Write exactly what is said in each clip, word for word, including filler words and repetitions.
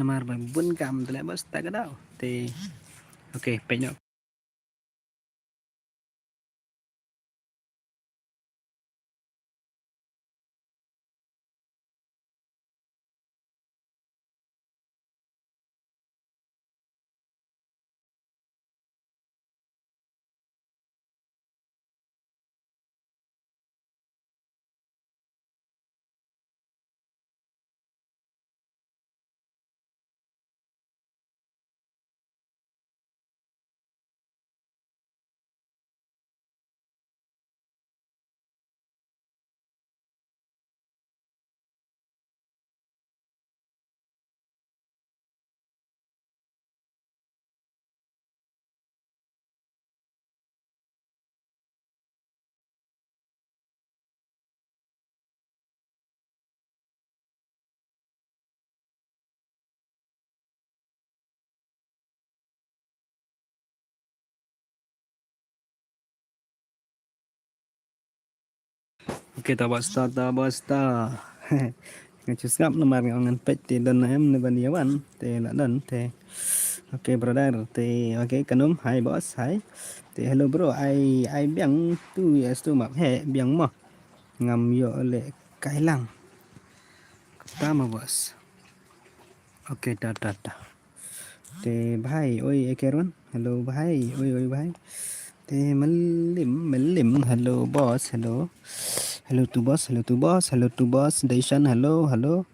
Namar ba bun kam te leh boss ta ka daw. Te, okay, peit noh. Okay, ta boss ta, ta boss ta. Nga shu sngap namar nga ong ngan peit te don em ne ban ïa wan te la don te. Okay brother te, okay Kanum, hi boss, hi. Te hello bro, ai ai biang tu yes tu map he biang mo. Ngam ïoh leh kai lang. Ta ma boss. Okay, ta ta ta. Te bhai, oi, ekerwan. Hello bhai, oi oi bhai. Te Malim, Malim, hello boss, hello. Hello to boss, hello to boss, hello to boss. Daishan, hello, hello.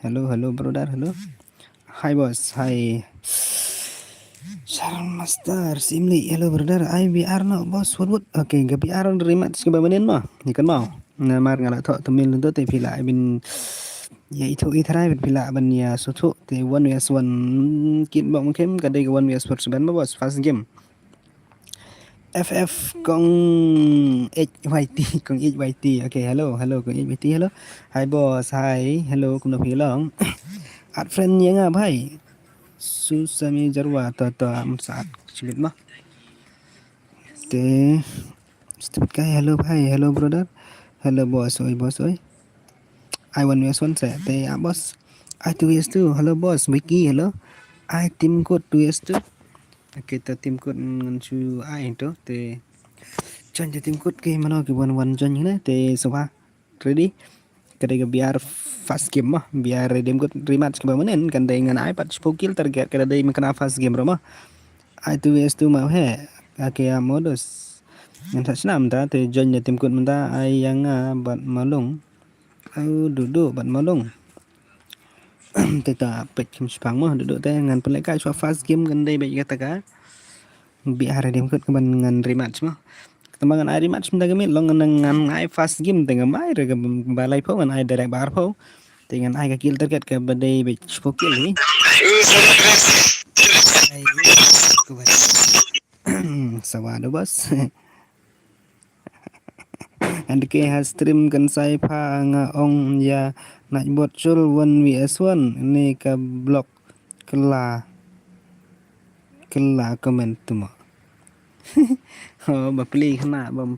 Hello, hello brother, hello. Hi boss, hi. Sharon Master, Simli, hello brother. Ai B R noh boss, what what. Okay, ka B R on rematch ka ba manin mo. Ni kan mau. Namar nga la thoh tamil tu te phi lah bin ïa ithuh i tharai, phi lah ban ïa suthuh te one versus one kit bok mungkin ka dei ka one versus one seben ba boss, first game. F F kong H Y T, kong H Y T. Okay, hello, hello kong H Y T, hello. Hi boss, hi. Hello, kumno phi long? Add friend ïa nga bhai. Susami Jarwa, to to am sa add shibit ma. Te Stupid guy, hello bhai, hello brother. Hello boss, oi boss, oi. Ai one versus one sa te ah boss. Ai two versus two, hello boss, Vicky, hello. Ai Team Code two versus two. Okay, ta Team Code ngan shu ai to te. Join te Team Code ki mano ki wan wan join ne te swa. Ready? Ka dei ka B R first game mo. B R ready, em kut rematch ka ba manin kan dei ngan ai pat shiphew kill target, ka dei ma kane first game ruh mo. Ai two versus two ma he. Ka ke modus. Ngan sa shnam ta te join ne Team Code mynta, ai ïa nga bad Malung. Au Dudu bad Malung. Te ta peit kim shipang mo Dudu te ngan pynlehkai shuwa first game kan dei bad kata ka. B R ready, em kut ka ban ngan rematch mo. Tang ba ngan ai rematch mynta ka miet long ngan, ngan ai first game te ngam ai re ka ba laiphew, ngan ai direct ba arphew. Te ngan ai ka kill target ka ba dei bad shiphew kill hi. Ai, ku ba. Sawa da boss. And ke ha stream kan sai pha nga ong ïa Nightbot Chul one versus one ne ka block kylla. Kylla comment tu mo. Ho ba pli khana bam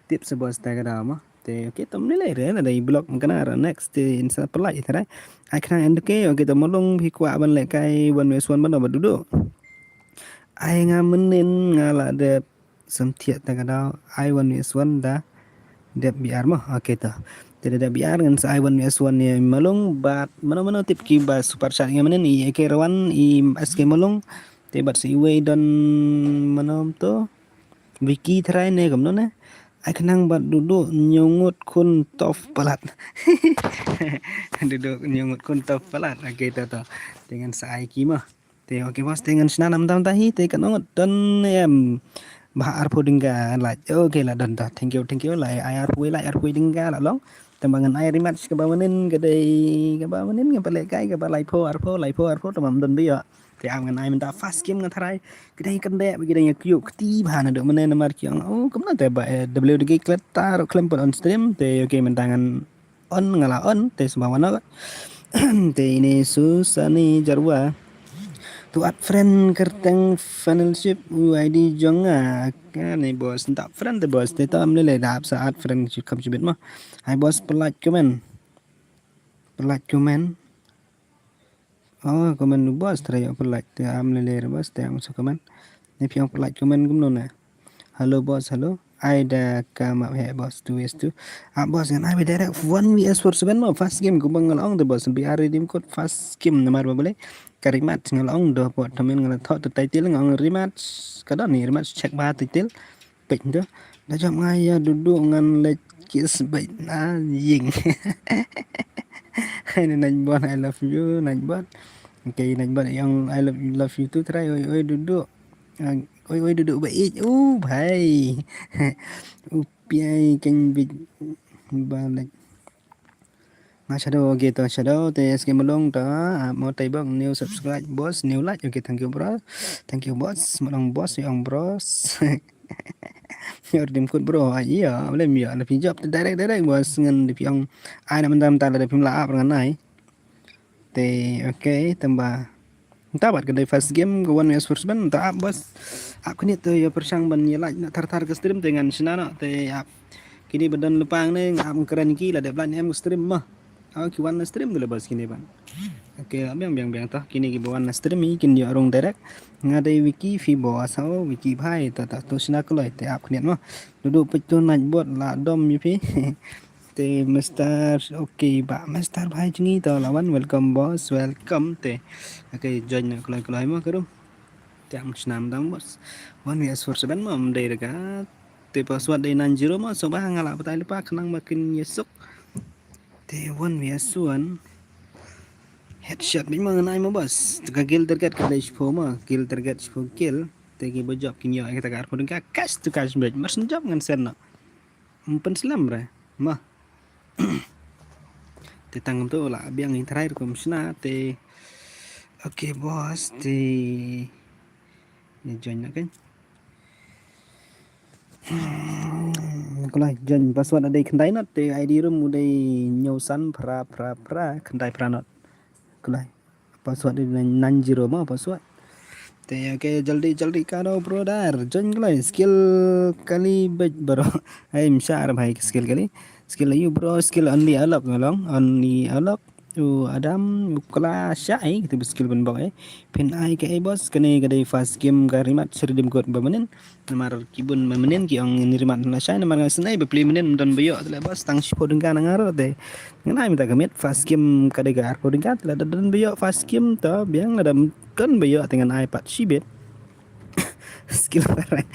tip sa boss ta ka daw mo. Te okay, tam ni lai re na dei block ma kane ra next te in sa pynlait ita dai. Ai khana and okay, okay, to Malung phi kwah ban lehkai one versus one ban ba Dudu. Ai nga mynnin nga la dep samthiah ta ka daw ai one versus one da dep B R mo. Okay to. Te da dep B R ngan sa ai one versus one ïa Malung bad mano mano tip ki ba super chat nga mynnin i Eke Rawan, i S K Malung. Te bad sa iwei don mano to. Vicky Trai ne kumno ne. Ai khnang bad Dudu Ñiewngud khun tough palat. Dudu Ñiewngud khun tough palat. Okay to to. Te ngan sa ai ki mo. Te okay boss, te ngan shna namar mynta hi te kan ong don em ba arphew ding ka like. Okay la don ta. Thank you, thank you. Like ai arphew, like arphew ding ka la long. Tang ba ngan ai rematch ka ba manin ka dei ka ba manin ka ba lehkai ka ba laiphew arphew, laiphew arphew tang ba don biang. Te am ngan ai mynta first game nga tharai. Ka dei kan dei ba ka dei nga kyiu kti ba na dok manin namar ki ong oh kumno te ba W D G klet ta ruh khlem pat on stream. Te okay mynta ngan on nga la on te sumba wan. Te ini Susani Jarwa. To add friend kyrteng fellowship U I D jong nga. Ka ni boss nta friend te boss te tam lele dap sa add friend kam chibit ma. Hai boss pynlait comment. Pynlait comment. Oh, comment nu boss, try ïoh pynlait. Te am lele re boss, te am sa comment. Ni phi ong pynlait comment kumno na. Hello boss, hello. Ai da ka map he boss, tu wes tu. Ah boss, ngan ai ba direct one V S four seven mo, first game kumba nga la ong te boss. Bi ar redeem code first game namar ba balei. Ka rematch nga la ong doh pot, tamen nga la thoh te title nga ong rematch. Ka don ni rematch, check ba title. Peit nto. Da jop nga ïa Dudu ngan leit kiss beit na ïing. Hai ni Nightbot, I love you Nightbot. Okay Nightbot, ïa ong I love, love you too, try oi oi Dudu. Ah, oi oi Dudu ba ïeit. U bhai. U piai kan bit ba leit. Nga shadow, okay to shadow te S K Malong ta, ah, mo tai bang new subscribe boss, new like, okay, thank you bro. Thank you boss, Malong boss, ïa ong bros. Ïa redeem code bro, ah, ïa, boleh ïa, la phi jop te direct direct boss, ngan da phi ong ai na mynta mynta la da phi la ap ngan ai. Te, okay, tamba. Nta bad ka dei first game ka one V S four seven, nta ap boss. Ap kine te ïa pyrshang ban ïa like na thar thar ka stream te ngan shna na te ap. Kine ba don lypa ne nga ap kren ki la dep like ne em ka stream ma. Oh, ki wan na stream ka le boss kine ban. Okay, biang biang biang ta. Kine ki ba wan na stream i kin ïa rung direct. Nga dei Wiki phi boss, oh Wiki bhai ta ta tu shna kloi te ap kine ma. Dudu peit tu Nightbot la dom ïa phi. Te Mister, okay, ba Mister bhai jngi to lawan, welcome boss, welcome te. Okay, join na kloi kloi mo ka room. Te am snam dang boss. One V S four seven mo am dei rega. Te password dei nine zero mo, so ba nga la batai lypa khnang ba kin ïa suk. Te one V S one. Headshot bit mo ngan ai mo boss. Te ka kill target ka dei shiphew mo, kill target shiphew kill. Te ki ba jop kin ïa ai kata ka arphew tyngka cash to cash bit. Mar shen jop ngan send no. Ym pynslem re ma. Te tang kumto la biang i trai rukom shna te. Okay boss te. Ni join na kan. Hmm, kula join password dei khyndai not te I D room u dei hynñiew san phra phra phra khyndai phra not. Kula. Password dei nine, nine zero ma password. Te okay, jaldi jaldi kano brother. Join kala skill kali bej bro. Ai mshar bhai skill kali. Skill ayu bro, skill only alok ngalong, only alok. U Adam u kala shai kata skill ban bok eh. Phin ai ka eh boss, kane ka dei first game ka rematch redeem code ba manin. Namar ki bun ba mynnin ki ong ngin rematch na shai namar nga snai ba pli mynnin ym don ba ïoh te leh boss tang shiphew tyngka na nga ruh te. Ngan ai mynta ka miet first game ka dei ka arphew tyngka te lada don ba ïoh first game to biang lada don ba ïoh te ngan ai pat shibit. Skill phareng.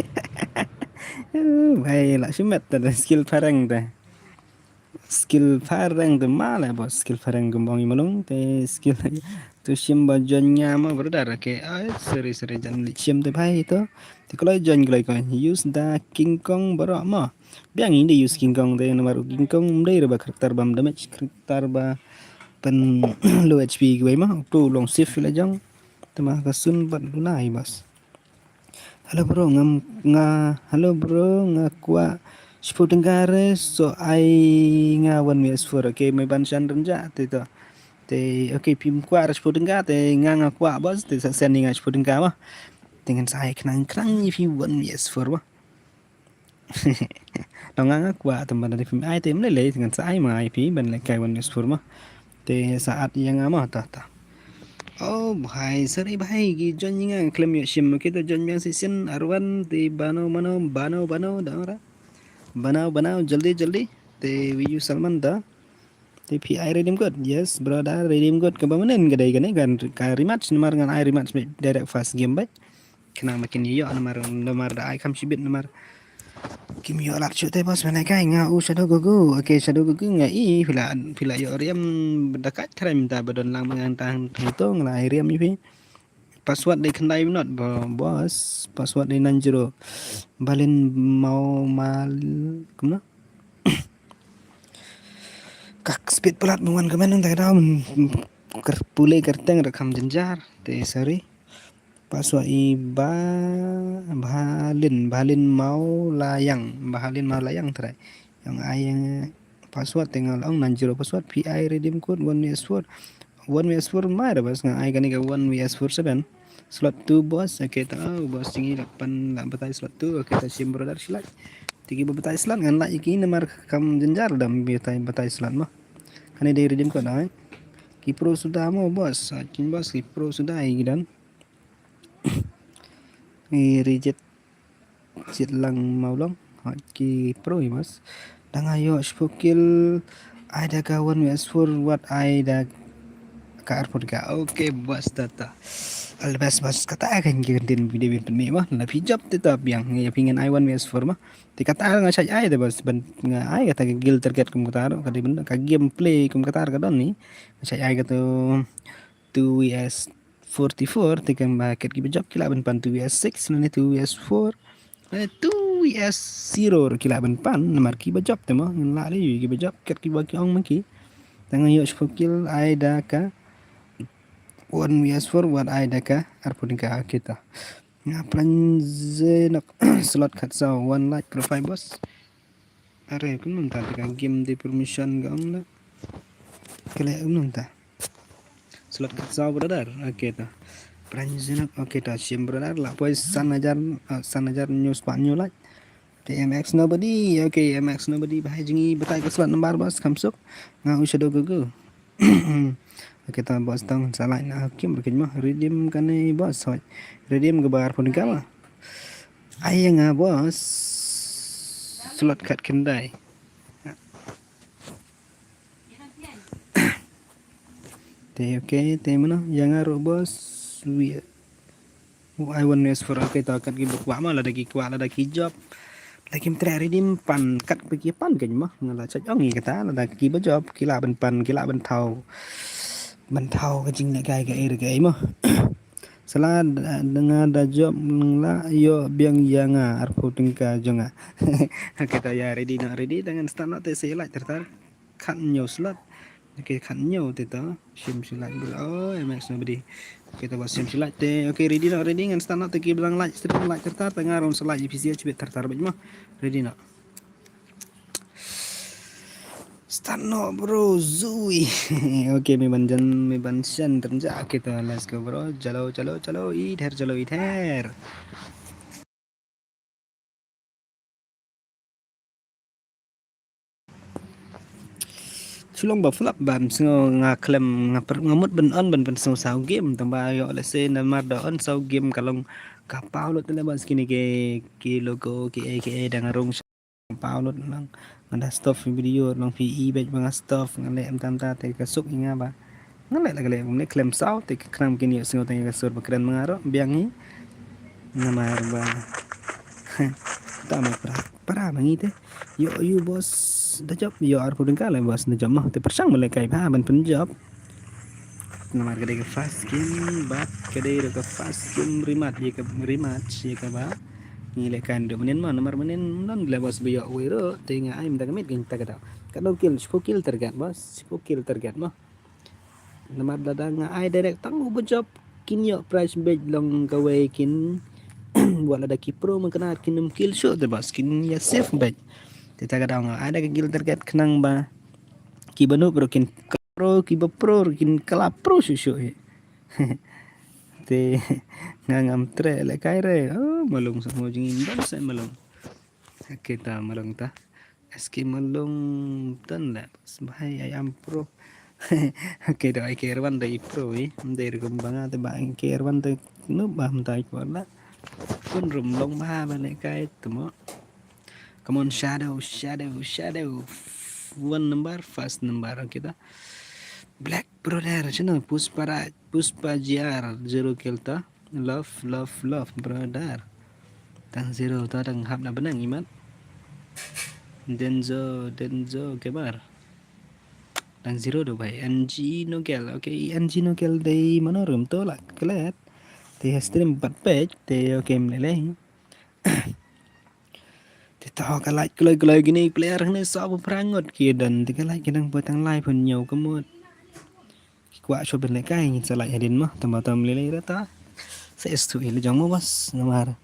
Bhai la shimet te skill phareng te. Skill phareng te ma le boss, skill phareng kum ong i malung te skill tu shim ba join nga ma brother ke ai sorry sorry jan li shim te bhai to te kloi join kloi ko use da King Kong bro ma biang inde use King Kong te namar King Kong mdei re ba karakter bam damage karakter ba pen low H P ki wei ma tu long safe la jong te ma ka sun ban lunai boss. Hello bro, ngam nga hello bro, nga kwah shiphew tyngka re so ai nga one V S four. Okay, me ban shan rynja te to. Te okay, phim kwah re shiphew tyngka te nga nga kwah boss te sa send nga shiphew tyngka ma. Te ngan sa ai khnang khnang ïa phi one V S four ma. Nong nga nga kwah tang ban da phim ai te mle le te ngan sa ai ma ai phi ban le kai one V S four ma. Te sa at ïa nga ma ta ta. Oh bhai, sorry bhai, ki join ïa nga khlem ïoh shim. Okay, to join biang session arwan te bano bano bano bano da ora. Bano bano jaldi jaldi. Te wiyu Salman da. Te phi ai redeem code. Yes brother, redeem code kaba manen ka dei kane kan ka rematch namar ngan ai rematch direct first game bad. Khnang ba kin ïoh namar namar da ai kham shibit namar. Kim ïoh lad shuh te boss, mana kai nga u Shadow Gugu. Okay Shadow Gugu nga i phi la phi la ïoh riam da kat trai mynta ba don lang ba ngan tang tang to nga la ai riam i phi. Password dei khyndai minot boss. Password dei nine zero. Balin mau mal kumno? Kak speed pelat mengwan kemen nang tak ada men ker pule kerteng rekam jenjar. Te sorry. Password i ba Bahalin, Bahalin mau layang, Bahalin mau layang trai. Yang ai yang password tinggal ong nine zero password P I redeem code one V S four. One V S four mai dah bas nga ai kani ka one V S four seven. Slot two boss, okay ta boss tinggi lapan lah batai slot two, okay ta sim brother silai. Tiki ba batai slot ngan lah iki namar kam jenjar dam batai batai slot mah. Kani dei redeem code ai. Ki pro suda mo boss, ha, kin boss ki pro suda i gidan. I reject jit lang maulong, ha, ki pro i boss. Dang ayo shpokil, ai da ka one vs four, wat ai da ka arpur ka. Okay boss, tata. All the best boss, kata akan ki din video bin pynmih ma, na phi job tata biang, ya phi ngan ai one vs four ma. Te kata nga shait ai te boss, ban nga ai kata ka guild target kum kata, ka di benda, ka gameplay kum kata ka don ni. Nga shait ai kata two vs forty-four, te kan ba kat ki ba jop ki lah ban pan two vs six, lane two vs four, lane two vs zero ki lah ban pan, namar ki ba jop te mo, ngan lah le ki ba jop, kat ki ba ki ong ma ki. Tang ayo shpokil ai da ka one vs four, wat ai da ka arpur ka kita. Nga pran je nok slot khat saw, one like profile boss. Are, kun mynta ka game de permission ga ong la. Kale, kun mynta. Slot khat saw brother. Okay ta. Pran je nok, okay ta, shim brother. La poi san hajar, ah, san hajar news pa new like. T M X nobody. Okay, M X nobody. Bahai jingi batai ka slot number boss, kam suk. Nga u shadow gugu. Okay, ta boss tang sa like na kim rkin mo. Redeem kane boss, hoi. Redeem ka bar pun ka ma. Ai nga boss. Slot khat khyndai. Te okay, te mano, ya nga ro boss. Wi. Ai one vs four, okay, ta kat ki ba kwah ma, lada ki kwah, lada ki jop. Lada kim treh redeem pan, kat ba ki pan kan ma. Nga la chait ong i kata, lada ki ba jop, ki lah ban pan, ki lah ban thaw. Ban thaw ka jinglehkai ka ei ka ei ma. Sala da, da nga da jop, nga la ïoh biang ya nga arphew tyngka jong nga. Okay, ta ya ready na ready, da ngan start na te se like tar tar. Khat hynñiew slot. Okay, khat hynñiew te ta. Shim shi like bro. Oh, M X nobody. Okay, ta ba shim shi like te. Okay, ready na ready, ngan start na te ki ba dang like stream like tar tar, ta nga rong sa like P C H bit tar tar bit ma. Ready na. Start no bro, zui. Okay, me ban jan, me ban shan tanja kita, let's go bro. Chalo, chalo, chalo, idhar, chalo, idhar. Chulong ba flop ba, sngew nga khlem, nga per, nga mut ban on ban pynsngew saw game, tang ba ïoh lehse namar da on saw game ka long ka paw lut, te leh ba skini ki, ki logo ki ei ki ei dang rung. Paw lut lang. Nga da stop video lang, phi i bad ba nga stop, nga leh mynta mynta te ka suk i nga ba. Nga leh la ka leh, nga leh khlem saw te ka khnang kin ïoh sngew tang ka sur ba kren ma nga ruh biang hi. Namar ba ta ma pra pra ma ngi te. Ïoh ïoh boss da jop, ïoh arphew tyngka leh boss da jop ma. Te pyrshang ma leh kai ba ban pynjop. Namar ka dei ka first game, bad ka dei ruh ka first game rematch ïa ka, rematch ïa kaba ngi leh kan duk mynnin ma, namar mynnin don leh boss ba ïoh wei ruh, te nga ai mynta ka miet ka ta ka dau. Ka dau kill, shiphew kill target boss, shiphew kill target ma. Namar lada nga ai direct tang u ba jop, kin ïoh prize bad long kawei kin, wat lada ki pro ma kane kin ym kill shuh te boss, kin ïa safe bad. Te ta ka dau nga ai da ka kill target khnang ba ki ba noob ruh kin pro, ki ba pro ruh kin kylla pro shuh shuh hi. Te nga ngam treh leh kai re. Oh, malung sa mo jingim ban sa malung. Okay ta malung ta. S K malung tan leh. Sbahai I am pro. Okay, da I K R one da i pro hi. Mdei rukom banga te ba I K R one te noob ba mdei ko la. Kun rum long ba ba leh kai tu mo. Come on, Shadow, Shadow, Shadow. One number, first number, okay ta. Black Brother, channel, Puspa Raj, Puspa G R, zero kill ta. Love, love, love, brother. Tang zero ta, tang hap na benang imat. Denzo, Denzo, kebar. Tang zero do bai. N G no kill, okay, N G no kill dei mano rum to la klet. Te stream pat page, te okay mlele. Te to ka light kloi kloi kine player ne sa bu prangot ki dan te ka light ki dang poi tang lai pun nyau ka mut. Ki kwah shuh ban leh kai ngin sa light hadien mo, tang ba tam lele ra ta. Sa S two i le jong mo bas namar.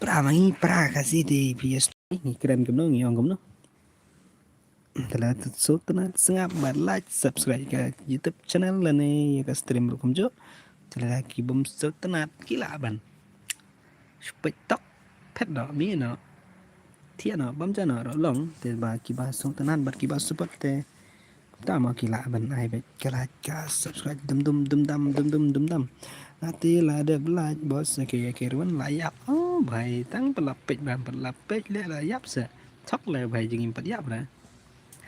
Pra ma ngi pra ka si te P S two ngi kren kumno ngi ong kumno. Te la sngewtynnat sngap bad like subscribe ka YouTube channel lane ïa ka stream ruh kumjuh. Te la ki bym sngewtynnat ki lah ban shu peit tok phet noh mi noh. Thiah noh bam ja noh ruh long te ba ki ba sngewtynnat bad ki ba support te. Tama ki lah ban ai bad ka like ka subscribe dum dum dum dam dum dum dum dam. Ati la dep like boss ke ke ruan la yap. Oh bhai tang pelapit bam pelapit le la yap sa. Thok le bhai jingim pat yap ra.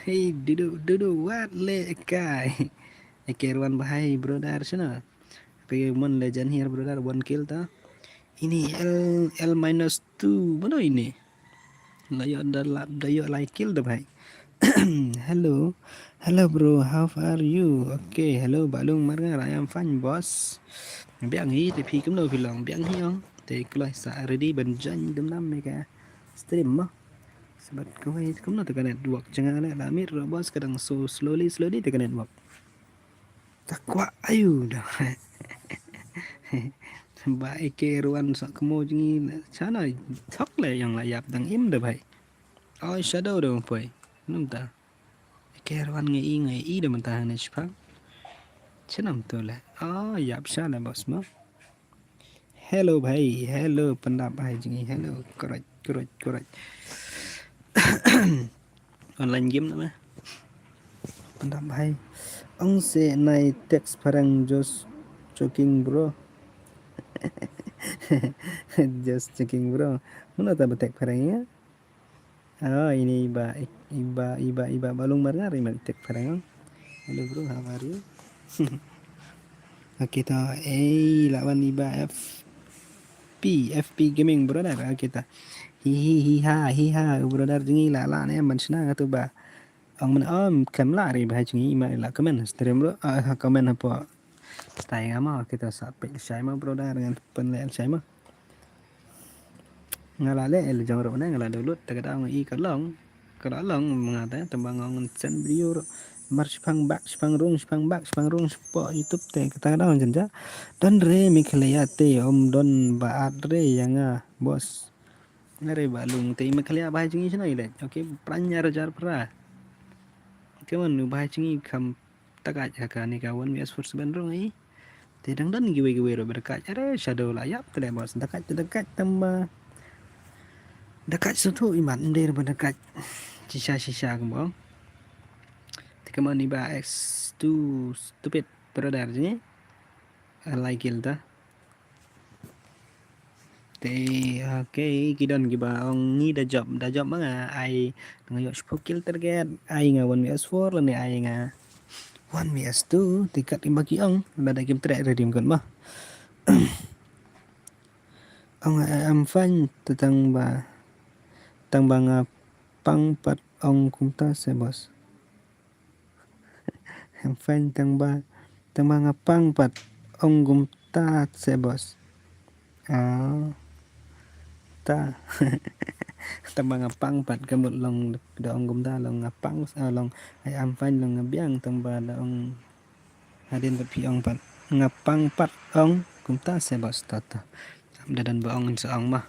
Hey dudu dudu wat le kai. Ke ruan bhai brother sana. Ke mon legend here brother one kill ta. Ini L L minus two mana ini? Layo da la dayo lai kill da bhai. Hello. Hello bro, how are you? Okay, hello Balung Marngar, I am fine boss. Biang hi te phi kumno phi long biang hi ong. Te kloi sa ready ban join dum nam me ka stream mo. Sebab kawai kumno te ka network janga le la mir ro boss kadang so slowly slowly te ka network. Takwa ayu da. Ba eke ruan sa kemo jingi chana thok le yang la yap dang im da bhai. Oi shadow da poi. Num ta. Eke ruan nge i nge i da mentah ne chipang. Chenam tu le. Oh yap sha le boss mo. Hello bhai, hello pendap bhai jingi hello. Correct correct correct. Online game nama. Pendap bhai. Ong se nai text parang just joking bro. Just joking bro. Mana tak betek parang ya? Oh ini iba iba iba iba Balung Marngar iman tek parang. Hello bro, how are you? Okay ta eh lawan iba F P F P gaming brother. Okay ta. Hi hi hi ha hi ha brother jingi la la ne man shna tu ba. Ong man om kem la ri ba jingi ma la comment stream bro. Ah comment apa. Stai ngama kita sa pek shai ma brother dengan pen le shai ma. Nga la leh lajong ruh ne nga la download te ka dang i ka long ka la long manga te tang ba nga ngan send video ruh. Mar shipang bak shipang rung shipang bak shipang rung shapoh YouTube te kata ka dang jan ja. Don re Meghalaya te om don ba at re ïa nga boss. Nga re ba lung te Meghalaya ba jingi shna i leh. Okay, pranya rajar pra. Kaman nu ba jingi kam takaj ha kane ka one V S four seven rung i. Te dang don giveaway giveaway ro berkat are shadow la yap te le bos dakaj te dakaj tamba. Dakaj sutu imat nder ba dakaj. Shisha shisha kembo. Te kembo ni ba X two stupid brother ji. Alai gilda. Te okay ki don kiba ong ngi da job da job ma nga ai nga ïoh shiphew kill target ai nga one V S four lane ai nga one V S two te kat kiba ki ong lada kim treh redim kot ma. Ong ai am fine te tang ba tang ba nga pang pat ong kumta se bos. Em fan tang ba tang ba nga pang pat ong gum ta se bos. Ah. Ta. Tang ba nga pang pat ka mut long da ong gum ta long nga pang ah, long ai am fan long nga biang tang ba da ong hadin pat phi ong pat nga pang pat ong gum ta se bos ta ta. Da don ba ong sa ong ma.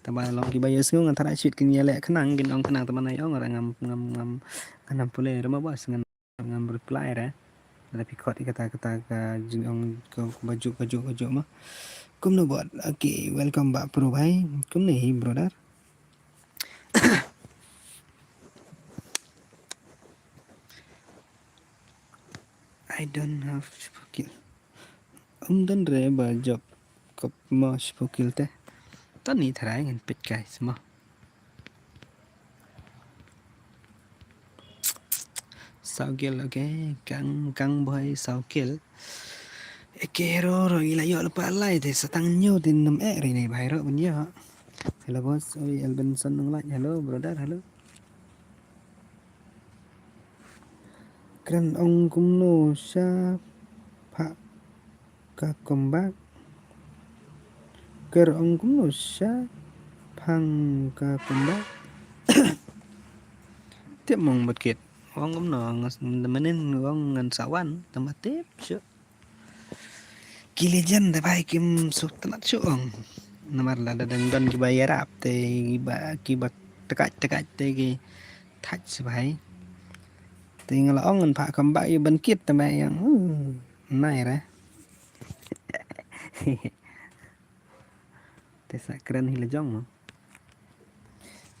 Tang ba long kiba ïa sngew ngan tharai shit kin ïa leh khnang kin ong khnang tang ba nai ong ra ngam ngam ngam ngam pule ra ma bas ngam ngam reply ra. Lada phi khot ïa kata kata ka jingong ka bajuk bajuk bajuk ma. Kumno bot. Okay, welcome back bro bhai. Kumno hi brother. I don't have shiphew kill. Um don re ba job kop mo shiphew kill te. Tani tharai ngan pit kai sma. Saw kill okay kang kang boy saw kill. Eke ro ro ila yo lepa lai te satang nyu te nam ek ri ne bhai ro ban yo. Hello boss oi Elbenson nang lai hello brother hello. Kren ong kumno sha pha ka kombak. Ker ong kumno sha phang ka kombak. Tip mong bat kit ong kumno ngas menin ong ngan sawan tama tip shu. Ki legend da bai kim suk tanat shu ong. Namar la da dang don ki bai yarap te ki ba ki ba tekaj tekaj te ki thach sebai. Te nga la ong ngan pha kamba ïa ban kit te mai yang nai re. Te sa kren hi la jong mo.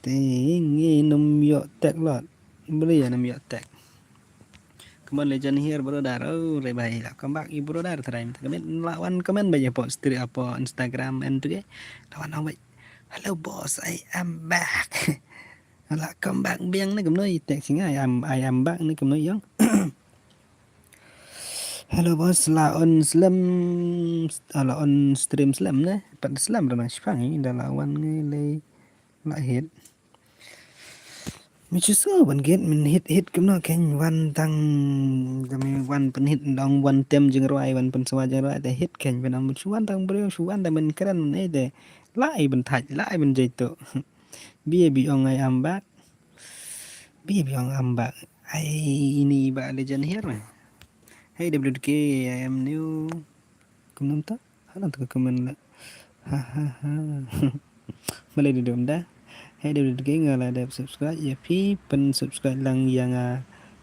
Te ngi num yo tek lot. Beli ya num yo tek. Mon legend here brother. Oh, re bhai la come back i brother trai. Mynta ka miet la wan comment bha ïa pok stream hapoh Instagram and to ke. La wan ong bha, "Hello boss, I am back." La come back biang ne kumno i text nga, "I am, I am back" ne kumno ïong. "Hello boss, la on slem, la on stream slem ne?" Pat slem da nang shipang i da la wan ngi lei la hit. Mi chu so ban get min hit hit kumno khein wan tang da mi wan pynhit dong wan tem jingrwai wan pynsawa jingrwai te hit khein pynam chu wan tang briew chu wan da min kren ne te lai ban thaj lai ban jai tu. Bi bi ong I am back. Bi bi ong am back. Ai ini ba legend here. Hey W K, I am new. Kumno ta? Halan tu ka comment la. Ha ha ha. Malai dudum da. Hey dudum ke nga la dep subscribe ïa phi pyn subscribe lang ïa nga.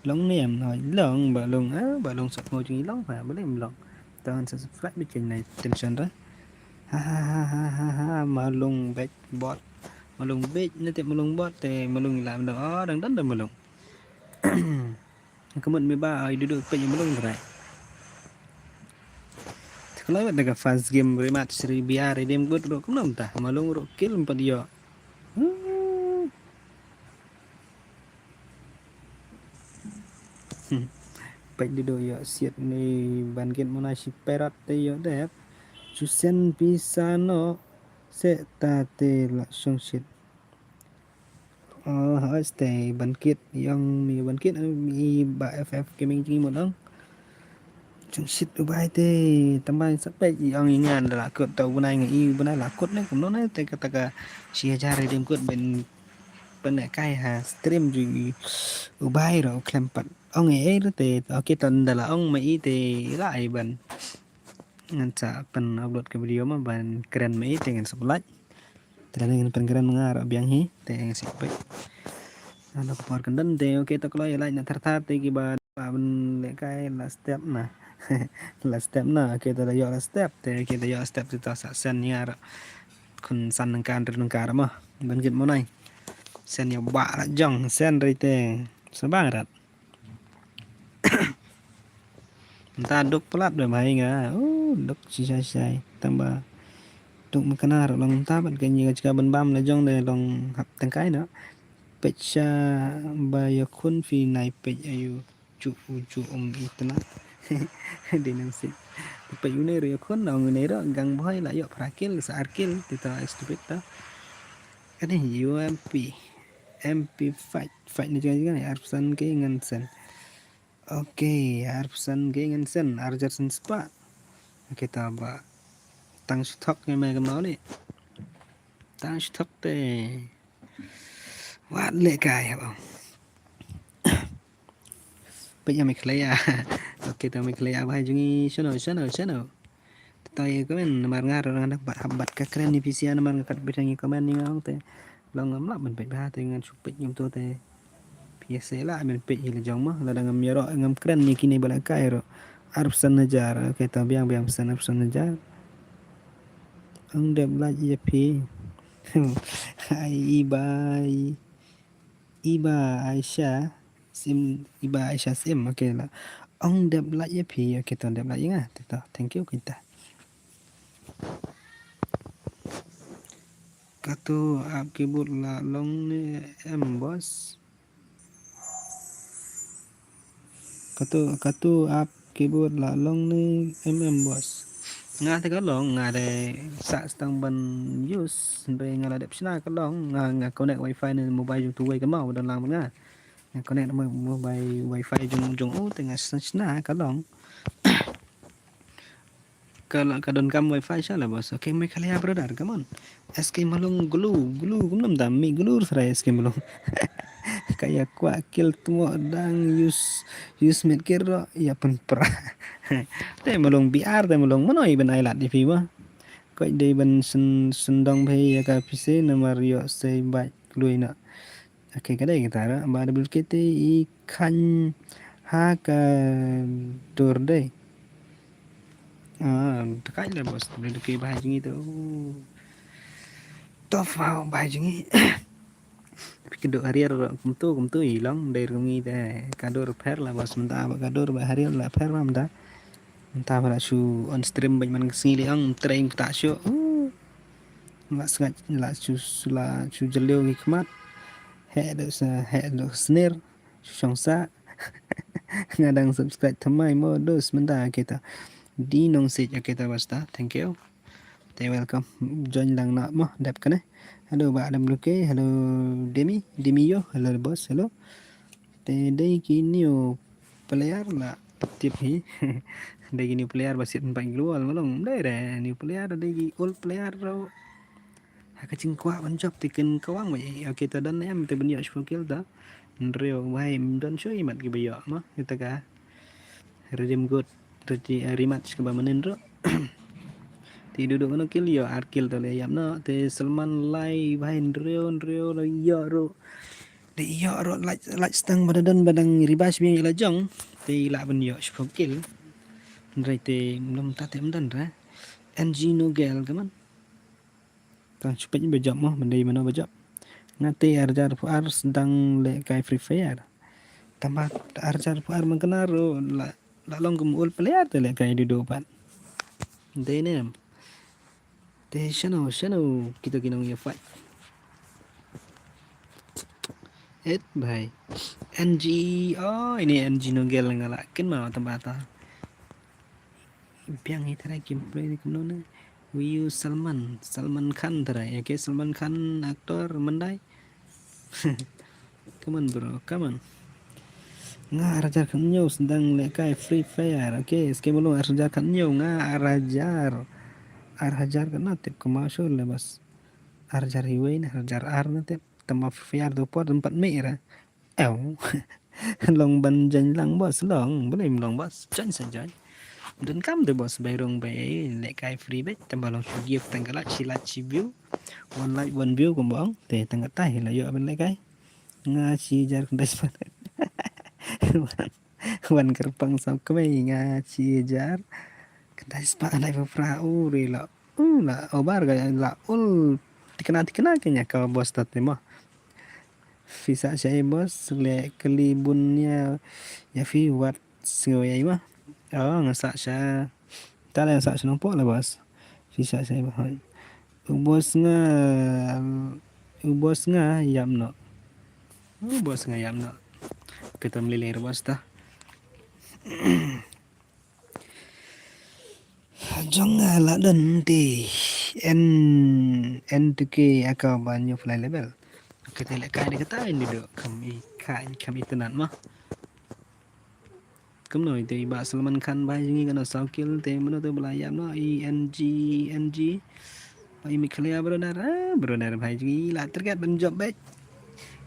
Long ne em hoi long ba long ah ba long sat mo jing long ha ba lem long. Tang subscribe bi chen nai tension ra. Ha ha ha ha ha ha ma long bek bot. Ma long bek ne te ma long bot te ma long lam da oh dang dan da ma long. Ka mut mi ba ai dudu pek ma long rai. Te kalau da ka first game rematch sri biar redeem good ro kumno ta ma long ro kill empat yo. Hmm. Hmm. Pek dudu yo siat ni ban get mona si perat te yo dep. Susen pisa no se ta te la song shit. Oh, hoi stay ban kit yong mi ban kit mi ba F F gaming jing mo dong. Chung shit u bai te tambai sa pek yong ingan da la kut tau bunai ngi bunai la kut ne kumno ne te kata ka shi hajar redeem kut ben pen ne kai ha stream ju u bai ro klem pat. Ong e e ro te okay ton da la ong ma i te la ai ban. Ngan sa pen upload ka video ma ban kren ma i te ngan sa like. Te la ngan pen kren nga ro biang hi te ngan sa pek. Ano ka por kandon te okay to kloi like na thar thar te ki ba ba ben le kai la step na. La step na okay to la yo la step te okay to yo step te to sa sen nga ro. Kun san nang kan ri nang kar ma ban git mo nai. Sen yo ba la jong sen ri te sa ba rat. Nta duk pelat be mai nga. Oh, duk shisha shai. Tang ba duk makanar long nta bat ka nyi ka chika ban bam la jong de long hap tangkai no. Pet sha ba ya khun fi nai pet ayu. Chu u chu um itna. Di nang si. Pet u ne ro ya khun na u ne ro gang boy la yo phra kil sa ar kil ti ta stupid ta. Ani U M P. M P fight. Fight ni jong jong ni arpsan ke ngan sen. Okay, arpsan ke ngan sen, arjar sen spah. Okay, ta ba. Tang sthok ngai mai kamau ni. Tang sthok te. Wat le kai ha bang. Pek ya mai khlaya. Okay, ta mai khlaya bai jungi shano shano shano. Toi comment namar nga ro nga dak bat hap bat ka kren ni P C namar nga kat bit ngi comment ni nga ong te. Long ngam lap ban pek ba te ngan shu pek ngam to te. P S A la ban pek hi la jong ma la dang ngam yaro ngam kren ni kini bala kai ro. Arpsan hajar okay ta biang biang psan arpsan hajar. Ang dep laj ya pi. Ai iba iba Aisha. Sim iba Aisha sim okay la. Ong dep laj ya phi okay to dep laj ya nga to thank you kita. Katu ap keyboard la long ni em boss. Katu katu ap keyboard la long ni em em boss. Nga te ka long nga de sa stang ban use be nga la dep sna ka long nga nga connect wifi ni mobile jong tu wei ka mau dan lang nga. Nga connect mo mo bai wifi jong jong u te nga sna ka long. Ka la ka don kam wifi sha la boss. Okay mai khalia brother come on. S K Malung glu glu kum nam dam mi glu srai S K Malung. Kaya kwa kil tumo dang use use met kir ro ya pen pra. Te Malung B R te Malung mano iban ai lat di pi ba. Koi dei ban sen sendong bai ya ka P C namar yo sei bai glu ina. Okay ka dei kita ra ba da bil kete i khan ha ka dur dei. Ah, takai le boss bil ke bai jingi tu. Tof ha bai jingi. Phi ka duh hariar kumtu kumtu i long dei rumi te ka dur pher la bos mynta ba ka dur ba hariar la pher ma mynta. Mynta ba la shu on stream bad man ka sngi li ong trei mynta shu. Uh. La sngat la shu la shu jeliu ki khmat. He do sa he do snir. Shu shong sa. Nga dang subscribe thamai mo dos mynta kita. Di nong sej kita basta. Thank you. Te welcome. Join lang na mo dep kane. Hello ba Adam Luke. Hello Demi. Demi yo. Hello boss. Hello. Te dei ki new player la tip hi. Dei ki new player ba sit ban global malong. Dei re new player dei ki old player ro. Ha ka jingkwah ban jop te kin kawang ba. Okay ta don em te ban yo shpokil ta. Nreo bai don shu imat ki ba yo ma. Kita ka. Redeem good. Te rematch kaba manin ro. Te dudu mano kill yo ar kill to le yam no te Salman lai bai nreo nreo lo yo ro. Te yo ro lach lach stang badadon badang ribas biang ila jong. Te ila ban yo shpok kill. Nrai te mlum ta te mdan ra. N G no gel kaman. Tang chupet ba jop mo, mandai mano ba jop. Ngate arjar pu ar sedang le kai Free Fire. Tamba arjar pu ar mengkena ro la la long kum ul player te le kai dudu pat. Dei nem. Te shano shano kita kinong ya fight. Et bhai. N G oh ini N G no gel ngala kin ma tamba ta. Biang hi tara kim play ni kumno ne. Wiyu Salman, Salman Khan tara ya ke Salman Khan actor mandai. Come on bro, come on. Nga arhajar khatnyo sedang lekai Free Fire. Okay, skem ulu arhajar khatnyo nga arhajar. Arhajar khatna tip kema shur le bas. Arhajar hiwei ne arhajar ar ne tip. Tamba Free Fire do por tempat me ira. Ew. Long ban join lang bos long. Boleh long bos. Join sa join. Don kam de bos bai rong bai lekai Free bet tamba long shi gift tangga lak shi lak shi view. One like one view kumbong. Te tangga tai la yo ben lekai. Nga shi jar kundai spa. Wan kerpang sam kemai nga shi jar. Kundai spa anai pra u re la. U la obar ga la ul tikna tikna kenya ka bos tat mo. Phi sah sha ei bos le kali bun ïa ïa phi wat sngew ïa i ma. Oh nga sah sha. Ta la sah sha nongpoh la bos. Phi sah sha ei bos. U bos nga u bos nga ïam no. U bos nga ïam no. Kita mlili bos ta. Jong nga la don te en en tuke aka ba new fly level. Kete le kai de kata en dido kam i kai kam i tenat ma. Kumno ite i ba Salman Khan ba jingi kana saw kill te mano te bela yam no i N G N G. Ba i Meghalaya brother ah brother ba jingi la terkat ban job back.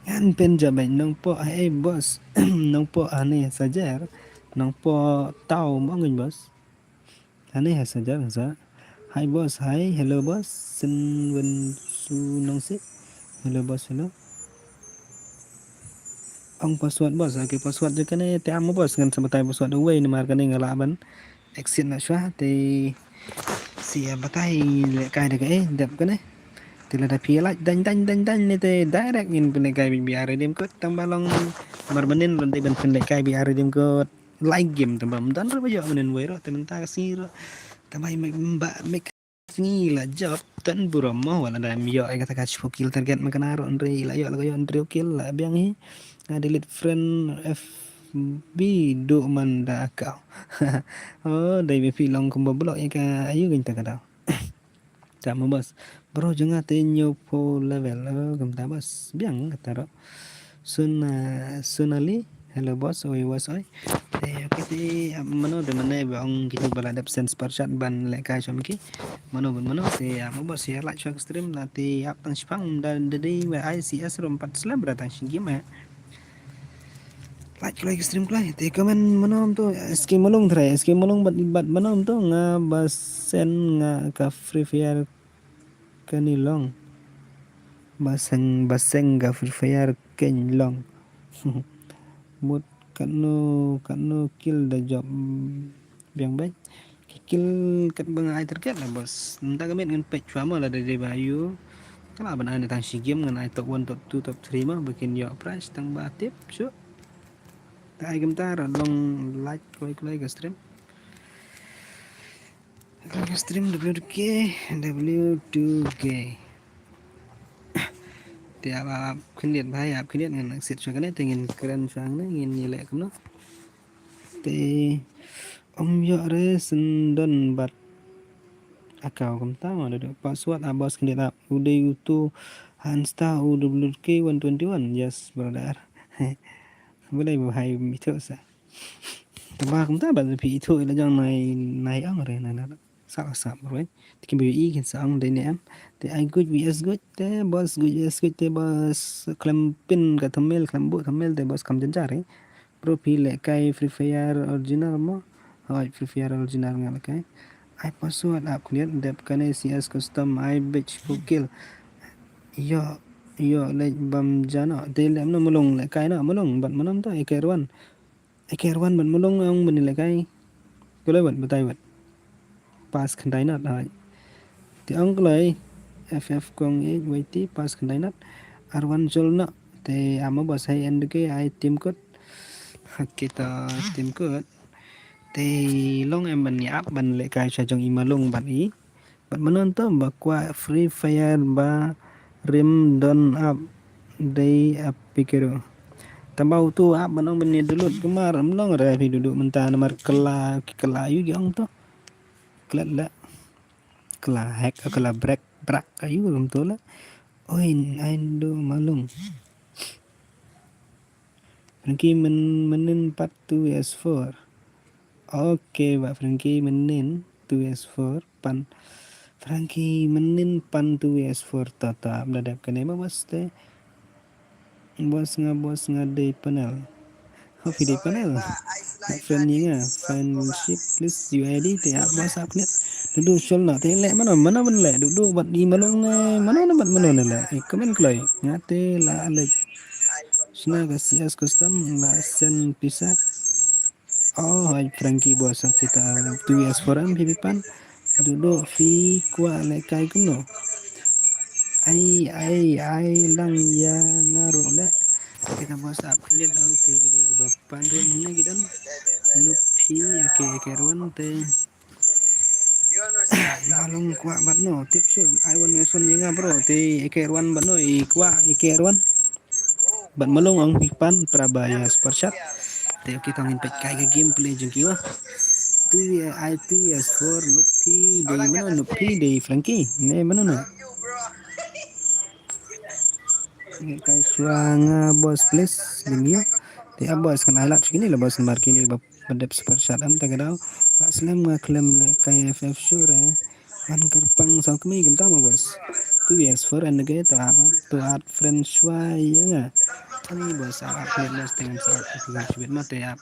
Ngan pen job back nongpoh hai bos nongpoh ane sajar nongpoh tau mongin bos. Ane ha sajar sa. Hi boss, hi, hello boss. Sin wen su nong si. Hello boss, hello. Ong password boss, okay password je kane te am boss ngan sa batai password uwei namar kane nga lah ban exit na shwa te si batai le kai de kai dep kane. Te lada phi like dan dan dan dan ne te direct ngin pynlehkai bi ar redeem code tang ba long mar manin ron te ban pynlehkai bi ar redeem code. Like game tang ba mdan ro ba yo manin wei ro te mynta ka si ro tang ba mek ba mek sngi la jop tan burom mo wala da em yo ai kata ka shiphew kill target ma kana ro nri la yo la yo nri kill la biang hi. Nga delete friend F B du man da ka. Oh dai bi phi long kumba block ïa ka ayu gin ta ka daw. Tama bos. Bro jong nga te hynñiew phew level. Oh, kumta bos. Biang kata ro. Sun uh, Sunali. Hello boss. Oi boss oi. Te okay te mano te mane ba ong kitu ba la dep sense parchat ban lehkai shom ki. Mano ban mano te ap boss ïa like shwa stream la te ap tang shipang da da dei wa I C S rom pat slem ra tang shi game eh. Like like stream like te comment mano tu skim mulung thrai skim mulung bat bat mano tu nga ba sen nga ka Free Fire kani long. Ba seng ba seng ka Free Fire kani long. Mut kano kano kill da job biang bai. Ki kill kat ba nga ai target la bos. Nta ka met ngan pet chwa mo la da dei ba yu. Ka lah ban ai na tang shi game, ngan ai top one, top two, top three mo, ba kin ïoh prize tang ba tip shuh. Te ai kumta ruh long like kloi kloi ka stream. Ka stream W two K, W two K. Te ap, ap khyndiat bhai, ap khyndiat, ngan exit shuwa kane, te ngin kren shuwa kane, ngin ïaleh kumno. Te ym ïoh re, shen don bad account kumta mo, da dei password. Ah boss, khyndiat ap. U dei uto ha Insta, u W two K one twenty one. Yes brother. Balei ba hap ithuh sa? Te ba kumta ba phi ithuh ïa la jong, nai, nai ong re, nai, nai. Sa, sa, bro. Te kim ba i kin sa ong dei ne em. Te ai guj V S guj, te boss guj V S guj, te boss khlem pyn ka thumbnail, khlem buh thumbnail, te boss kam jynjar, eh. Bro, phi lehkai Free Fire original mo? Hooid, Free Fire original nga lehkai. Ai password, ap khyndiat, dep kane C S custom, ai bitch, kill. Ïoh, ïoh leh bam ja noh. Te leh mano, Malung lehkai noh, Malung bad mano to, A K R one. A K R one bad Malung ong ban lehkai. Kloi bad, batai bad. Pass khyndai not, hooid. Te ong kloi, F F Kong eight Y T, pass khyndai not. R one Jol noh. Te ap mo boss, hai N D K, ai team code. Kita team code. Te long em ban ïa ap ban lehkai sha jong i Malung bad i. Bad mano to ba kwah Free Fire ba rim don ap dei ap pikir. Tang ba uto ap ban ong ban ïa download, kumar ym long re phi, duh duh mynta namar kylla, kylla ïa ki ong to. Klet la. Kylla hack, kylla break, brak ayu rum to la. Oi, ai do Malung. Frankie men-, mynnin pat two V S four. Okay, Bah Frankie mynnin two V S four pan. Frankie mynnin pan two V S four, to, to, ap da dep kane mo boss te. Boss nga, boss nga dei panel. Hooid phi dei panel. Bad friend ïa nga, friendship, please U I D, te ap boss ap khyndiat. Duh duh Jol noh, te leh mano, mano ban leh, duh duh bad i Malung ne, mano ne bad mano ne leh. Eh, comment kloi. Nga te la leh. Shna ka C S custom, la send pisa. Oh, hai Frankie boss, kita two V S four em phi pan. Duh duh phi kwah lehkai kumno? Ai, ai, ai lang ïa nga ruh leh. Kita boss ap khyndiat, okay, ki dei kiba pan ruh ne ki don. Noob phi, okay, A K R one te. Malung kwah bad no, tip shuh, ai wan ngeson ïa nga bro, te A K R one bad no, i kwah A K R one. Bad Malung ong phi pan, pra ba ïa super chat. Te okay, to ngin peit kai ka gameplay jong ki wa. Two, ai two V S four, Noob phi dei mano, Noob phi dei Frankie. Ne mano na. Kai shuwa nga boss please, dei mio. Te ap boss, kan ai lad sha kine la boss, namar kine ba ba dep super chat em, ta ka daw. La slem nga khlem lehkai F F shuh re. Ban kyrpang sa kmie kumta mo boss. Two V S four and again, to ap, to add friend shuwa ïa nga. Ani boss, ap, ap, friend boss, te ngan sa ap, ap, friend shuwa ma te ap.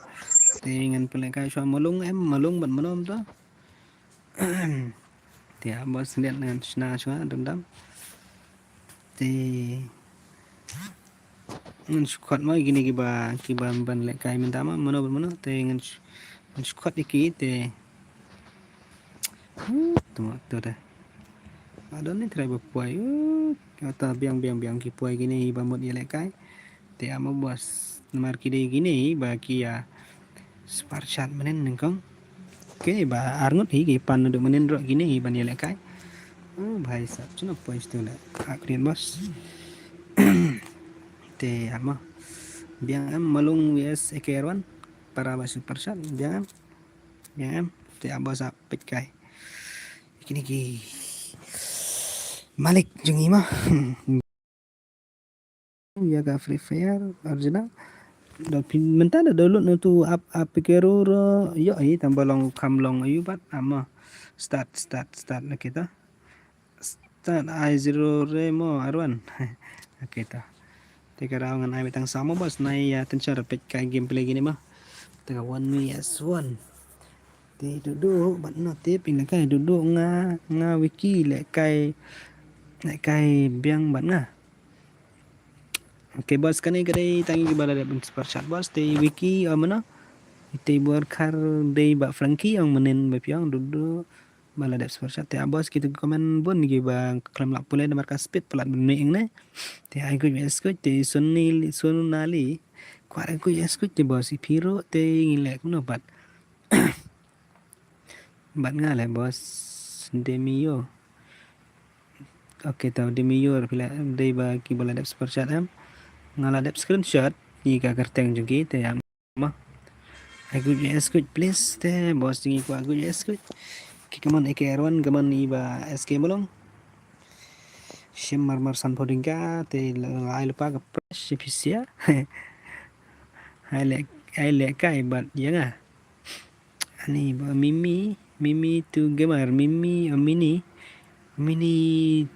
Te ngan pynlehkai shuwa Malung em, Malung bad mano to. Te ap boss, ngan shna shuwa dam dam. Te ngan shu khot mo ïa kine kiba, kiba ban lehkai mynta mo, mano bad mano, te ngan shu, ngan shu khot ïa ki te. Huh, to mo, to te. Adon ne trai ba poi, uh, kata biang, biang, biang ki poi kine ba mut ïalehkai. Te ap mo boss, namar ki dei kine ba ki ïa super chat mynnin nyngkong. Kine ba arngut hi ki pan naduh mynnin ruh kine hi ban ïalehkai. Oh bhai sahab, shano poi shatu la. Ak rian boss. Te ap mo. Biang em Malung V S A K R one. Para ba super chat. Biang em. Biang em. Te ap boss, ap peit kai. Kine ki malik jong i mo. Ïa ka Free Fire original. Da phi mynta da download na tu app, app Pikero ro, ïoh hi, tang ba long kham long ayu bad, ap mo. Start, start, start na kita. Start ai zero re mo, arwan. Na kita. Te ka daw ngan ai tang sa mo boss, nai ïa tension, peit kai gameplay kine mo. Te ka one V S one. Te duh duh bad no tip, ine kai duh duh nga, nga Wiki lehkai, lehkai biang bad nga. Okay boss, kane ka dei tang ïa kiba la dep ban super chat boss, te Wiki ong mano. Te Borkhar dei Bah Frankie ong mynnin ba phi ong duh duh. Ba la dep super chat te, ah, boss, kito ki comment bun kiba khlem lah pule namar ka speed palat ban mih ing ne. Te ai guid S guid te Sonali, Sonali. Kwah ai guid S guid te boss, i phi ruh te ngi leh kumno pat. Bad nga leh boss, Demio. Ok, tau Demio, phi lah dei ba kiba la dep super chat em. Nga la dep screenshot ïa ka kyrteng jong ki te em. Ma. Ai guid S guid please te boss, ngi kwah guid S guid. Ki kaman eke Erwan, kaman iba S K Malong. Shim marmar san phew tyngka te la ai lypa ka prize shi pisia. Ai leh, ai leh kai bad ïa nga. Ani ba Mimi, Mimi tu gamer, Mimi, oh, Mini, Mini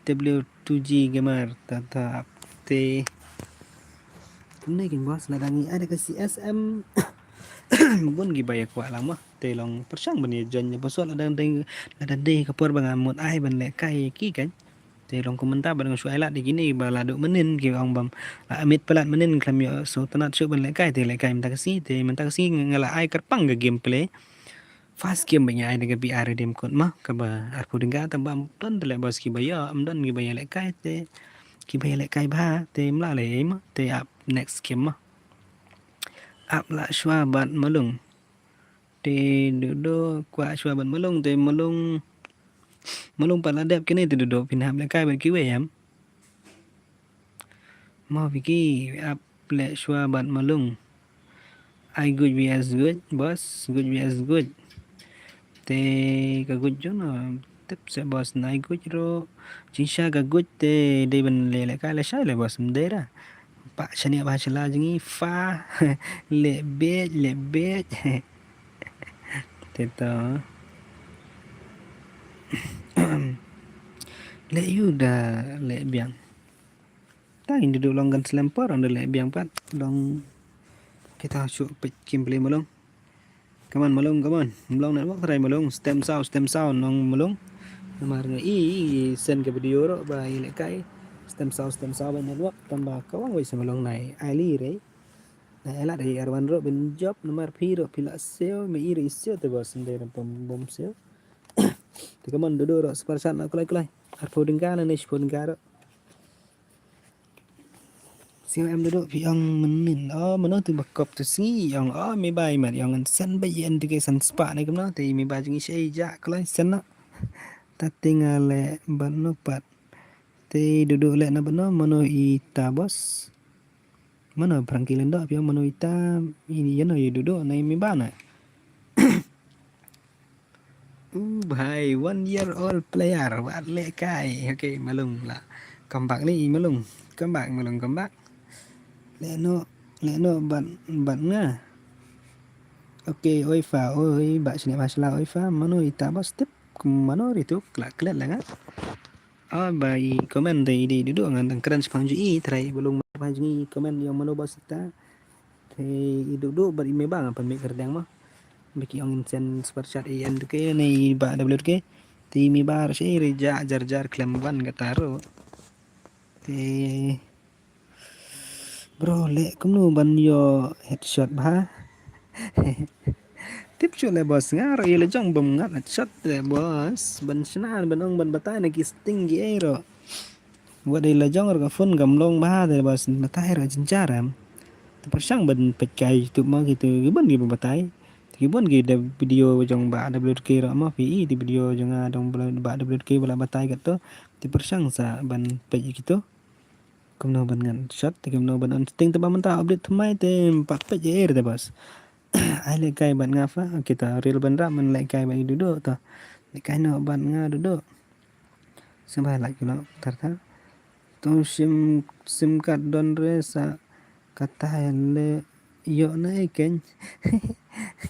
W two G gamer, ta ta te. Kumne kin boss, lada ngi ada ka C S M. Bun kiba ïa kwah lang ma. Te long pyrshang ban ïa join ïa boss, lada dei, lada dei ka por ba nga mut ai ban leh kai ki kan. Te long kumta ban nga shu ai lad ïa kine ba la duh mynnin ki ong bam. La amit palat mynnin khlem ïoh sngewtynnat shuh ban leh kai, te leh kai mynta ka sngi, te mynta ka sngi nga la ai kyrpang ka gameplay. First game ba ngi ai da ka B R Redeem Code ma, kaba arphew tyngka, tang ba ym don te leh boss kiba ïoh, ym don kiba ïa leh kai te. Kiba ïa leh kai bha te ym lah leh ei ma, te ap next game ma. Ap lah shuwa bad Malung. Te Dudu kwah shuwa bad Malung, te Malung, Malung pat la dep kine te Dudu, phin hap leh kai bad kiwei em. Mo Vicky, ap leh shuwa bad Malung. Ai guid V S guid, boss, guid V S guid. Te ka guid jong no, tip se boss, na ai guid ruh. Jingshisha ka guid te dei ban leh leh kai, leh shai leh boss, ym dei ra. Pah shaniah bha sha la jong ngi, fa. Leh beit, leh beit. Te to. Leh ïu da leh biang. Ta ïn Dudu long kan slem por, ong da leh biang pat. Long kita shu peit gameplay Malung. Come on Malung, come on. Ym long network trai Malung. Stem saw, stem saw nong Malung. Namar nga i, i send ka video ruh ba i leh kai. Stem saw, stem saw ba network. Tang ba ka wang wei sa Malung nai ai li re. Nai ai lad re Erwan ruh ban jop namar phi ruh phi la siew, me i ruh i siew te boss, ym dei re bom bom siew. Te come on Dudu ruh super chat na kulai kulai. Arphew tyngka na ne shiphew tyngka ruh. Siew em Dudu, phi ong mynnin. Oh, mano tu ba kop tu sngi ong. Oh, me bai mat ong send ba yen tu ke san spah ne kumno. Te me bai jong ngi shei ja kloi send no. Ta te nga leh bad no pat. Te Dudu leh na bad no, mano ita boss. Mano Frankie Lendo, phi ong mano ita, ini ïano ïa Dudu, na i me ba na. Uh, bhai, one year old player, wat leh kai. Okay, Malung la. Come back ni, Malung. Come back, Malung, come back. Leh no, leh no bad, bad nga. Okay, oi fa, oi, ba sini ba sala, oi fa, mano ita boss tip, mano ritu, kla klet la nga. Ah, ba i comment te i dei Dudu, ngan dang kren shipang ju i, trai ba long ba ju i comment ïa mano boss ita. Te i Dudu bad i me ba nga pan me kerdeng mo. Ba ki ong in send super chat i en tu ke ne i ba W T K. Te i me ba ruh shi re ja jar jar klem ban kata ruh. Te bro, leh kumno ban ïoh headshot bha? Tip shuh leh boss, nga ruh ïa la jong bym ngat headshot leh boss. Ban shna ban ong ban batai na ki sting ki ei ruh. Wat ïa la jong ruh ka phone kam long bha te boss, batai ruh jynjar em. Te pyrshang ban peit ka YouTube mo, kitu ki bun ki ba batai. Te ki bun ki da video jong ba W T K ruh mo, phi i te video jong nga dong ba W T K ba la batai katto. Te pyrshang sa ban peit kitu. Kumno ban ngat shot, te kumno ban on sting, te ba mynta update thymmai te ym pat peit ïa ei te boss. Ai leh kai bad nga fa, kita ril ban rap man leh kai bad i Dudu to. Leh kai noh bad nga Dudu. Sngewbha leh kino tar tar. To sim, sim card don re sa kata leh ïoh na i keiñ.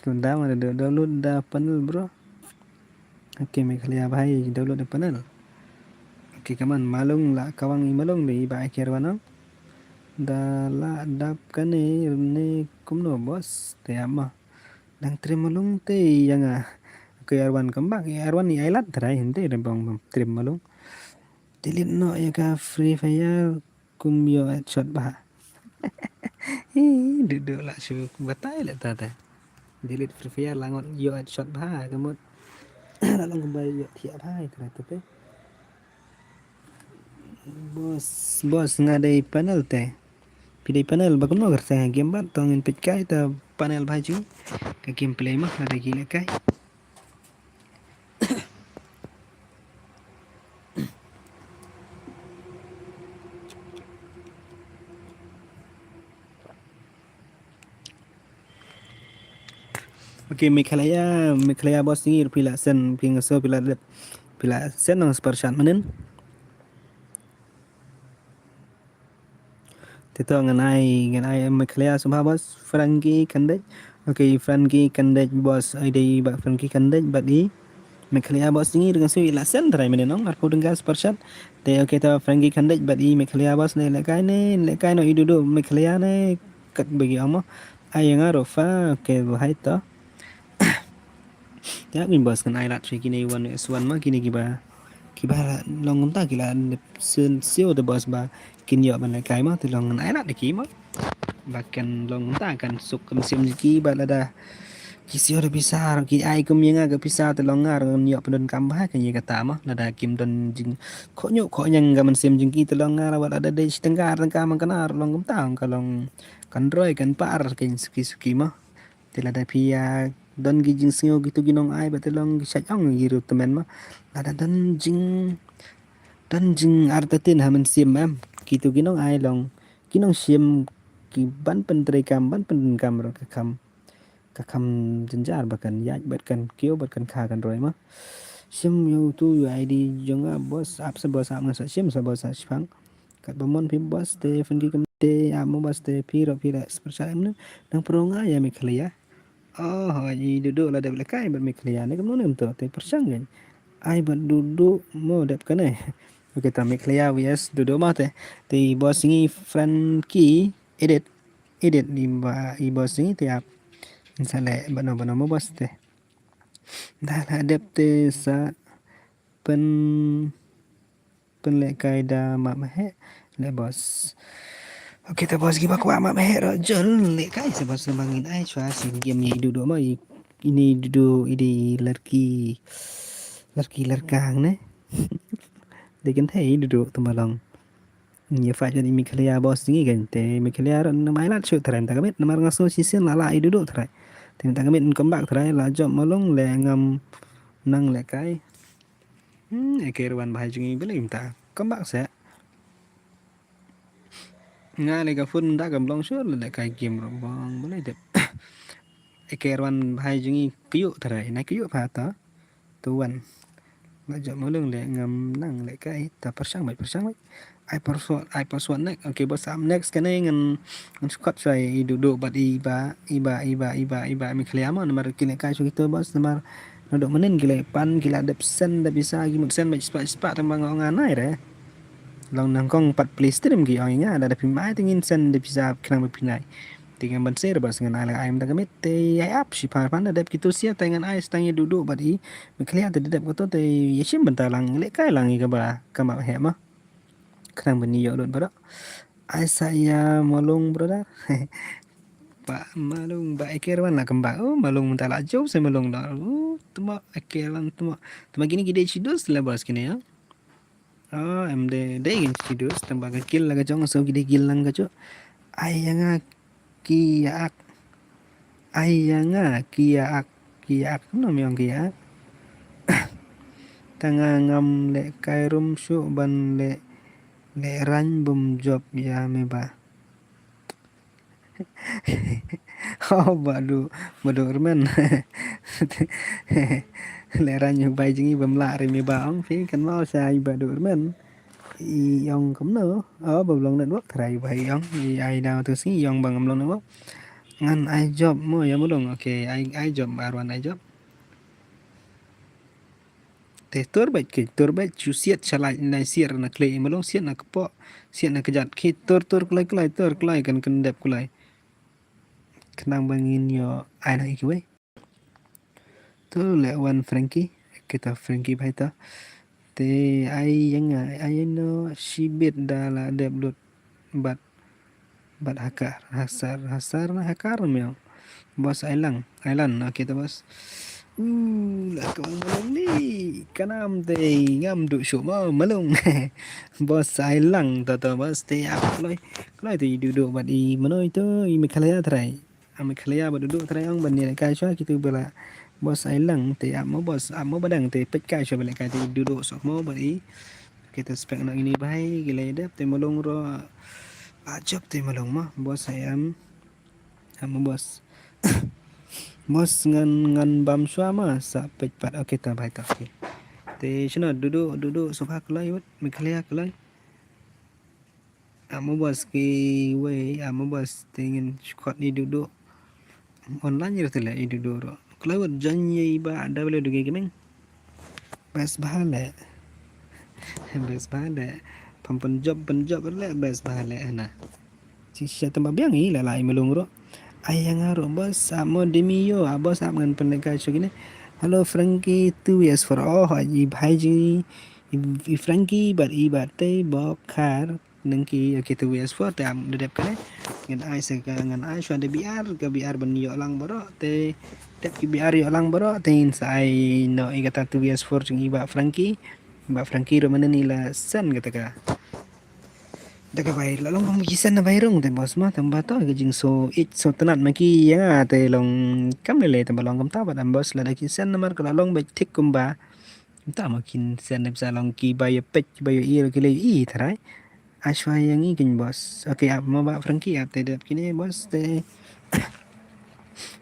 Kumta ma da download da panel bro. Okay, Meghalaya bhai download da panel. Okay, kaman Malung la kawang i Malung de i ba akhir wanang. Da la dap kane ne kumno boss te ama. Dang trim Malung te ïa nga. Okay, Arwan kembang, Arwan i ai lad trai hynte da bang trim Malung. Delete noh ïa ka Free Fire. Kum ïoh headshot bha. Hi, Dudu la shu batai leh ta ta. Delete Free Fire la ngot ïoh headshot bha ka mut. Lah long kumba ïoh thiah bha ïa ka rate te. Boss, boss, nga dei panel te. Phi dei panel ba kumno ka rate ha game bad, to ngin peit kai ta panel bha jong ka gameplay ma, lada ki lehkai. Okay, Meghalaya, Meghalaya boss, ngi ruh phi la send, phi nga sngew phi la dep, phi la send nang superchat mynnin. Te to ngan ai, ngan ai Meghalaya sngewbha boss, Frankie Khandej. Okay, Frankie Khandej boss, ai dei ba Frankie Khandej bad i Meghalaya boss, ngi ruh nga sngew i la send trai mynnin nong, arphew tyngka superchat. Te okay, to Frankie Khandej bad i Meghalaya boss, ne lehkai ne, lehkai noh i Dudu Meghalaya ne, kat ba ki ong mo. Ai ïa nga ruh fa, okay, bha ïa to. Te ap ngin boss, ngan ai lad sha kine one S one ma, kine kiba, kiba long kumta ki la siew, siew te boss ba kin ïoh ban lehkai ma, te long ngan ai lad da ki ma. Ba kan long kumta kan suk ka mynsiem jong ki, ba lada ki siew da pisa, ki ai kum ïa nga ka pisa, te long nga ruh ngan ïoh pyndonkam bha kan ïa kata ma. Lada kim don jingkhohñiuh khohñiang ka mynsiem jong ki, te long nga ruh wat lada dei shi tyngka ar tyngka man kane ruh long kumta, ka long kan roi kan par kan suki suki ma. Te lada phi ïa don ki jingsngew kitu ki nongai, bad te long ki shait ong ki ruh tymmen ma. Lada don jing, don jingartatien ha mynsiem em, kitu ki nongai long ki nongshim, ki ban pyntreikam, ban pyndonkam ruh ka kham, ka kham jynjar ba kan ïaid bad kan kiew bad kan kha kan roi ma. Shim ïa utu ïa I D jong nga boss, ap sa boss, ap nga sa shim sa boss sa shipang. Katba mon phi boss te Frankie, kam te ap mo boss, te phi ruh phi la superchat em ne. Nang pro nga ïa Meghalaya. Oh, i Dudu la dep lehkai bad Meghalaya ne, kumno ne kumto, te pyrshang kan. Ai bad Dudu mo dep kane. Okay, ta Meghalaya V S Dudu ma te. Te i boss ngi Frankie edit. Edit i ba, i boss ngi te ap. Sa leh bano bano mo boss te. Da la dep te sa pyn pynlehkai da map heh le boss. Okay, ta boss, kiba kwah map heh ruh jur lehkai sa boss, namar ngin ai shuwa sien game ïa i Dudu ma, i, ine i Dudu, i dei i lyrki, lyrki lyrkang ne. Dei kynthei i Dudu, tang ba long. Ïa fight ïa i Meghalaya boss ngi kan, te Meghalaya ruh ngam ai lad shuh trai mynta ka miet, namar nga sngew shisien la lah i Dudu trai. Te mynta ka miet ngam comeback trai, la jop malung le ngam nang lehkai. Hmm, A K Rwan bhai jong ngi, balei mynta comeback seh. Nga leh ka phone mynta kam long shuh leh kai game ruh bang, balei dep. A K Rwan bhai jong ngi kyiuh trai, na kyiuh pha ta. Tu wan. La jop malung le ngam nang lehkai, ta pyrshang beit, pyrshang beit. Ai password, ai password next. Okay, boss, ap next kane ngan, ngan squad shuwa i Dudu bad i ba, i ba, i ba, i ba, i ba Meghalaya mo, namar ki lehkai shuh kito boss, namar naduh mynnin ki la pan, ki la dep send, dep pisa, ki mut send beit spah, spah, tang ba nga ong ngan ai re. Long nyngkong pat play stream ki ong ïa nga, da da phim ai te ngin send dep pisa khnang ba phin ai. Te ngan ban share boss, ngan ai la ai mynta ka miet, te ai ap shipang phan da dep kito sia, te ngan ai sa tang ïa Dudu bad i Meghalaya te da dep kato, te ïa shim bynta lang, lehkai lang ïa kaba, ka map heh mo. Khnang ban ïoh lut baroh. Ai sa ïa malung brother. Ba malung ba A K Rwan la kamba. Oh, malung mynta la jop sa malung da. Oh, tuma A K Rwan tuma. Tuma kine ki dei shi dos le boss kine ïa. Oh, em dei, dei ki shi dos, tang ba ka kill la ka jong, so ki dei kill lang ka jong. Ai ïa nga ki ïa ak. Ai ïa nga ki ïa ak. Ki ïa ak, kumno me ong ki ïa ak? Tang nga ngam lehkai rum shuh ban leh, leh rang bym jop ïa me ba. Oh, Bah Du, Bah Du Rmen. Leh rang ïa u bai jong ngi bym lah re me ba, ong phi, kan mau sha i Bah Du Rmen. I ong kumno? Oh, ba long network trai ba i ong. I ai da tu sngi i ong ba ngam long network. Ngan ai jop mo ïa mo dong. Okay, ai, ai jop, Arwan ai jop. Te tur bad ki, tur bad shu siat shalai nai siat na khlei, malung siat na kpoh, siat na kjat ki, tur, tur kloi, kloi, tur kloi, kan, kan dep kloi. Khnang ba ngin ïoh ai na kiwei. Tu le wan Frankie, kita Frankie bhai ta. Te ai ïa nga, ai no shibit da la dep lut bad, bad Hakar, Hasar, Hasar na Hakar me ong. Boss ai lang, ai lan, okay ta boss. Uh, la ka ong malung ni. Kanam te ngam duh shuh mo malung. Boss ai lang to to boss te ap kloi. Kloi te i duh duh bad i mano ito i Meghalaya trai. A Meghalaya bad duh duh trai ong ban ni ka shwa kitu bala. Boss ai lang te ap mo boss ap mo badang te pet ka shwa bala ka te i duh duh sok mo bad i. Kita spek nak ini bahai gila dep te malung ro. Ajab te malung mo boss ai am. Am boss. Boss ngan ngan bam shwa ma sa pet pat. Okay ta bai ta okay. Te shino duh duh duh duh sofa kloi wut Meghalaya kloi. Am boss ki wei am boss te ngin shkot ni duh duh. Online yer te le i duh duh ro. Kloi wut jan ye ba da bele duh ki kemeng. Best bha le. Best bha le. Pam pynjop pynjop le best bha le na. Shisha tamba biang i la lai malung ro. Ai yang ro boss ap mo demi yo a boss ap ngan pynleka shu kine. Hello Frankie two years for oh i bhai ji i Frankie but i bat te bokhar nangki okay two years for te am dedep kane. Ngan ai se ka ngan ai shwa de B R ka B R ban yo lang baro te tep ki B R yo lang baro te in sa ai no i kata two years for jing i ba Frankie. Ba Frankie ro manen i la sen kata ka. Da ka bai la long bang ki sen na bai rung te boss ma tamba to ka jing so it so tenat ma ki ya nga te long kam le le tamba long kam ta ba dam boss la da ki sen namar ka la long ba thik kumba. Kam ta ma kin sen ne sa long ki bai ya pet ki bai ya ir ki le i tharai. Ashwa yang i kin boss. Okay ap ma ba Frankie ap te dep kine boss te.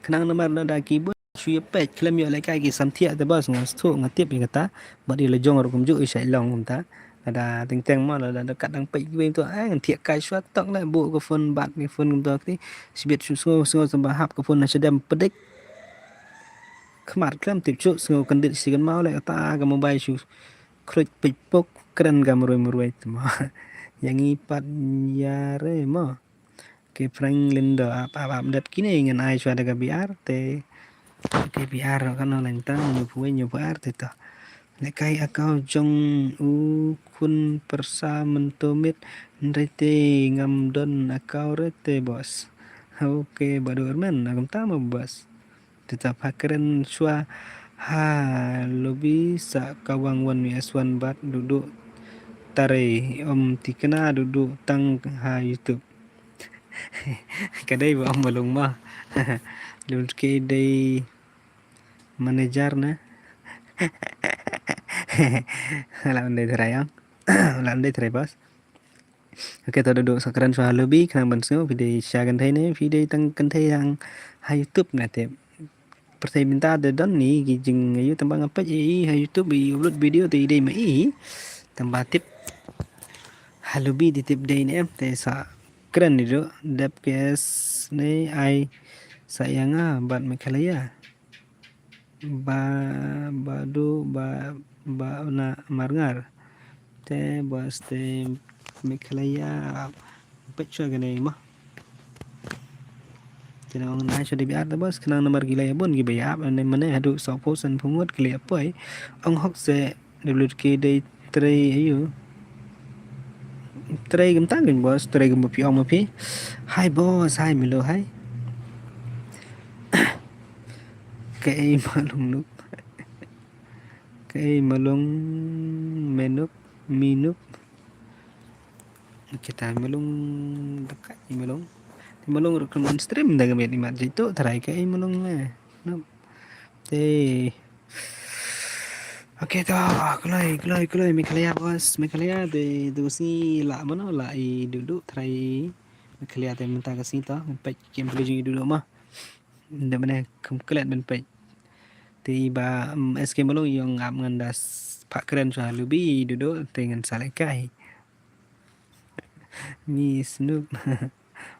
Khnang namar la da ki boss. Shu ïa peit khlem ïoh lehkai ki samthiah te bos nga sngewthuh nga tip ïa kata. Bad ïa la jong ruh kumjuh ïa shait long kumta. Lada teng teng mo lada kat dang peit kiwei to ai ngan thiah kai shuwa tok leh buh ka phone bad ka phone kumta kti. Shibit shu sngew sngew samba hap ka phone na shadem pedik. Khmat khlem tip shuh sngew kyndit shi kynmaw leh kata ka mobile shu khruit peit pok kren ka mrui mrui te mo. Ïa ngi pat ïa re mo. Ke Franklin do ap ap ap dep kine ngan ai shuwa da ka B R te. Ke B R ka no lang tang nyu phuwe nyu phuar te to. Lekai akau jong u khun persa mentomit nrete ngam don akau rete bos. Okay badu ermen agam tama bos. Te ta pha kren shuwa ha lobi sa kawang wan mi aswan bat dudu tare om tikna dudu tang ha YouTube. Ka dei ba ong malung ma. Lun ke dei manager na. Lam dei tharai ong. Lam dei tharai bos. Okay to dei sa kren shuwa ha lobi khnang ban sngew phi dei sha kynthei ne phi dei tang kynthei hang ha YouTube na te. Pyrthei mynta te don ni ki jing ayu tang ba nga peit i ha YouTube i upload video te i dei ma i. Tang ba tip ha lobi di tip dei ne em te sa kren ni do dep kes ne ai sa ïa nga bad Meghalaya. Ba ba du ba ba na marngar te bos te Meghalaya peit shuwa kane ma. Te nang nai shuwa de biar te bos khnang namar gila ya bun ki ba ya ap ne mane hadu sa pho san phungut gila ya poi ong hok se W K dei trei ayu. Trei gam tang gin bos trei gam phi ong ma phi. Hai bos hai milo hai. Kaei malung nuk. Kaei malung menuk minuk. Kita malung dekat ni malung. Ni malung rukun on stream dah kami ni mat jitu tharai kaei malung eh. Nup. Te. Okay to kloi kloi kloi Meghalaya bos Meghalaya te tu si la mano la i duduk tharai Meghalaya te mynta ka si to peit kem peli jing i duduk ma. Nda mane kem klet ben peit. Te i ba S K Malung yong ap ngan da phah kren shuwa lubi dudu te ngan sa lehkai. Mi Snoop.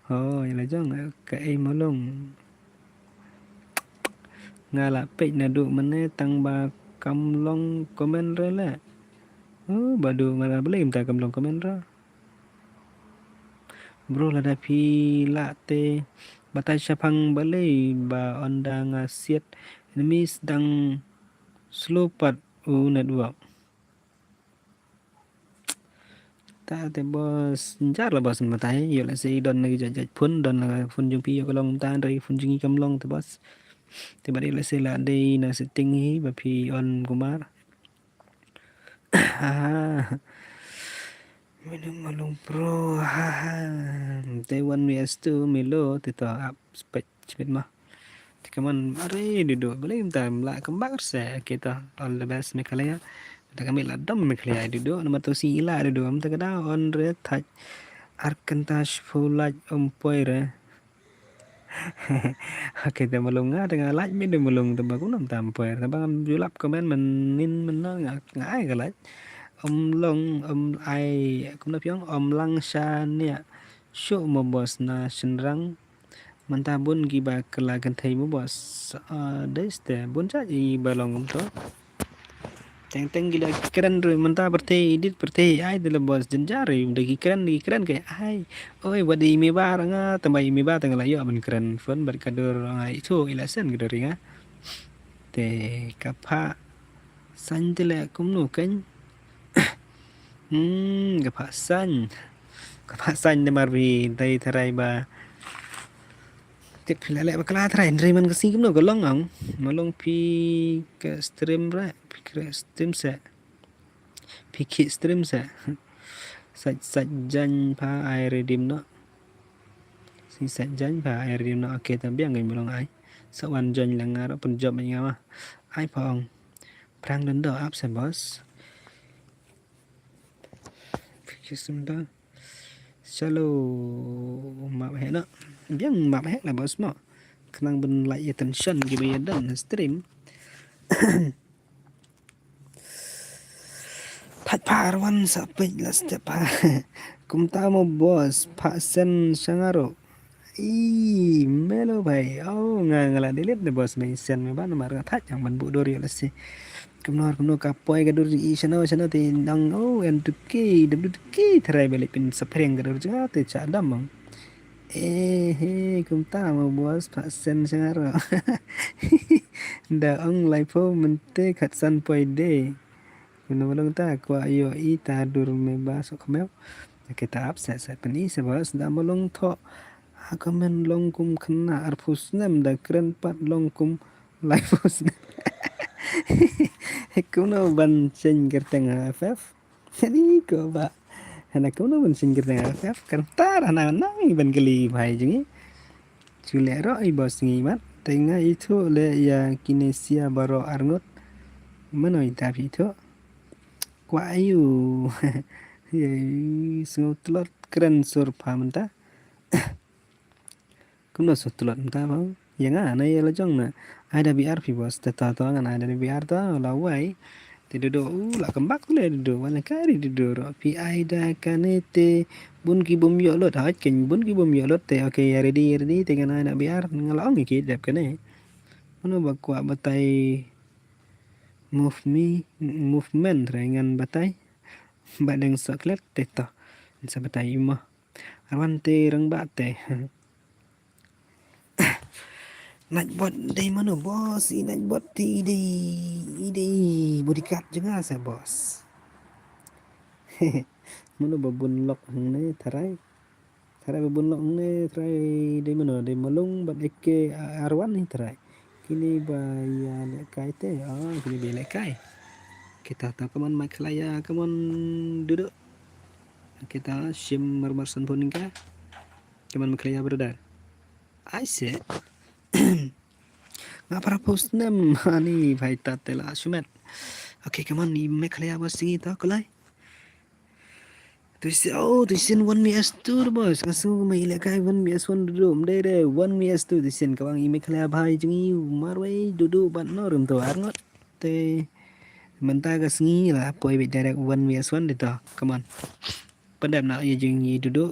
Oh ïa la jong kaei Malung. Nga la peit naduh mynne tang ba kam long comment re leh. Oh ba duh nga la balei mynta kam long comment re. Bro lada phi lah te batai shaphang balei ba ynda nga siat enemies dang slow pat u network. Ta te bos njar la bos batai ïoh la se don lagi jajaj phone don la phone jong phi ïoh ka long ta ndai phone jong i kam long te bos. Te ba dei la se la dei na setting hi ba phi on kumar. Ha ha. Menu malung pro, ha ha. Te one V S two milo te to up spec chmit ma. Te kaman are dudu bale ta la kembang se kita. All the best Meghalaya. Ta kami la dom Meghalaya dudu nama tu si ila dudu am ta kada on re thaj. Arkantash fulaj umpoi re. Okay, te malung nga te nga like mi de malung te ba kunam tam poer te ba ngam julap komen men nin men na nga nga ai ka like. Om long om ai kumna piong om lang sha nia shu mo boss na shenrang. Manta bun ki ba kala kan thei mo boss. Dei ste bun cha i ba long um to. Teng teng ki la kren ruh mynta pyrthei edit pyrthei ai de la boss jynjar ruh da ki kren ki kren kai ai. Oi wat i mi ba nga tang ba i mi ba tang la ïoh ban kren phone bad ka dur nga itu i la sen ka dur nga. Te ka pha san te le kumno kan. Hmm ka pha san. Ka pha san de mar bi dai tharai ba. Tip phi la leh bakla trai ndri man ka si kumno ka long ang. Ma long phi ka stream ra phi ka stream se. Phi ki stream se. Sach sach jan pha ai redim no. Si sach jan pha ai redim no. Okay ta biang ngai ma long ai. Sa wan jan lang ngar pun job ai nga ma. Ai pha ong. Prang den do ap se boss. Phi ki stream da. Shalom map hek na. Biang map hek la boss mo. Khnang ban like attention ki ba ïa don stream. Phat pha arwan sa peit la step pha. Kumta mo boss pha sen shangaro. Ih melo bhai. Oh nga nga la delete de boss me sen me ban mar nga thach yang ban bu dor ïa la si. Kumno kumno ka poi ka dur i shano shano te nang oh en tuki dam du tuki tharai balik pin sapreng ka dur jnga te cha dam mang. Eh he kumta mo boss pha sen shangaro. Da ong lai pho mente khat san poi de. Kumno malung ta kwah ïoh i ta dur me ba sok khmew. Kita ap set set pyn i se boss da malung tho. Ha comment long kum khynnah arphew snem da kren pat long kum laiphew snem. Kumno ban change kyrteng ha F F. Ni ko ba. Hana kumno ban change kyrteng ha F F. Kan tar hana nang ban kylli bhai jngi. Chule ro i boss ngi mat. Te nga ithuh le ïa kinesia baro arngut. Mano i tap ithuh. Kwah ayu. Ye sngew tlot kren sur pha mynta. Kumno sur tlot mynta ba. Ïa nga na ïa la jong na. Ai da B R phi boss te ta to ngan ai da B R to la wai. Te dudu u la kembak le dudu wala kari dudu ro. Phi ai da kane te bun ki bum ïoh lot ha ken bun ki bum ïoh lot te okay ïa ready ïa ready te ngan ai da B R nga la ong ki dep kane. Mano ba kwah batai move me movement re ngan batai. Ba deng soklet te to. Sa batai imo. Arwan te rang ba te. Nightbot dei mano boss i nightbot te i dei i dei bodyguard jnga sa boss. Mano ba bun lok hangne tharai. Tharai ba bun lok hangne tharai dei mano dei malung bad eke arwan ni tharai. Kini ba ïa lekai te ah kini ba ïa lekai. Kita ta kaman Meghalaya kaman dudu. Kita shim marmar san pun ka. Kaman Meghalaya brother. Ai se. Nga para post nem ani bhai ta te la shumet. Okay kaman ni Meghalaya ba singi ta kulai. Tuisin oh tuisin one V S two boss nga su mai le kai one V S one dudu mdei re one V S two tuisin ka bang i Meghalaya bhai jngi marwei dudu ban no rum to arngot. Te mynta ka sngi la poi bit direct one V S one de to. Come on. Pyndep na ïa jong ngi dudu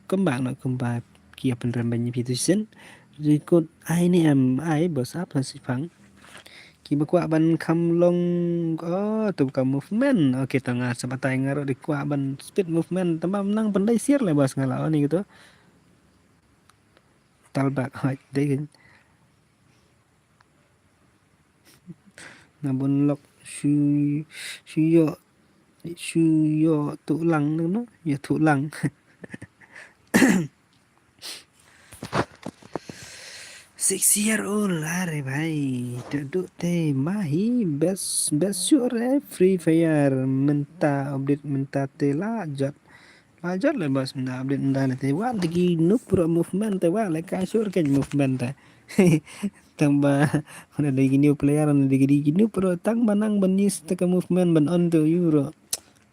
kumba na kumba ki ïa pynrem ban ïa phi tu sien. Record ai ne em ai bos ap ha sipang. Ki ba kwah ban kham long oh tu ka movement. Okay ta nga sa batai nga ruh di kwah ban speed movement tama nang pyndai siar le bos nga la oni gitu. Talbak hoi dei. Na bun lok shu shu yo shu yo tu lang no yo tu lang. Six year old, are bhai. Duk duk te ma hi best, best shuh re Free Fire. Mynta update mynta te la jot. La jot le boss mynta update mynta le te. Wan te ki noob pro movement te wa le ka shuh ke movement te. Tang ba, na de ki new player, na de ki noob pro tang ba nang ban use te ka movement ban on to you bro.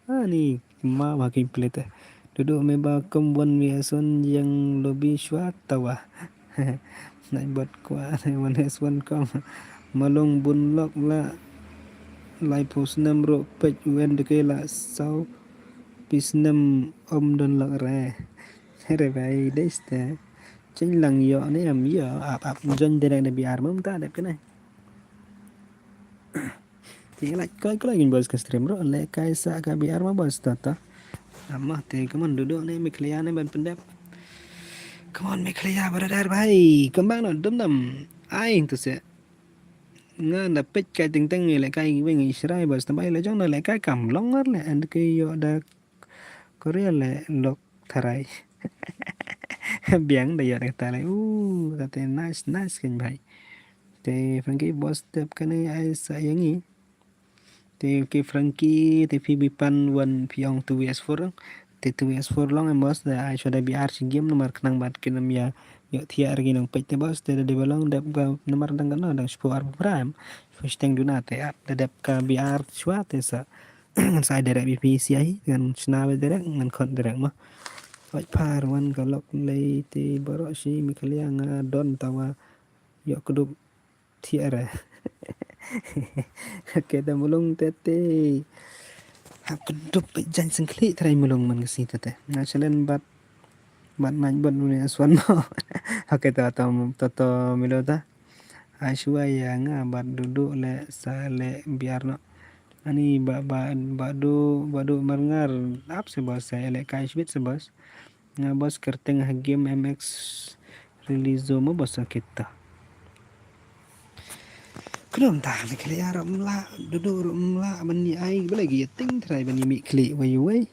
Ani ma ba ki play te. Duk duk me ba kum wan me ason yang lobby shwa tawa. Nai bot kwa ne wan es wan kom. Malong bun lok la lai pus nam ro pek wen de ke la sau pis nam om don lok re. Re bai des te. Cheng lang yo ne am yo ap ap jon direct de biar mum ta dep kene. Te like koi koi gin boys ka stream ro le kai sa ka biar ma boys ta ta. Ama te come on duk duk ne Meghalaya ne ban pyndep. Come on Meghalaya brother bhai. Kembang no dum dum. Ai tu se. Nga da pet kai ting ting le kai wing Israel boys ta bai le jong na le kai kam long ngar le and ke yo da Korea le lok tharai. Biang da yo da ta le. Uh, ta te nice nice kan bhai. Te Frankie boss tep kane ai sa yangi. Te ki Frankie te phi bi pan wan phi ong two V S four. Te two V S four long em boss da ai shoda B R shi game namar khnang bad ki nam ya yo thiar ki nong pet te boss te da de balong dep ka namar dang ka no dang shpo ar prime. First thing duna te ap da dep ka B R shwa te sa. Ngan sa direct B P C ai ngan shna be direct ngan khot direct ma. Wait par wan ka lok lei te baro shi Meghalaya nga don tawa yo kudup thiara. Ke da mulung tete. Hap kedup jan sengkli trai mulung man kesi tete. Na chalen bat bat naik bat mune aswan no. Oke to to to to milo ta. Ai shwa ya nga bat duk duk le sa le biar no. Ani ba ba ba du ba du marngar ap se bos sa le kai shwit se bos. Nga bos kerteng ha game M X release mo bos kita. Khlem ta le kle ya ro mla dudu ro mla ban ni ai bale gi ting trai ban ni mi kli wei wei.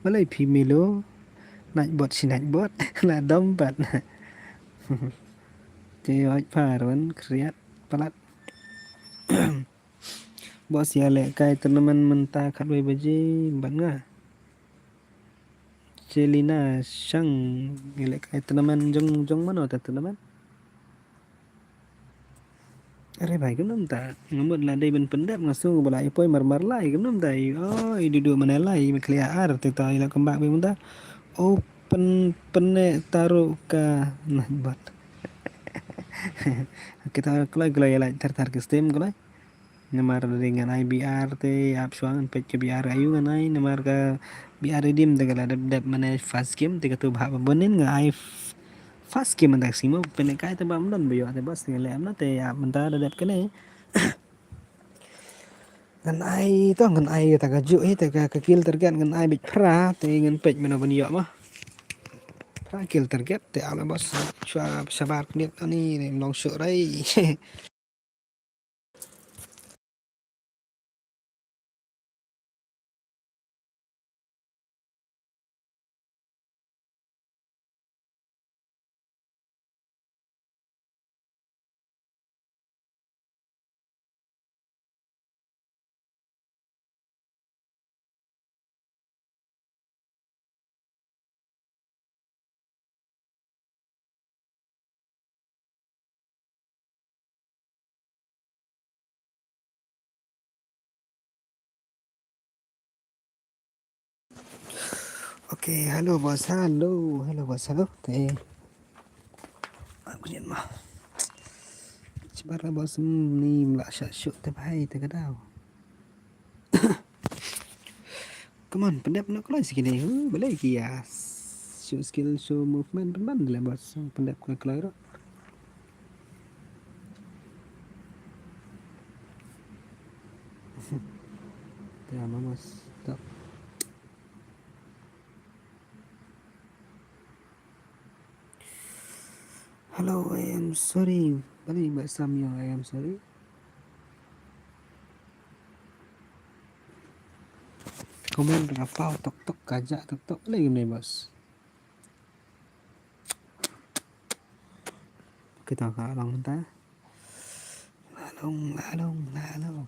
Bale phi milo naik bot si naik bot la dom pat. Te oi paron kriat palat. Bos ya le kai tournament mynta khatwei baje bad nga. Chelina shang ya le kai tournament jong jong mano ta tournament. Are bai kumno ta ngamut la dei ben pendep ngasu bala i poi mar mar lai kumno ta i oi dudu mana lai me klia ar te ta i la kembak be mynta. Open pene taru ka nah bat. Kita kloi kloi ya lai tar tar ke stem kloi. Namar dei ngan ai B R te ap shwa ngan peit ka B R ayu ngan ai namar ka B R redeem te ka la dep dep mane first game te ka tu bha ba bonin ngan ai first game ngan tak simo pene kai te ba mdon ba yo te bas te le am na te ap mynta da dep kane. Ngan ai to ngan ai ta ka ju hi te ka kill target ngan ai bit phra te ngan peit mano ban yo ma. Phra kill target te ap la bas shwa shabar knit ani ne mlong shu rai. Okay, hello boss, hello, hello boss, hello. Te. Aku ni mah. Cebar lah boss ni mula syak syuk te bai te kadau. Come on, pendep nak keluar sikit ni. Huh, boleh ki ya. Show skill, show movement, pendep boleh boss. Pendep keluar keluar. Te ama mas tak. Hello, I am sorry. Balik ba Samyo, I am sorry. Komen ka pau tok tok kajak tok tok lagi ni bos. Kita ka long mynta. Along, along, along.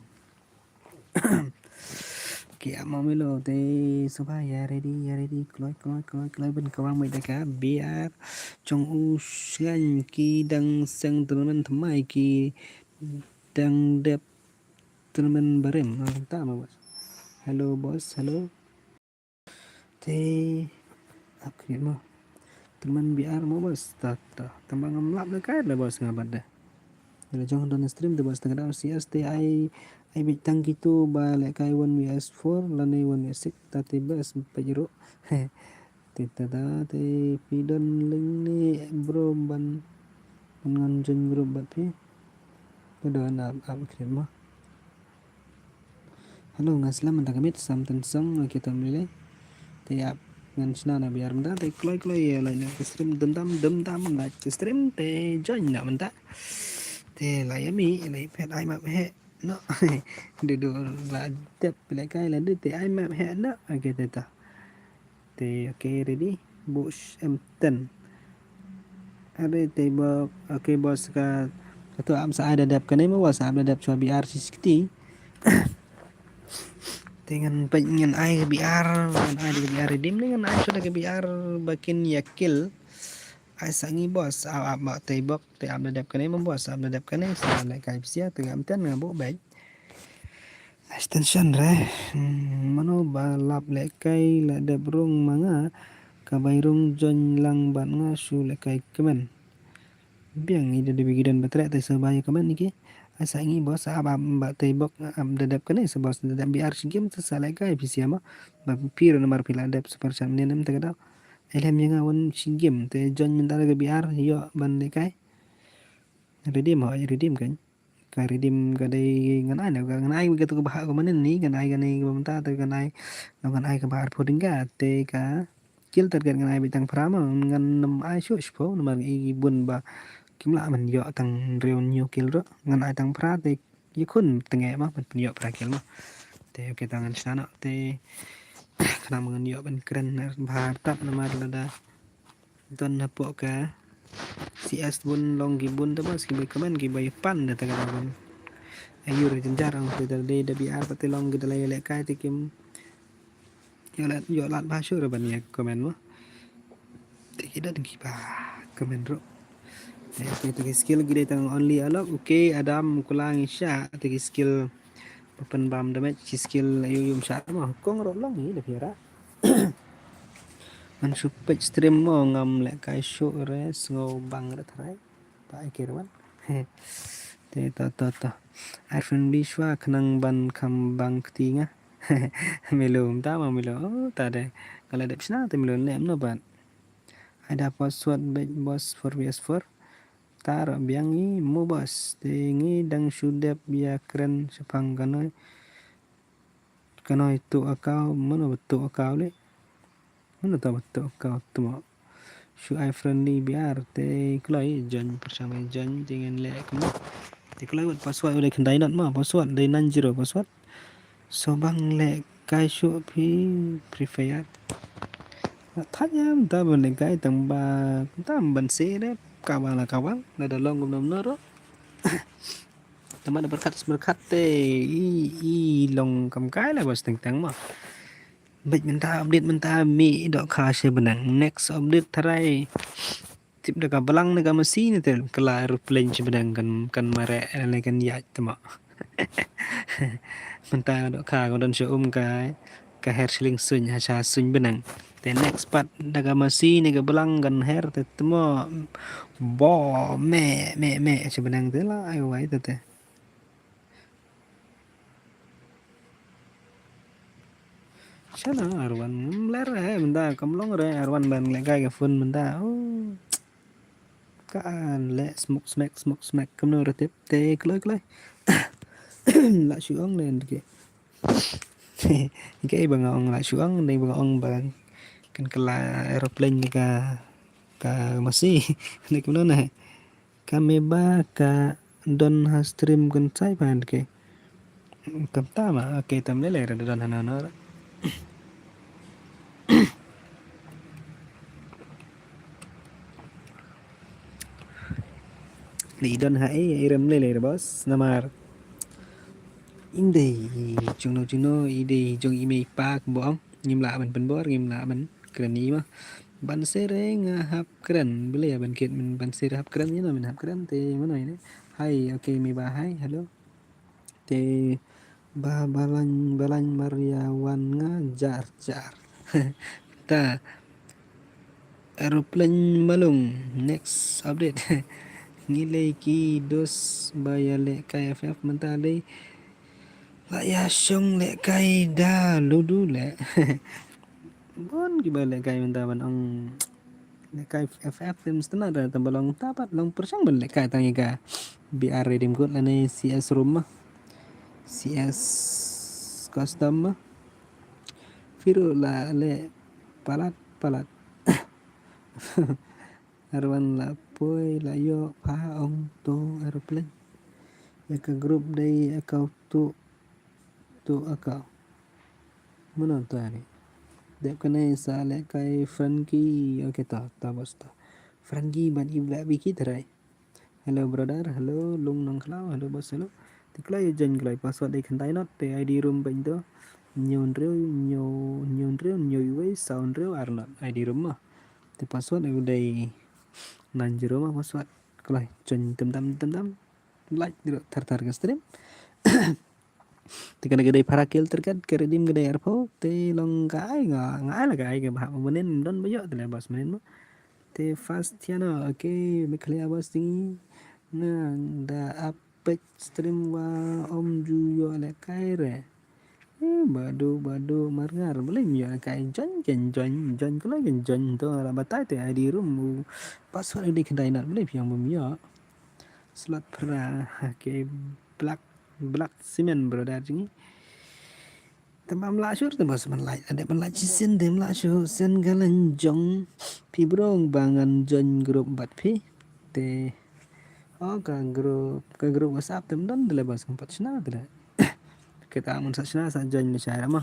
Ki ap mo milo te suba ya ready, ya ready, kloi, kloi, kloi, kloi, ban kawang mai daka biar. Chong u shan ki dang seng tournament thamai ki dang dep tournament barim. Mynta mo boss. Hello boss, hello. Te ap khnit mo. Tournament B R mo boss. Ta ta. Tang ba ngam lap lehkai la boss nga bat da. Ila jong don stream te boss tang da C S te ai ai bit tang kitu ba lehkai one V S four lane one V S six ta te best pajro. Te ta da te pidon link ni bro ban ban ngan join group bat pi. Te don ap ap khnit mo. Hello, nga slam mynta ka mit sam ten song, okay, tam lele. Te ap ngan shna na biar mynta te kloi kloi ya lai na stream dendam dendam na stream te join na mynta. Te lai ami lai pet ai map he no. Dudu la dep lehkai la du te ai map he no. Okay, te ta. Te okay, ready. Bush M ten. Are te bok, okay boss ka katu am sa ai da dep kane mo boss am da dep chwa B R sixty. Te ngan pek ngan ai B R ngan ai da B R redeem ne ngan ai chwa da B R bakin ya kill. Ai sa ngi boss ap ap ba te bok te am da dep kane mo boss am da dep kane sa lehkai pisia te am ten nga bok bek. Extension re. Hmm, mano ba lap lehkai la dep rung ma nga ka bai rung join lang bat nga shu lehkai kmen. Biang i da debi gidan batre te sa bai kmen iki. Asa ngi boss ap ap ba te bok ap da dep kane sa boss da dep B R shi game te sa lehkai pisia ma. Ba pir namar pila dep super chat ne nem te ka dau. Elem yang awan shi game te join mynta da B R yo ban lehkai. Redeem ho redeem kan. Ka redeem ka dei ngan ai na ka ngan ai ka tu ka ba ha ka manin ni ngan ai ka ni ka ba mynta te ngan ai ngan ai ka ba arphew ding ka te ka kill target ngan ai bit tang phra ma ngan nam ai shu shpo namar i bun ba kim lah man yo tang rew new kill ro ngan ai tang phra te i khun tenge ma man pun yo phra kill ma te okay tang ngan shna no te khnang ngan yo ban kren na ba tap namar lada Don hapoh ka C S bun long ki bun te bas ki bai comment ki bai pan da ta ka bun. Ayur jynjar ang te da dei da B R pat te long ki da lai lehkai te kim. Yo lad yo lad ba shu ra ban ya comment mo. Te ki da ki ba comment ro. Te ki skill ki dei tang only alok. Okay Adam kulang isha te ki skill. Open bam damage ki skill ayu yum sha mo. Kong ro long i da pira. Ngan shu peit stream mo ngam lehkai shuh re sngew bang re tharai. Ta ai kir wan. Te to to to. Ai friendly shwa khnang ban kham bang kti nga. Milo mynta ma milo. Oh ta de. Ka la dep shna te milo ne em no ban. Ai da password beit boss four V S four. Ta ro biang i mo boss. Te ngi dang shu dep bia kren shaphang kanoi. Kanoi tu akau mano tu akau le. Mano tu tu akau tu mo. Shu ai friendly B R te kloi join pershang join te ngan le kemo. Te kloi wat password udah kendai not ma password dei nine zero password. So bang lehkai shuh phi Free Fire. Thaj ya mynta ban lehkai tang ba tang ban se de ka bang la ka bang na da long kumno kumno ro. Tang ba da berkat berkat te i i long kam kai la bas teng teng ma. Bej mynta update mynta mi dok kha she benang next update tharai. Tip da ka balang na ka masi ni te kala aeroplane shi benang kan kan mare ne kan yaj tama. Mynta dok ka ka don shi um ka ka her shilling suñ ha sha suñ benang. Te next part da ka masi ni ka balang kan her te tama bo me me me shi benang te la ai wai te te. Shana arwan mler eh benda kam long re arwan ban le kai ka phone benda. Oh. Ka an le smoke smack smoke smack kam no retip te kloi kloi. La shu ong le ndke. Ke ba nga ong la shu ong ne ba nga ong ba kan kala aeroplane ni ka ka masi. Ne kam no ne. Ka me ba ka don ha stream kan sai pa ke. Kam ta ma okay tam le le ra don ha no no. Dei don ha ei, i rem lei lei boss, namar. Ym dei jong no jong no, i dei jong i mei i pa kumba ong, ngim lah ban pynbor, ngim lah ban kren i ma. Ban sir nga hap kren, balei ban kit men ban sir hap kren, ïa no men hap kren, te mano ine. Hai, okay, mei ba hai, hello. Te ba balaiñ, balaiñ mar ïa wan nga jar jar. Ta. Aeroplane malung, next update. Ngi lei ki dos ba ïa lehkai F F mynta lei. La ïa shong lehkai da ludu leh. Bun kiba lehkai mynta ban ong lehkai F F te mesti na da tang ba long ta pat long pyrshang ban lehkai tang ïa ka B R Redeem Code lane C S Room ma. C S Custom ma. Phi ruh la leh palat palat. Arwan la poi la ïoh pha ong to aeroplane. Ïa ka group dei account to, to account. Mano to ari. Dep kane sa lehkai Frankie, okay to, ta boss to. Frankie bad i Black Vicky trai. Hello brother, hello Lung Nongkhlaw, hello boss, hello. Te kloi join kloi password dei khyndai not, te I D room bad to. Hynñiew hynriew, hynñiew, hynñiew hynriew, hynñiew wei, saw hynriew, ar not. I D room ma. Te password u dei nine zero ma password. Kloi join tam tam tam tam. Like dei ruh thar thar ka stream. Te kane ka dei para kill target, ka redeem ka dei arphew, te long ka ai nga, nga ai la ka ai ka ba hap mynnin don ba ïoh te le boss mynnin mo. Te fast thiano, okay, Meghalaya boss tingi. Nga da ap page stream wa ym ju ïoh lehkai re. Eh, badu badu mar ngar, balei ym ïoh lehkai join ken join, join kloi ken join to la batai te I D room u password dei khyndai not, balei phi ong bym ïoh. Slot phra, okay, black, black cement brother tingi. Te bam lah shuh te bos ban like, ade ban like shisien te bam lah shuh, sien ka lynjong phi bro ba ngan join group bad phi. Te, oh, ka group, ka group WhatsApp te ym don te le bos, ngam pat shna te le. Kita ngan sa shna sa join me shai ra ma.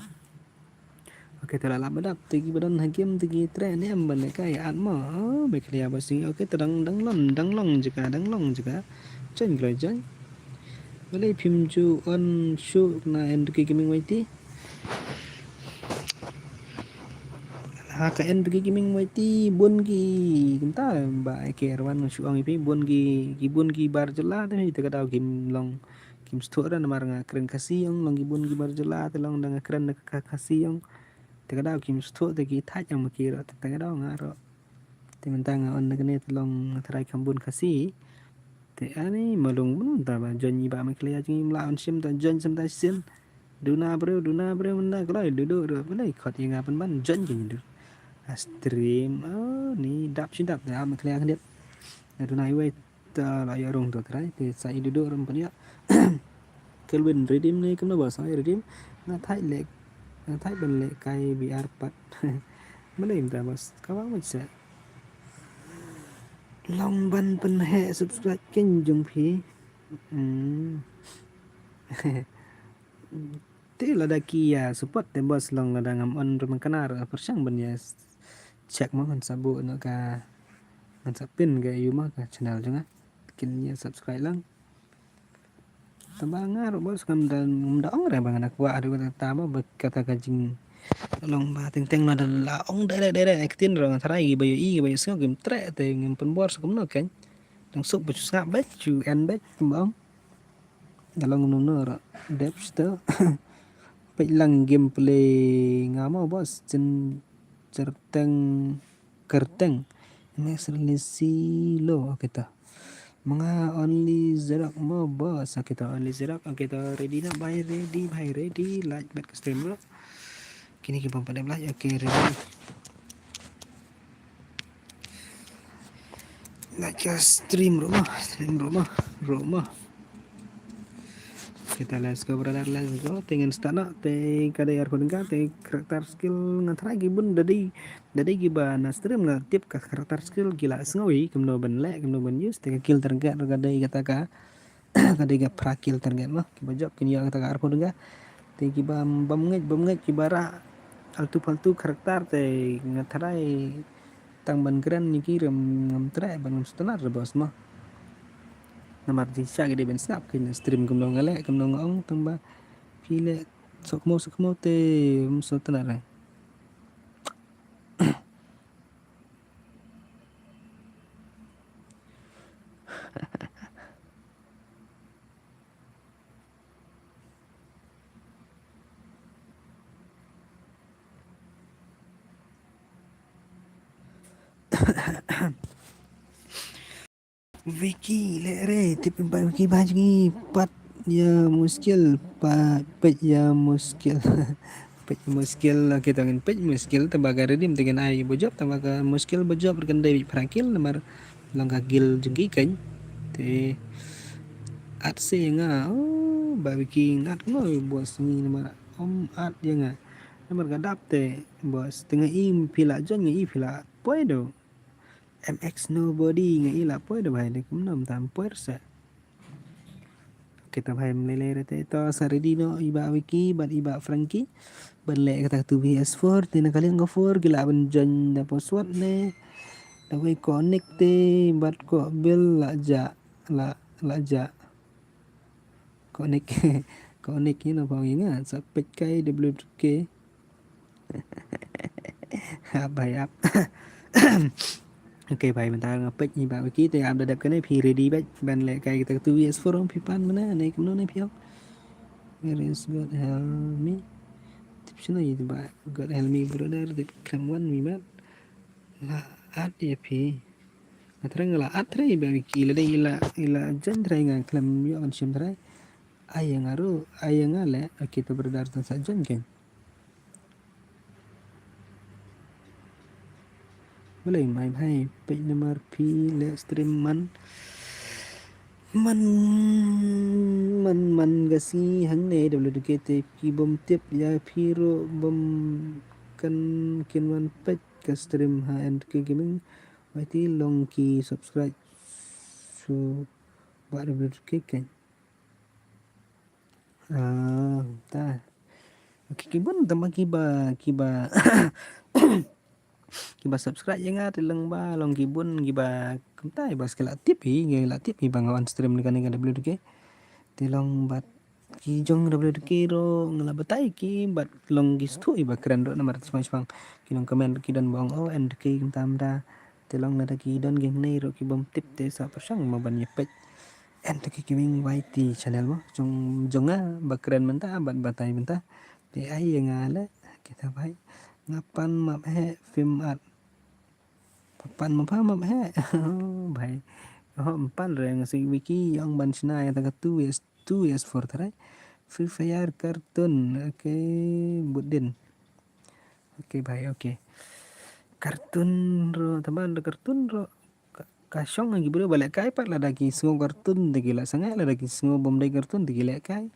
Okay, te la lap ba dap, te ki ba don ha game, te ki treh ne em ban lehkai at mo. Oh, Meghalaya bos tingi. Okay, te dang, dang long, dang long jaka, dang long jaka. Join kloi join. Balei phim ju on shuh na N two K Gaming Y T. Ha ka N two K Gaming Y T bun ki kumta ba ai ke arwan shu ong ïa phi bun ki, ki bun ki bar jylla te phi te ka daw kim long kim sdang ra namar nga kren Khasi ong long ki bun ki bar jylla te long da nga kren da ka Khasi ong. Te ka daw kim sdang te ki thait ong ma ki ruh te ka daw nga ruh. Te mynta nga on na kane te long nga tharai kham bun Khasi. Te ani malung bun ta ba join i ba Meghalaya jong i mla on shim ta join sem ta sien. Duna briew, duna briew mynta kloi dudu ruh balei khot ïa nga pynban join jong i du. A stream, oh, ni dap shi dap te a Meghalaya khyndiat. Na duna iwei ta la ïa rung to trai te sa i dudu ruh pynïa. Kelvin redeem ne kumno ba sa redeem. Nga thait leh, nga thait ban lehkai B R pat. Balei mynta bos ka ba mut sa. Long ban pynheh subscribe keiñ jong phi. Hmm. Te lada ki ïa support te bos long lada ngam on ruh mynta ka nar pyrshang ban ïa check mo ngan sa buh noh ka ngan sa pin ka ïa u mo ka channel jong nga. Kin ïa subscribe lang. Tang ba nga ruh bos ngam da, ngam da ong re ba ngan da kwah ruh kata ba kata ka jinglong ba teng teng lada la ong direct direct acting ruh nga tharai ki ba ïohi ki ba ïohsngew kim treh te ngim pynbor sa kumno keiñ. Dang suk ba shu sngap bad shu en bad kumba ong. Da long kumno ruh dep shuh. Peit lang gameplay nga mo bos, jin jerteng kerteng. Next release lo kita. Manga only Zerok mo bos kita, only Zerok kita. Ready na bhai, ready bhai, ready. Like bad ka stream bro. Kini ki pom pada like. Okay, ready. Like ka stream ruh mo, stream ruh mo, ruh mo. Kita let's go brother, let's go. Te ngan start noh, te ka dei arphew tyngka, te character skill ngan tharai ki bun da dei, da dei kiba na stream nga tip ka character skill ki la sngew hi kumno ban leh, kumno ban use, te ka kill target ka dei kata ka, ka dei ka phra kill target mo. Kiba jop kin ïoh kata ka arphew tyngka. Te kiba bam ngeit, bam ngeit kiba rah altu faltu character te nga tharai tang ban kren ïa ki ruh ngam treh ban ngam sngewtynnat re bos mo. Namar jingshisha ki dei ban sngap, ki stream kumno nga leh, kumno nga ong, tang ba phi leh sok mo sok mo te, um, so tana re. Vicky, leh re, tip ba Vicky ba jngi pat ya muskil, pa peit ya muskil. Peit muskil, la kita ngin peit muskil, tang ba ka redeem te ngin ai ba jop, tang ba ka muskil ba jop, kan dei phra kil, namar long ka gil jong ki kan. Te at se nga, oh, ba Vicky ngat ngo, bos ngi namar om at ya nga. Namar ka dap te, bos, te nga i phi la join, nga i phi la poi do. M X Nobody, nga i la poi do bhai, de kumno tam poi se. Kita bhai, mlei lei rete to sa ready no, i ba Vicky bad i ba Frankie. Ban leh kata tu V S four, te na kaliang ka four ki la ban join da password ne. Da wei connect te bad ko bill la ja, la, la ja. Connect, connect ni na pang inga sa peit kai W two K. Hap bhai, hap. Okay bhai, mynta nga peit ni ba Vicky, te ap da dep kane, phi ready bad ban leh kai kita tu V S four, phi pan mana ne kumno ne phi ong. Where is God help me? Tip shano ïa ba God help me brother, tip khlem wan mi mat. La at ïa phi. Nga trai nga la at trai ba Vicky, la dei ila, ila jan trai, nga khlem ïoh ban shim trai. Ai ïa nga ruh, ai ïa nga leh. Okay to brother, tang sa join kan. Balei mai bhai, peit namar phi leh stream man. Man, man, man ka sngi hangne W two K te ki bym tip ïa phi ruh bym kan kin wan peit ka stream ha N K Gaming. Wai te long ki subscribe shuh ba W two K kan. Ah, ta. Okay, ki bun tang ba kiba, kiba, kiba subscribe ïa nga te long ba, long ki bun kiba, kumta, ba ki la tip hi, ki la tip hi ba nga on stream ni kane ka W two K. Te long bad ki jong W two K ruh nga la batai ki, bad long ki sngewthuh hi ba kren ruh namar te shipang shipang ki long comment ki don ba ong, oh, N two K kumta kumta. Te long lada ki don ki hangne ruh ki bym tip te sa pyrshang mo ban ïa peit N two K Gaming Y T channel mo. Jong, jong nga ba kren mynta bad batai mynta. Te ai ïa nga leh, kita bhai. Nga pan map heh film art. Pan map, pan map heh. Bhai. Oh, pan re, nga si Vicky ong ban shna ïa ta ka two V S two V S four trai. Free Fire cartoon. Okay, bud din. Okay bhai, okay. Cartoon ruh, tang ba da cartoon ruh. Ka, ka shong ha ki briew ba lehkai pat, lada ki sngew cartoon te ki la sangeh, lada ki sngew bym dei cartoon te ki lehkai.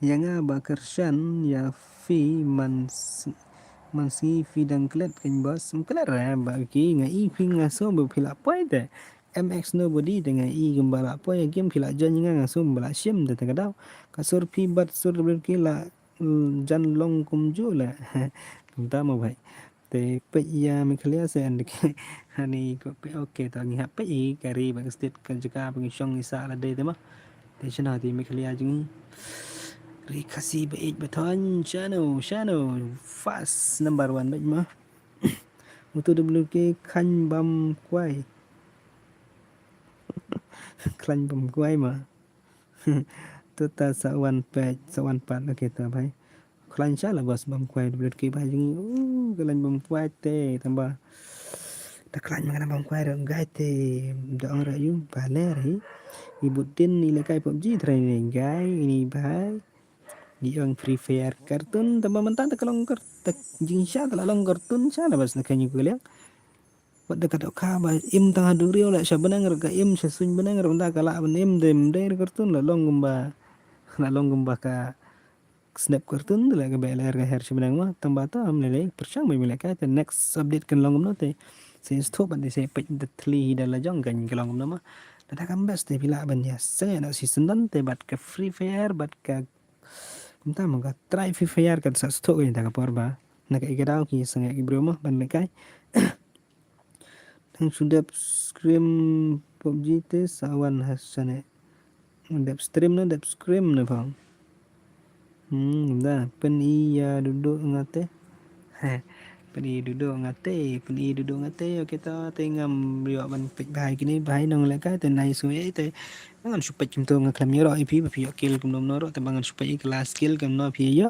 Ïa nga ba kyrshan ïa phi man s-, man sngi phi dang klet kan bos. Ym klet re ba ki, nga i phi, nga sngew ba phi la poi te. M X Nobody te nga i kumba la poi ïa game, phi la join ïa nga, nga sngew ba la shim te, te ka daw. Ka sur phi bad sur W two K la, mm, jan long kumjuh leh. Kumta mo bhai. Te peit ïa Meghalaya se N two K. Hani ko peit, okay, to ngi hap peit ïa ka ri bad ka state, ka jaka ba ngi shong ngi sah lade te mo. Te shano te Meghalaya jong ngi. Ri Khasi ba ïeit ba thon, shano, shano, fast number one bad mo. Utu W K khlaiñ bam kwai. Khlaiñ bam kwai mo. Tu ta sa wan peit, sa wan pat, okay, ta bhai. Khlaiñ sha la bos bam kwai, W K bhai jong ngi. Uh, khlaiñ bam kwai te, tang ba. Ta khlaiñ ma ka bam kwai ruh, ngai te, da ong ruh ïa u, ba ler hi. I bud din i lehkai PUBG trai ne, ngai, ini bhai. I ong Free Fire cartoon, tang ba mynta ta ka long kar-, ta jingshisha ta la long cartoon sha la bos na ka nyu ka liang. Wat da ka dohkha ba im tang haduh riewleh, sha bneng ruh ka im, sha suiñ bneng ruh ynda ka lah ban im, dei, dei ruh cartoon la long kumba, la long kumba ka snap cartoon te leh, ka beh lyer ka her sha bneng mo. Tang ba tam lei lei pyrshang ba ym lehkai te next update kan long kumno te. Sa sngewthuh bad sa peit da thli hi da la jong kan ka long kumno mo. Lada kam best te phi lah ban ïa sangeh noh season don te bad ka Free Fire bad ka kumta mo, ka try Free Fire kan sa sngewthuh kan ïa ta ka por ba na ka i ka daw ki sangeh ki briew mo ban lehkai. Tang shu dep scream PUBG te sa wan ha shane. Dep stream na, dep scream na pang. Hmm, da, pyni ïa Dudu nga te. He, pyni Dudu nga te, pyni Dudu nga te. Okay, to, te ngam ïoh ban peit bha ïa kine, bha ïa nongleh kai te nai sngewsih te. Ngan shu peit kumto, nga khlem ïoh ruh ïa phi ba phi ïoh kill kumno kumno ruh, te ba ngan shu peit ïa ka last kill kumno phi ïoh.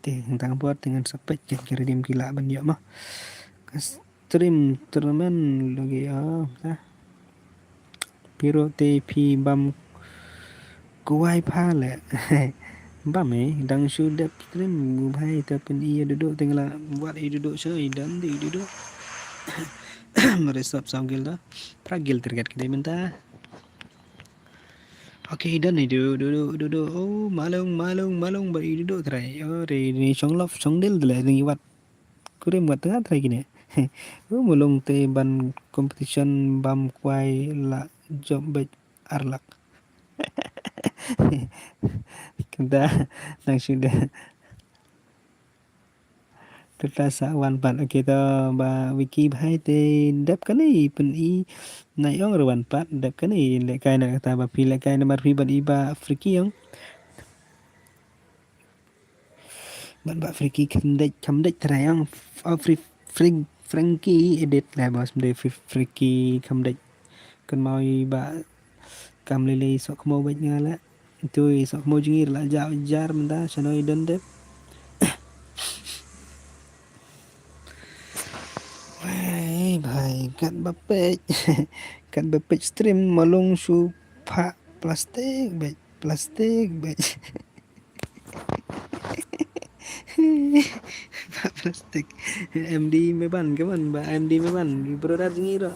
Te tang por te ngan sa peit ïa ki redeem ki lah ban ïoh ma. Ka stream tournament lagi, ah, ta. Phi ruh te phi bam kwai pha leh. Bam, eh, dang shu dep stream, u bhai, te pyni ïa Dudu te nga la wad ïa Dudu sha i don te ïa Dudu. Mare sap saw kill da. Phra kill target ka dei mynta. Okay, don ïa Dudu, Dudu, Dudu. Oh, malung, malung, malung, bad ïa Dudu trai. Oh, re, re, shong lop, shong dil de leh, ring ïa wat. Kurim wat tnga trai kine. Oh, malung te ban competition bam kwai la jop beit ar lak. Kynta nang shu da. Kynta sa wan pat. Okay, to ba Wiki bhai te dep kane pyni. Nai ong re wan pat dep kane leh kai na kata ba phi leh kai namar phi bad i ba Friki ong. Bad ba Friki kham dei, kham dei trai ong. Oh, Fri-, Fri-, Frankie edit lah bos, mdei Fri-, Friki kham dei. Kan mau i ba kam lei lei sok khmo beit nga leh. Itu i sok khmo jingir la ja jar mynta shano i don dep. Wei, bhai, kat ba peit. Kat ba peit stream malung shu phah plastik beit, plastik beit. Ba plastik. M D me ban, kaman ba M D me ban. Brother jingiro.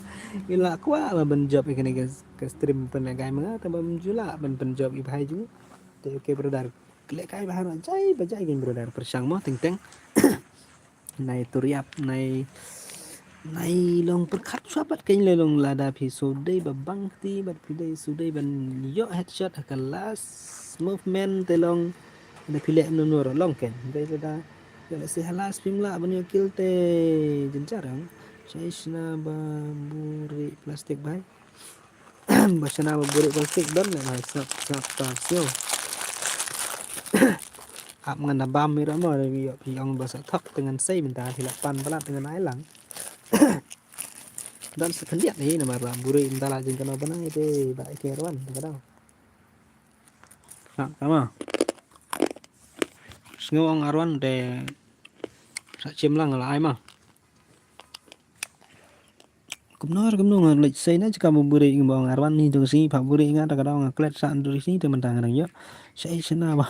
Ila kwah ba ban job ikane ka, ka stream pynlehkai ma nga, tang ba mynjula ban pynjob i bhai jong. Te okay brother. Lehkai ba haro jai ba jai kin brother. Pyrshang mo teng teng. Nai turiap, nai, nai long pyrkhat shuwa pat kein le long lada phi sudei ba bang kti, bad phi dei sudei ban ïoh headshot ha ka last movement te long, da phi leh nunur long kein. Dei lada, ïoh leh se ha last phim lah ban ïoh kill te jynjar ong. Shai shna ba buri plastik bhai. Ba shna ba buri plastik don le bhai sap sap ta sio. Ap ngan da bam mi ramo ïoh phi ong ba sa thok te ngan sei mynta phi la pan palat te ngan ai lang. Don sa khyndiat ni namar ba buri mynta la jingkano bana ite ba ike rwan te ka dau. Ha, tama. Sngew ong arwan te sa chim lang la ai ma. Kumno kumno nga leit sei na jaka ba buri nga ba ong arwan ni tu si pha buri nga ta ka dau nga klet sa ndu si te mynta nga nang ïoh. Sei sena ba.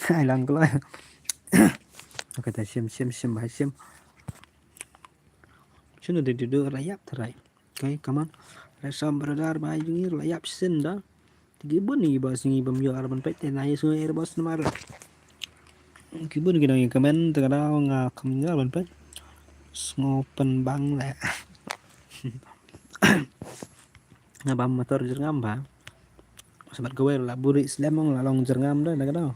Ai lang kloi. Okay, ta sim sim sim ba sim. Sino de du la ïap trai. Okay, come on. Resam brother ba jingir la ïap sin da. Tiki bun ni ba sngi bam ïoh ar ban peit te na ïa sngi er bos namar. Ki bun ki nang ïa comment te ka dau nga kam ïoh ar ban peit. Sngew pynbang le. Nga bam motor jyrngam ba. Sabat kawei la buri slem ong la long jyrngam da ka dau.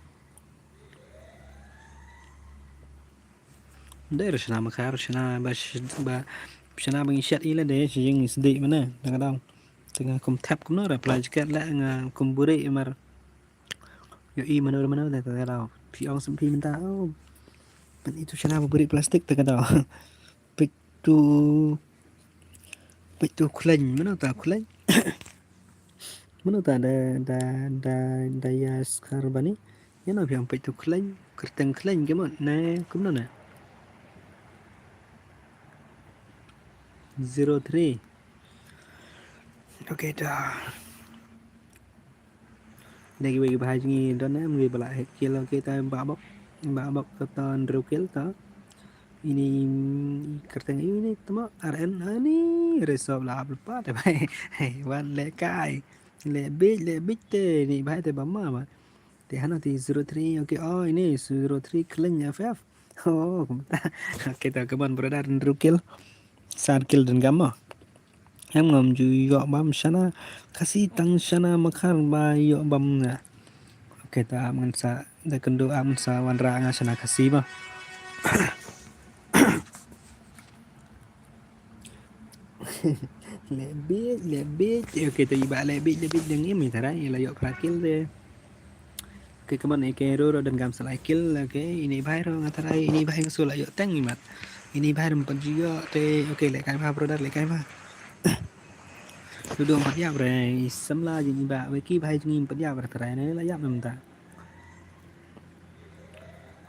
Dei ra shna ma khar shna ba sh-, ba shna ba ngi shet i la dei shi jing sdi mana da ka dau. Te nga kum thep kumno ra pla jaket la nga kum buri mar. Yo i mano mano da ka dau. Phi ong sem phi mynta. Oh. Pen itu shna ba buri plastik da ka dau. Pik tu. Pik tu khlein mano ta khlein. Mano ta da da da da ya skar bani. Ïa no phi ong peit tu khlein, kyrteng khlein ke mut ne kumno ne? Zero three. Okay ta. Dei kiwei ki bha jong ngi don em ngi ba la hit kill okay ta ba bok. Ba bok ka ta hynriew kill ta. Ini kyrteng ini tama R N ani resop la ap lepa te bai. Wan le kai. Le bit le bit te ni bai te ba ma ba. Te hano te zero three, okay, oh ini zero three khlein F F. Oh, kumta. Okay, ta kaban brother hynriew kill. San kill dun gam mo. Em ngam ju ïoh bam shana. Khasi tang shana makhar ba ïoh bam nga. Okay, ta am ngan sa da kyndu am ngan sa wanrah nga shana Khasi ba. Leh bit, leh bit. Okay, to i Bah leh bit, leh bit dang im i tharai, i la ïoh phra kill te. Okay, come on, okay, ruh ruh don kam sa lai kill, okay, ini bhai ruh nga tharai, ini bhai nga shu la ïoh tang i mat. Ini bhai ruh pat ju ïoh te, okay, leh kai bha brother, leh kai bha. Duh duh pat ïap re, i samla jong i Bah, wei ki bhai jong i pat ïap re tharai ne la ïap namta.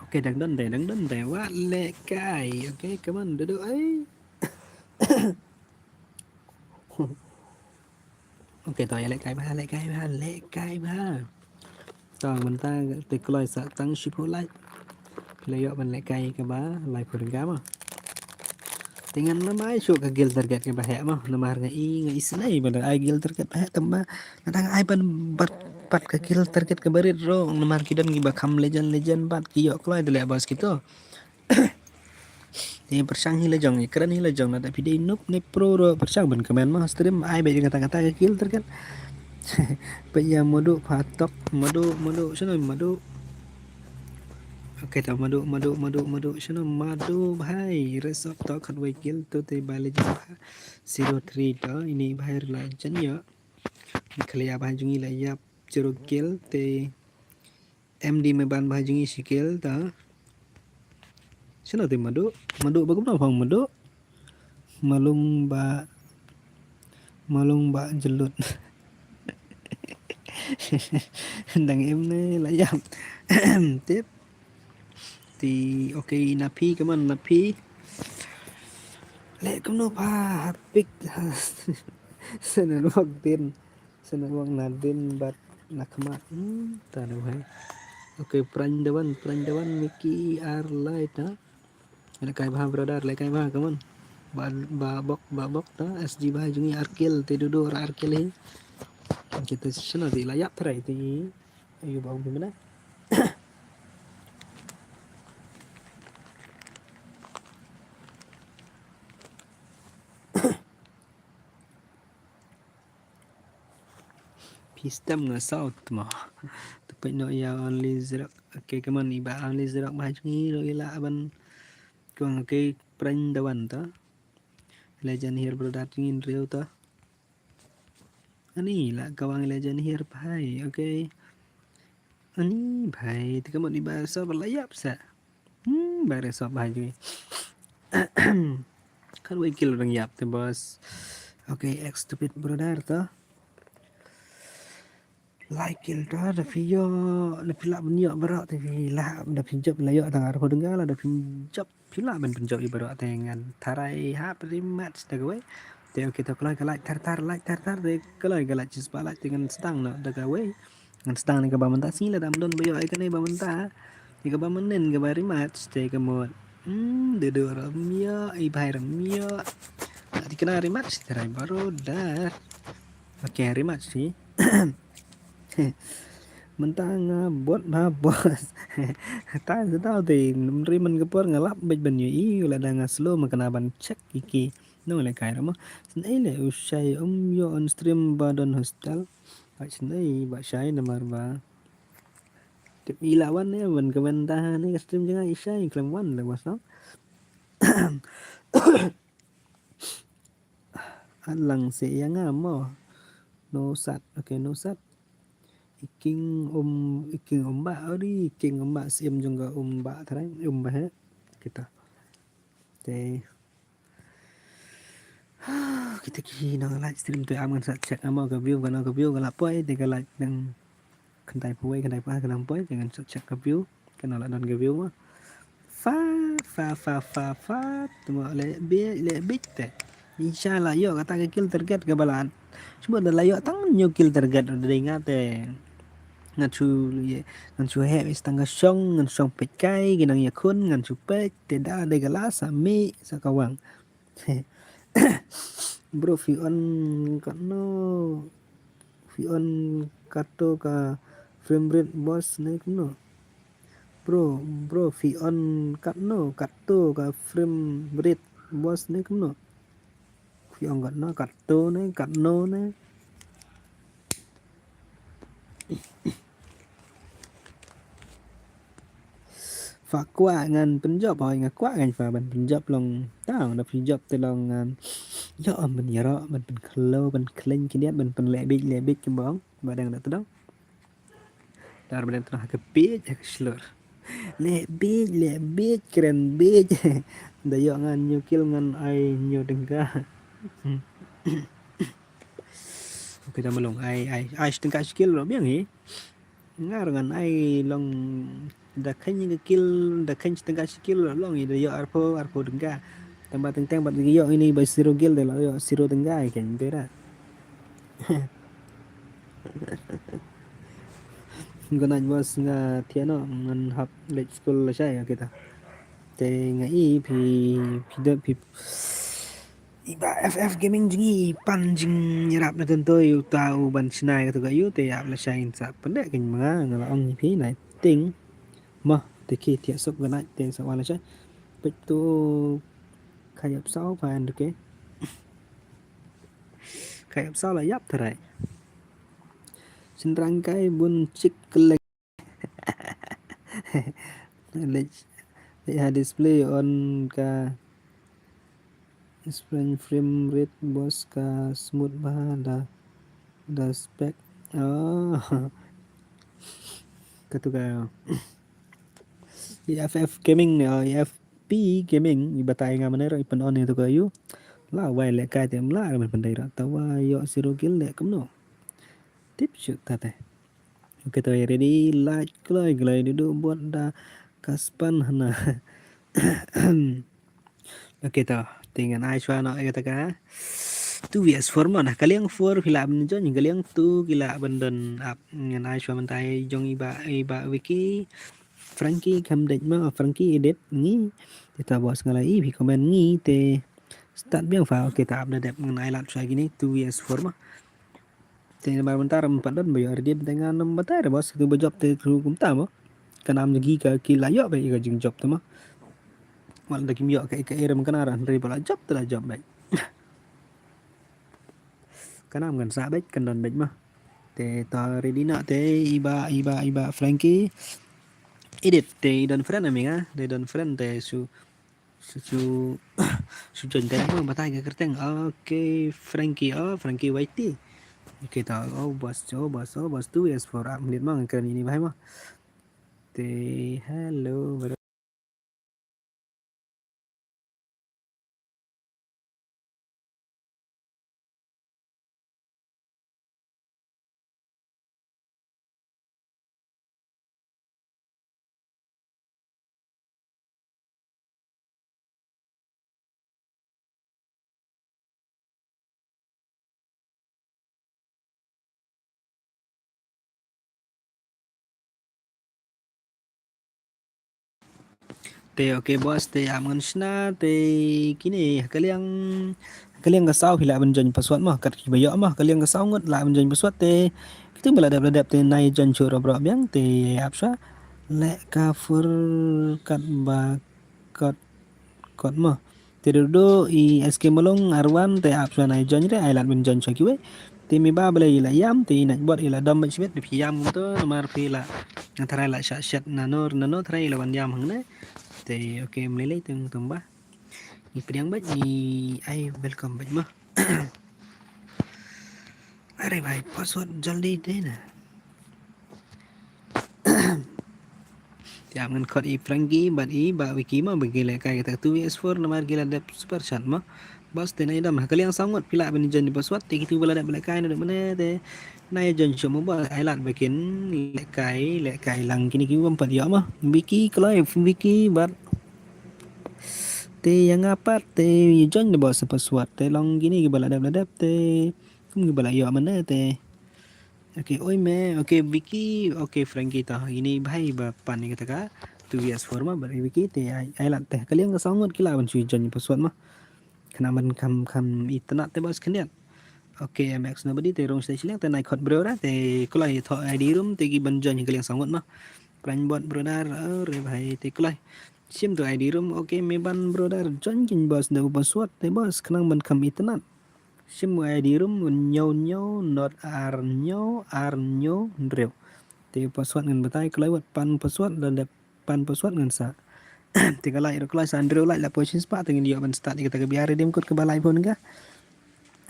Okay, dang don te, dang don te, wat leh kai, okay, come on, duh duh ai. Okay, to ïa leh kai bha, leh kai bha, leh kai bha. To mynta te kloi sa tang shiphew lait. Phi la ïoh ban leh kai kaba laiphew tyngka mo. Te ngan ym ai shuh ka kill target kaba heh mo, namar nga i, nga isynei ba da ai kill target ba heh tang ba lada nga ai ban bat pat ka kill target kaba rit ruh, namar ki don kiba kham legend legend bad ki ïoh kloi da leh boss kito. Te pyrshang hi la jong, ïakren hi la jong, lada phi dei noob ne pro ruh pyrshang ban comment mo, stream ai beit kata kata ka kill target. Peit ïa Madu pha tok, Madu, Madu, shano Madu? Okay, to Madu, Madu, Madu, Madu, shano Madu bhai, rest of tok khatwei kill to te Bah Legend bha. Zero three to, ini bhai la jan ïa. Ni khalia bhai jong i la ïap zero kill te. M D Meban bha jong i shi kill ta. Shano te Madu? Madu ba kumno phong Madu? Malung ba, malung ba jelut. Dang im ne la ïap. Tip. Te okay, na phi, come on, na phi. Leh kumno pha, ha pik. Sana wak din. Sana wang na din bad na khmat. Hmm, ta na bhai. Okay, Prandawan, Prandawan, Mickey, ar lai ta. Leh kai bha brother, leh kai bha, come on. Ba, ba bok, ba bok ta, S G bha jong i ar kill, te duh duh ar kill hi. Kita shano te la ïap tharai te. Ayu ba um bimena. Phi stem nga south mo. Tu peit noh ïa Only Zerok. Okay, come on, i Bah Only Zerok bha jong i ruh i lah ban. Kong, okay, Prandawan to. Legend here brother jong i hynriew to. Ani lah kawang legend here bhai, okay. Ani bhai, te ka mut i Bah Resop la ïap sa. Hmm, Bah Resop bha jong i. Khatwei kill dang ïap te boss. Okay, ex stupid brother to. Lai kill to, da phi ïoh, da phi lah ban ïoh baroh te phi lah, da phi jop la ïoh tang arphew tyngka, lada phi jop phi lah ban pynjop ïa baroh te ngan tharai hap rematch da kawei. Te okay to kloi ka lait thar thar, lait thar thar, te kloi ka lait shispah lait te ngan sdang noh da kawei. Ngan sdang ne kaba mynta sngi lada ym don ba ïoh ïa kane ba mynta. Ïa kaba mynnin kaba rematch te ka mut. Hmm, duh duh ruh ym ïoh, i bhai ruh ym ïoh. Lada kane rematch te tharai baroh da. Okay, rematch hi. Mynta nga bot bha boss. Ta sa tau te ym ri man ka por nga lap beit ban ïohi, lada nga slow ma kane ban check ïa ki. Nong leh kai ruh mo. Sngewbha leh u Shai um ïoh on stream ba don hostel. Ba sngewbha ba Shai namar ba. Tip i la wan ne ban ka ban da ne ka stream jong nga i Shai khlem wan leh boss no. At lang se ïa nga mo. Nusat. Okay, Nusat. I King um, i King um ba, ori i King um ba, sim jong ka um ba tharai, um ba he. Kita. Te. Kita ki nang live stream te am ngan sa check amo ka view, ka nang ka view ka la poi te ka live nang kyntai poi, kyntai poi ka nang poi te ngan sa check ka view, ka nang la don ka view mo. Fa fa fa fa fa. Te mo le bi le bit te. Inshallah ïoh kata ka kill target ka balan. Cuma da la ïoh tang hynñiew kill target da dei nga te. Ngan shu ïa, ngan shu heh wei tang ka shong, ngan shong peit kai, ki nang ïa khun, ngan shu peit, te da dei ka la sa mih, sa kawang. Bro, phi on katno, phi on katto ka frame rate boss ne kumno? Bro, bro, phi on katno, katto ka frame rate boss ne kumno? Phi on katno, katto ne, katno ne? Pha kwah ngan pynjop, hoi nga kwah ngan pha ban pynjop long. Tang da phi jop te long ngan. Ïoh, ban ïaroh, ban pynkhlo, ban khlaiñ khyndiat, ban pynleh biej, leh biej kumba ong, ba dang da tdong. Dar ba dang tdong ha ka biej, ha ka shlur. Leh biej, leh biej, kren biej. Da ïoh ngan hynñiew kill ngan ai hynñiew tyngka. Okay, da malung ai, ai, ai shi tyngka shi kill ruh biang hi. Nga ruh ngan ai long da kheiñ ka kill, da kheiñ shi tyngka shi kill ruh long hi, da ïoh arphew, arphew tyngka. Tang ba teng teng bad ïoh ine ba zero kill te la ïoh zero tyngka hi kein te da. Good night boss, nga thiah noh, ngan hap leit skul lashai, okay ta. Te nga i phi, phi da, phi, i Bah F F Gaming jong ngi i pan jingïarap na tyntu ïa uta u ban shna ïa katu ka ïa u, te ïap lashai ngin sa pyndep kein ma nga, nga la ong ïa phi na ting. Mo, te ki thiah suk good night, te sa wan lashai. Peit tu ka ïap saw pha en ruh ke. Ka ïap saw la ïap tharai. Shynrang kai bun chik kylleng. Leh, leh ha display on ka screen frame rate boss ka smooth bha da, da spec. Oh. Katu ka F F Gaming, oh, F P Gaming, i batai nga mynne ruh i pyn-on ïa tu ka ïa u. La wai leh kai te em lah ruh men pyndei ruh. Tawa ïoh zero kill leh kumno. Tip shu ta te. Okay, to ready, light kloi kloi duh duh bot da ka span hana. Okay, to te ngan ai shwa noh ïa kata ka two V S four mo, na ka liang four phi lah ban join, ka liang two ki lah ban don ap, ngan ai shwa mynta jong i Bah, i Bah Vicky, Frankie kham dei mo, Frankie edit ngi. Te ta boss nga la i phi comment ngi te start biang pha, okay, ta ap da dep ngan ai lad shwa kine two V S four mo. Te namar mynta ram pat don ba ïoh redeem te ngan ym batai re boss, katu ba jop te kru kumta mo. Ka nam jong ki ka ki la ïoh ba ïa ka jingjop te mo. Wat da kim ïoh ka, ka ram ka na ran re ba la jop te la jop beit. Ka nam kan sa beit, kan don beit mo. Te to ready noh te i Bah, i Bah, i Bah Frankie. Edit te i don friend ami nga, te don friend te shu Shu, shu, shu join te mo, batai ka kyrteng. Okay, Frankie, oh, Frankie Y T. Okay, ta, oh, boss, oh, boss, oh, boss, two V S four, ah, minit mo, ngan kren ine bha mo. Te, hello, bro. Te okay boss, te ap ngan shna te kine ha ka liang, ha ka liang ka saw phi lah ban join password mo, kat kiba ïoh mo, ha ka liang ka saw ngut lah ban join password te. Kitu ba la dep la dep te nai join shuh ruh bro biang te ap shwa. Leh ka fur kat ba kat kat mo. Te duh duh i S K Malong Arwan te ap shwa nai join re, ai lad ban join shwa kiwei. Te me ba balei i la ïam, te i Nightbot i la dom bad shibit, te phi ïam kumto namar phi la, nga tharai la shah shet nano nano tharai i la wan ïam hangne. Te okay, mlei lei te tung ba ngi pdiang bad ngi ai welcome bad mo. Are bhai, password jaldi de na. Te ap ngan khot i Frankie bad i Bah Vicky mo, ba ki leh kai kata two V S four namar ki la dep super chat mo. Boss, te nai dom ha ka liang saw ngut phi lah ban join password, te kitu ba la dep leh kai na dep mane te nai join shuh mo boss, ai lad ba kin leh kai, leh kai lang kine ki bym pat ïoh mo. Vicky kloi, Vicky bad te ïa nga pat te join de boss password te long kine kiba la dep la dep te kum kiba la ïoh mane te. Okay, oi me, okay, Vicky, okay, Frankie ta. Ine bhai ba pan ïa kata ka two V S four mo, ba Vicky te ai, ai lad te. Ka liang ka saw ngut ki lah ban shu join password mo. Khnang ban kham, kham itynnad te boss khyndiat. Okay, M X nobody te rung sdei shiliang te nai khot bro ra te kloi thoh I D room te ki ban join ka liang saw ngut mo. Prangbot brother, oh, re bhai te kloi. Shim tu I D room, okay, me ban brother join kin boss da u password te boss khnang ban kham itynnad. Shim u I D room, hynñiew hynñiew not ar hynñiew ar hynñiew hynriew. Te password ngan batai, kloi wat pan password, la dep pan password ngan sa. Te ka light ruh kloi sa hynriew light la poi shispah, te ngin ïoh ban start ïa kata ka biar redeem code kaba lai phone ka.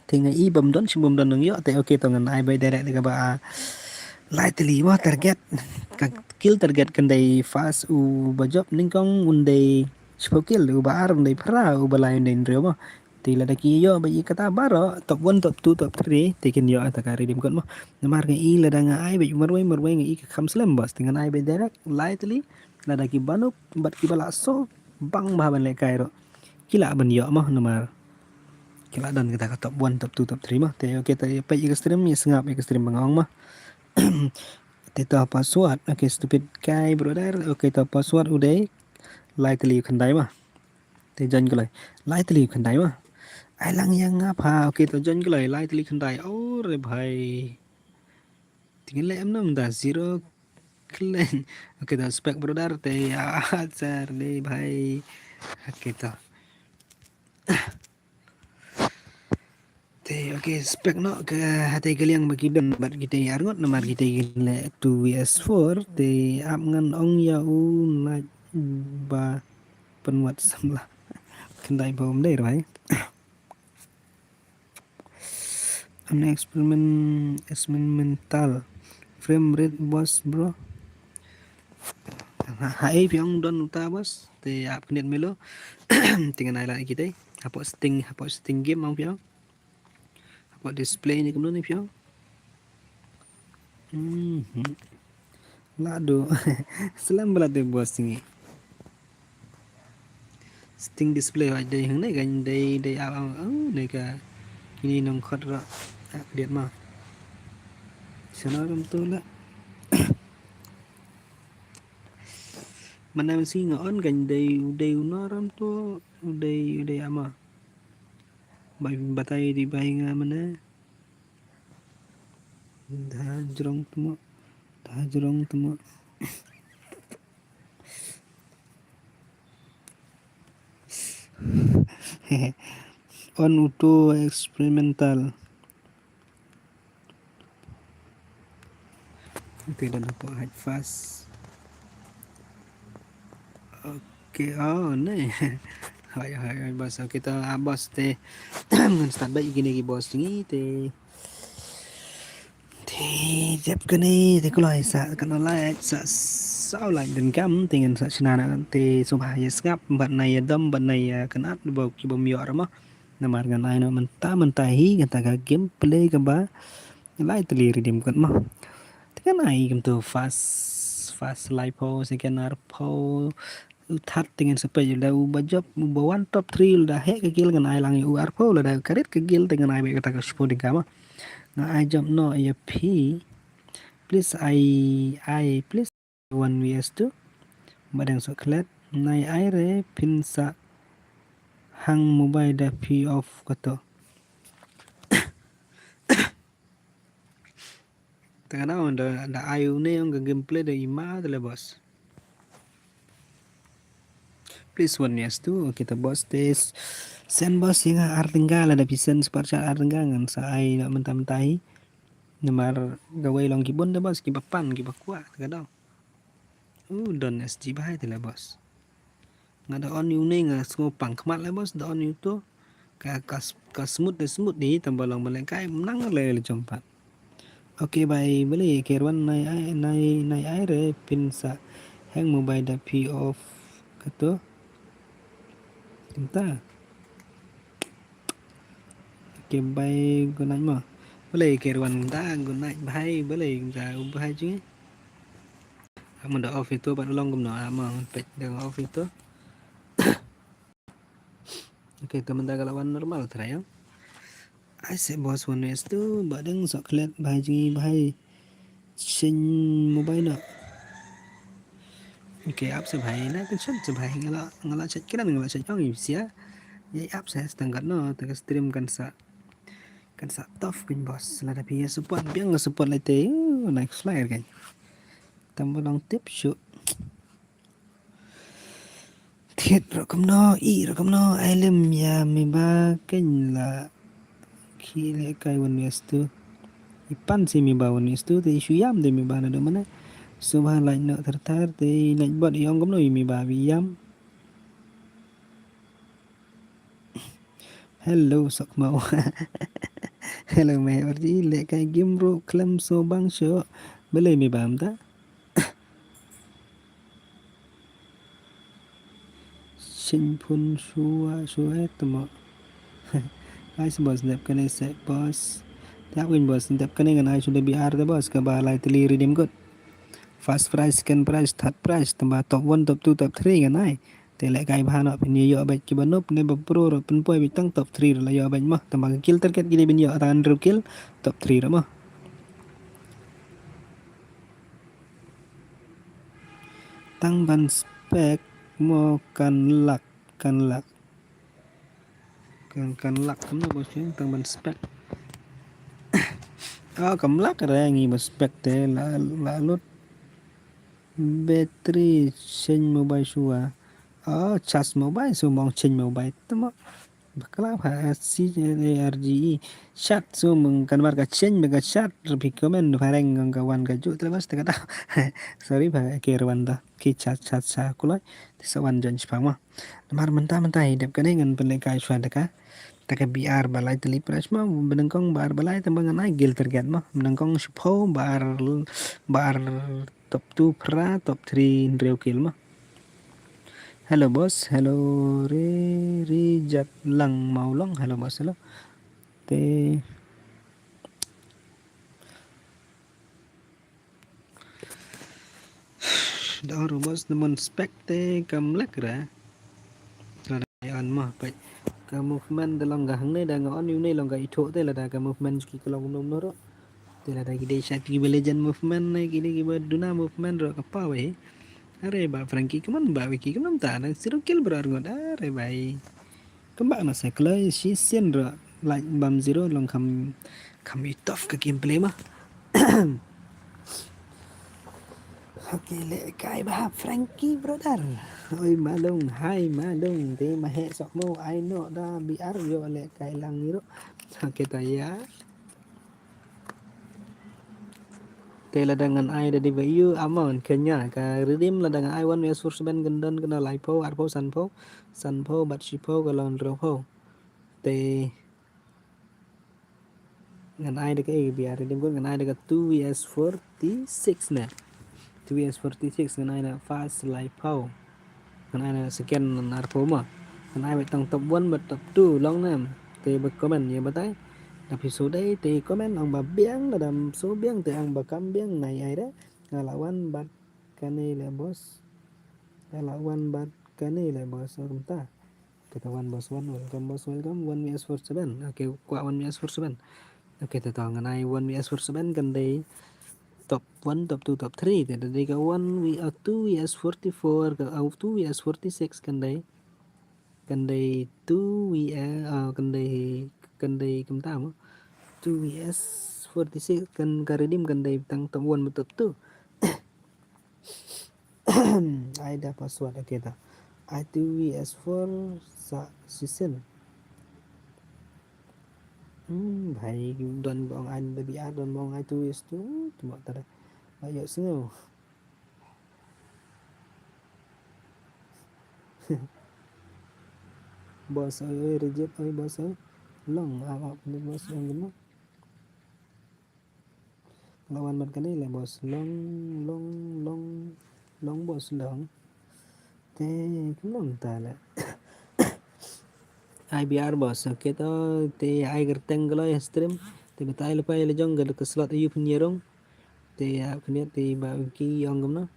Te nga i bym don shi bym don nang ïoh te, okay, to ngan ai beit direct da kaba, ah, lai tylli mo target. Ka kill target kan dei first u ba jop nyngkong un dei shiphew kill, u ba ar un dei phra, u ba lai un dei hynriew mo. Te lada ki ïoh beit ïa kata baroh, top one, top two, top three, te kin ïoh ïa ka redeem code mo. Namar nga i lada nga ai beit marwei marwei nga i ka kham slem boss, te ngan ai beit direct lai tylli. Lada ki ba noob bad ki ba lah shuh bang bha ban lehkai ruh, ki lah ban ïoh mo, namar ki lah don kata ka top one, top two, top three mo. Te okay, te peit ïa ka stream, ïa sngap ïa ka stream ba nga ong mo. Te to password, okay, stupid guy brother, okay, to password u dei lai tylli khyndai mo. Te join kloi lai tylli khyndai mo. Ai lang ïa nga pha, okay, to join kloi lai tylli khyndai. O re bhai. Te ngin leh em nam da zero klen. Okay, to spek brother, te ya sar le bhai. Okay, to. Te okay, spek noh ka hate ka liang ba ki don bad kita ïa arngut namar kita ki leh two V S four, te ap ngan ong ïa u na ba pynwat samla. Khyndai ba um dei rai. An experiment, experimental frame rate boss bro. Ha, ha, eh, phi ong don uta boss. Te ap kniat melo. Te ngan ai la kita. Hapoh setting, hapoh setting game ong phi ong. Hapoh display ni kumno ni phi ong. Mhm. Ladu. Slem ba ladu boss ni. Setting display wa dei hangne kan dei, dei ap ap, oh, ne ka. Ini nong khot ra. Ah, lihat ma. Sana ram tu la. Mana mesti nga on kan dei, dei una ram tu, dei, dei ama. Bai batai di bai nga mana. Da jrong temo. Da jrong temo. On auto experimental. Okay, dah nampak high fast. Okay, oh, ni. Hai, hai, hai, boss. Okay, ta, ah, boss, te. Ngan start back kine ki boss ni, te. Te, jep kane, te kulai sa, kan lai, sa, sa lai dan kam, te ngan sa shna na, te, subha ya sngap, bat na ya dom, bat na ya kanat, ba ki bom yor ma. Namar ngan ai noh mynta mynta hi kata ka gameplay kaba lai tylli redeem code mo. Te ngan ai kumto first, first laiphew, second arphew, u third te ngan sa peit u da u ba jop, u ba wan top three u da heh ka kill ngan ai lang ïa u arphew, lada ka rit ka kill te ngan ai beit kata ka shiphew tyngka mo. Nga ai jop noh ïa phi. Please ai, ai, please. One V S two. Ba dang sok klet. Nai ai re phin sa hang mobile da phi off kato. Tengana da, da ai une ong ka gameplay da ima da le boss. Please one V S two. Okay, ta boss te send boss ïa nga ar tyngka lada phi send super chat ar tyngka ngan sa ai na mynta mynta hi. Namar kawei long ki bun da boss, ki ba pan, ki ba kwah, ka dang. U don S G bha te la boss. Nga da on ïa une nga sngew pang khmat la boss, da on ïa uto. Ka, ka, ka smooth da smooth di, tang ba long ba lehkai, nang le le jump pat. Okay, bye, balei, Kerwan, nai ai, nai, nai ai re, phin sa hang mobile da phi off, kato. Kumta. Okay, bye, good night mo. Balei Kerwan da, good night, bye, balei da, bye jing. Amo da off ito, bad long kumno, amo pet da off ito. Okay, to mynta ka la wan normal try ya. Ai se boss one S two, ba dang sok klet, bye jing, bye. Shin mobile na. Okay, ap se bhai na kan shin se bhai ngala ngala chat kiran ngala chat ong sia. Ya ap se setengah no ta ka stream kan sa kan sa tough kan boss. Lada phi support biang support lai te. Uh, nice flyer kan. Tambah long tip shoot. Thied ruh kumno, i ruh kumno, ai lem ïa me ba kein la. Ki le kai wan wes tu. I pan si me ba wan wes tu, te i shu ïam de me ba na do mana. So ba lait no thar thar, te i lait bot i ong kumno i me ba bi ïam. Hello, Sokmo. Hello, me orji, leh kai game ro, klem so bang sho. Bele mi bam ta. Shin phun shua, shua, eh, tamo. Ai, si boss, dep kane se, boss. Dep win, boss, dep kane ngan ai shu da B R da, boss, ka ba lai tili redeem code. First prize, second prize, third prize, tamba top one, top two, top three ngan ai. Te leh kai bha noh, phin ïoh bad kiba noob ne ba pro ruh phin poi bad tang top three ruh la ïoh bad mo. Tamba ka kill target kine bin ïoh tang hynriew kill, top three ruh mo. Tang ban spec mo kan lak, kan lak. Kan, kan lak kan mo bos, tang ban spec. Oh, kan lak re ngi ban spec te la, la lut. Battery change mobile shua. Oh, charge mobile, so mong change mobile. Tamo. Bakla pha, C H A R G E. Chat, so mong kan mar ka change ba ka chat, rupi comment, pha reng ka wan ka ju, terus te kata. Sorry, pha ke wan ta. Ki chat, chat, chat, kulai. Te sa wan jon chipang mo. Namar mynta, mynta, hi dep kane ngan pynleh kai shwa da ka. Ta ka B R ba lai tili prize mo, bnengkong B R ba lai, tang ba ngan ai gil target mo. Bnengkong shiphew, B R, B R top two phra, top three hynriew kill mo. Hello boss, hello re, re jat lang mau long, hello boss, hello. Te da ong boss, namon spec te kam lek ra. Lada on mo, peit. Ka movement da long ka hangne da nga on ïu ne long ka ithuh te lada ka movement ki ka long num noro. Te lada ki dei sha ki ba legend movement ne ki dei ki ba duna movement ro ka pa wei. Are ba Frankie kaman ba wei ki kaman ta na zero kill bro arngot. Are bai. Kamba na sa kloi shi sien ro. Like bam zero long kam kam itof ka gameplay ma. Okay, leh kai ba Frankie brother. Oi malung, hai malung, te ma he sok mo, ai no da B R yo leh kai lang iro. Okay, ta ya. Te lada ngan ai da di ba yu amount kenya ka redeem lada ngan ai one V S four seven gendon kena laiphew, arphew, sanphew, sanphew, bat shiphew, ka long hynriewphew. Te ngan ai da ka A B R redeem code ngan ai da ka two V S forty-six ne. Two V S forty-six ngan ai da first laiphew. Ngan ai da second ngan arphew ma. Ngan ai ba tang top one ba top two long ne. Te ba comment ïa batai. Da phi so dei te comment ong ba biang da dam so biang te ong ba kam biang nai ai da. Nga la wan bad kane le boss. Nga la wan bad kane le boss ong ta. Kata one boss one, welcome boss, welcome. One V S four seven. Okay, kwah one V S four seven. Okay, ta tong ngan ai one V S four seven kan dei top one, top two, top three. Te dei ka one V, uh, two V S forty-four, ka, uh, two V S forty-six kan dei. Kan dei two V S, uh, kan dei, kan dei kumta mo. Two V S forty-six kan ka redeem kan dei tang top one ba top two. Ai da password, okay ta. Ai two V S four sa sisen. Hmm, bhai don bong ai da B R don bong ai two V S two tu ma ta da. Ayo sino. Boss oi oi reject oi boss oi. Long ap ap ni boss oi gimana. Lawan mat kane le boss long long long long boss long. Te kumno ta le. I B R boss, okay to te ai gerteng galo ya stream. Te betai lepai le jong ga ke slot ayu pun yerong. Te ya kene te ba ki yong kumno.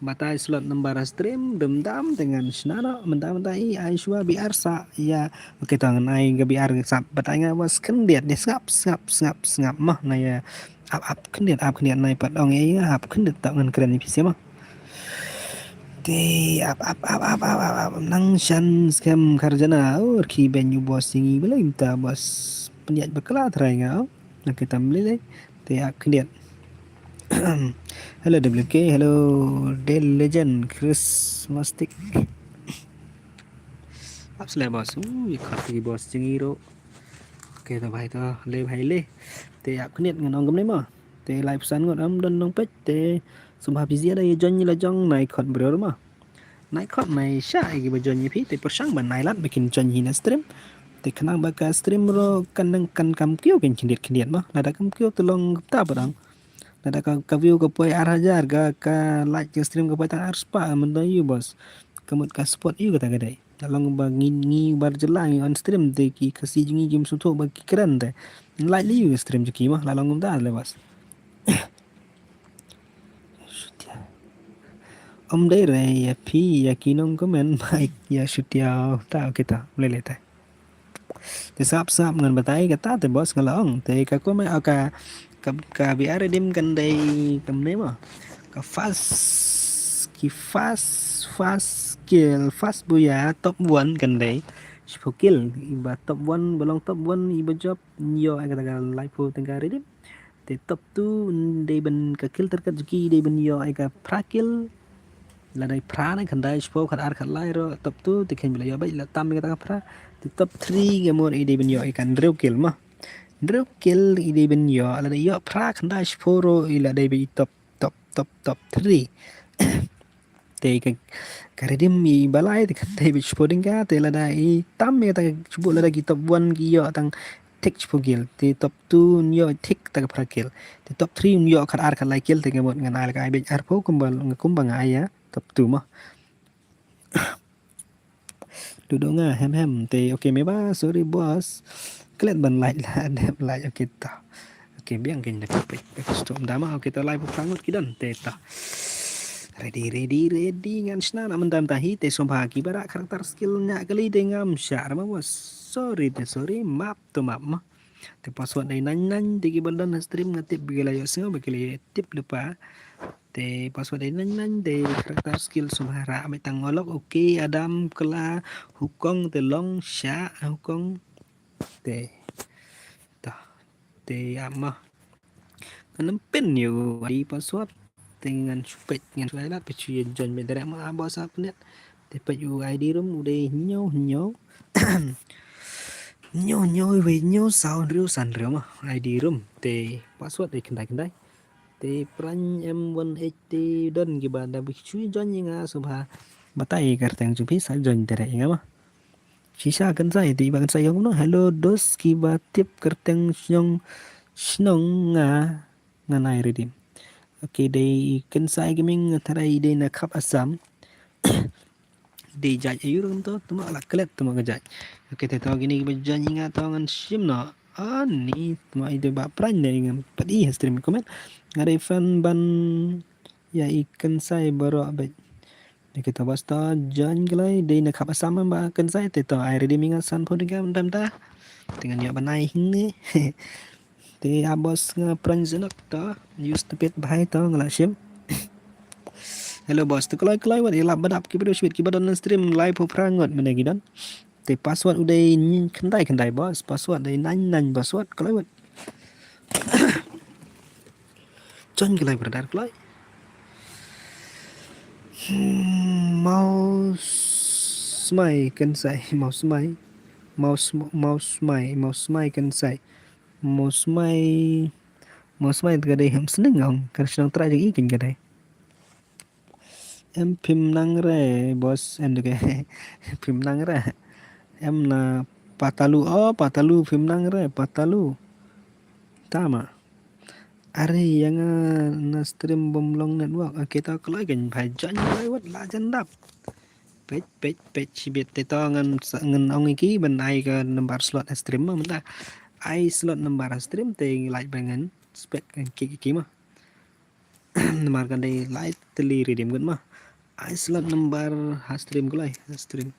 Batai slot number stream, dum dam dengan shnano, menta menta i ai shwa B R sa, ya, okay, tang ai ga B R sa, batai nga was khyndiat de sngap, sngap, sngap, sngap, mah, na ya, ap, ap, khyndiat, ap, khyndiat, nai pat ong ya, ap, khyndiat, tak ngan kren ni pisi mah. Te, ap, ap, ap, ap, ap, ap, ap, nang shan skem kharjana, oh, ki ben yu boss singi, belai menta boss, pyndiat bakla trai nga, oh, na kita mlilai, te ap khyndiat. Hello W K, hello The Legend, Chris Mastic. Ap sleh boss, u, ya khot ki boss jingiro. Okay, to bhai to, le bhai le. Te ap khyndiat ngan ong kumne mo. Te lai phew san ngut am don nong peit, te sumha phi zia da ya join la jong nai khot bro mo. Nai khot nai sha ki ba join phi, te pyrshang ba nai lad ba kin join hi na stream. Te khnang ba ka stream ro kan nang kan kam kiew kin khyndiat khyndiat mo. Lada kam kiew te long ta padang. Lada ka, ka view ka poi ar hajar, ka, ka like ka stream ka poi tang ar spah, mendong yu boss. Ka mut ka support yu kata ka dei. La long ba ngi, ngi bar jylla ngi on stream te ki Khasi jong ngi kim sngewthuh ba ki kren te. Like li yu stream jong ki mah, la long kumta le boss. Shutia. Om dei re ya phi ya ki nong comment mai ya shutia ta kita. Mlele te. Te sap sap ngan batai kata te boss nga la ong. Te ka comment, ah, ka, ka, ka B R redeem kan dei kumne mo. Ka fast, ki fast, fast kill, fast buya, top one kan dei shiphew kill. Iba top one, ba long top one, iba jop, ïoh ai kata ka laiphew tyngka redeem. Te top two dei ban ka kill target jong ki dei ban ïoh ai ka phra kill. Lada i phra ne khyndai shiphew khatar khatlai ro top two te khein ba la ïoh beit la tam ïa kata ka phra. Te top three ka mut i dei ban ïoh ai ka hynriew kill mo. Hynriew kill i dei ban ïoh, lada i ïoh phra khyndai shiphew ro i la dei ba i top, top, top, top three. Te ka, ka redeem i ba lai te ka dei ba shiphew tyngka te lada i tam ïa kata ka shiphew lada ki top one ki ïoh tang thik shiphew kill. Te top two ïoh thik kata ka phra kill. Te top three ïoh khatar khatlai kill te ka mut ngan ai la ka ai beit arphew kumba, kumba nga ai ïa top two mo. Dudo nga hem hem te, okay me ba, sorry boss. Klet ban like la, dep like, okay ta. Okay, biang kein da pek, pek stok dama, okay ta, laiphew phra ngut ki don te ta. Ready, ready, ready, ngan shna na mynta mynta hi te sngewbha ki ba da character skill nya kali te ngam shah ra ma boss. Sorry te sorry, map to map ma. Te password dei nine nine, te ki ba don ha stream nga tip ba ki la ïohsngew ba ki la tip lypa. Te password dei nine nine, te character skill sngewbha rah beit tang ngolok, okay, Adam, Kla, Hukong, te long shah, Hukong. Te. Ta. Te ap ma. Ngan ym pyn ïa u I D password. Te ngan shu peit, ngan shu ai lad, peit shu ïa join beit direct ma, ah, boss, ah, pynïat. Te peit u I D room u dei hynñiew hynñiew. Hynñiew hynñiew wei hynñiew saw hynriew san hynriew ma. I D room. Te password dei khyndai khyndai. Te Prime M one eight te don kiba da peit shu ïa join ïa nga sngewbha. Batai kyrteng jong phi sa join direct ïa nga ma. Shisha Kynsai, te i Bah Kynsai ong kumno, hello dos, kiba tip kyrteng shnong, shnong nga, ngan ai redeem. Okay, dei i Kynsai Gaming, tharai dei na khap Assam. Dei jait aiu ruh to, tuma la klet, tuma ka jait. Okay, te to kine kiba join ïa nga to ngan shim noh. Ani, tuma i dei Bah Prime ne, ngam pat i ha stream comment. Nga dei fan ban ïa i Kynsai baroh beit. Dei kita bas ta join kloi, dei na khap Assam Bah Kynsai, te to ai redeem ïa nga sanphew tyngka mynta mynta. Te ngan ïoh ban ai hangne. Te a boss nga prank shnong to, you stupid bhai, to nga la shim. Hello boss, te kloi kloi wat ïa lap ba dap kiba dei shwit kiba don stream laiphew phra ngut mynne ki don. Te password u dei khyndai khyndai boss, password dei nine nine password, kloi wat. Join kloi brother kloi. Hmm, Mau Smai Kynsai, Mau Smai. Mau Sm-, Mau Smai, Mau Smai Kynsai. Mau Smai, Mau Smai te ka dei ha shnong ong, ka shnong trai jong i kein ka dei. Em phim nang re, boss, em dei ke. Phim nang re. Em na Patalu, oh, Patalu phim nang re, Patalu. Tama. Are ïa nga na stream bym long network. Okay, to kloi kein bhai, join kloi wat la jan dap. Peit, peit, peit shibit te to ngan sa-, ngan ong ïa ki ban ai ka number slot ha stream ma mynta. Ai slot number ha stream te ngi lait ba ngan spek ki, ki, ki ma. Namar ka dei lai tylli redeem kut mo. Ai slot number ha stream kulai, ha stream.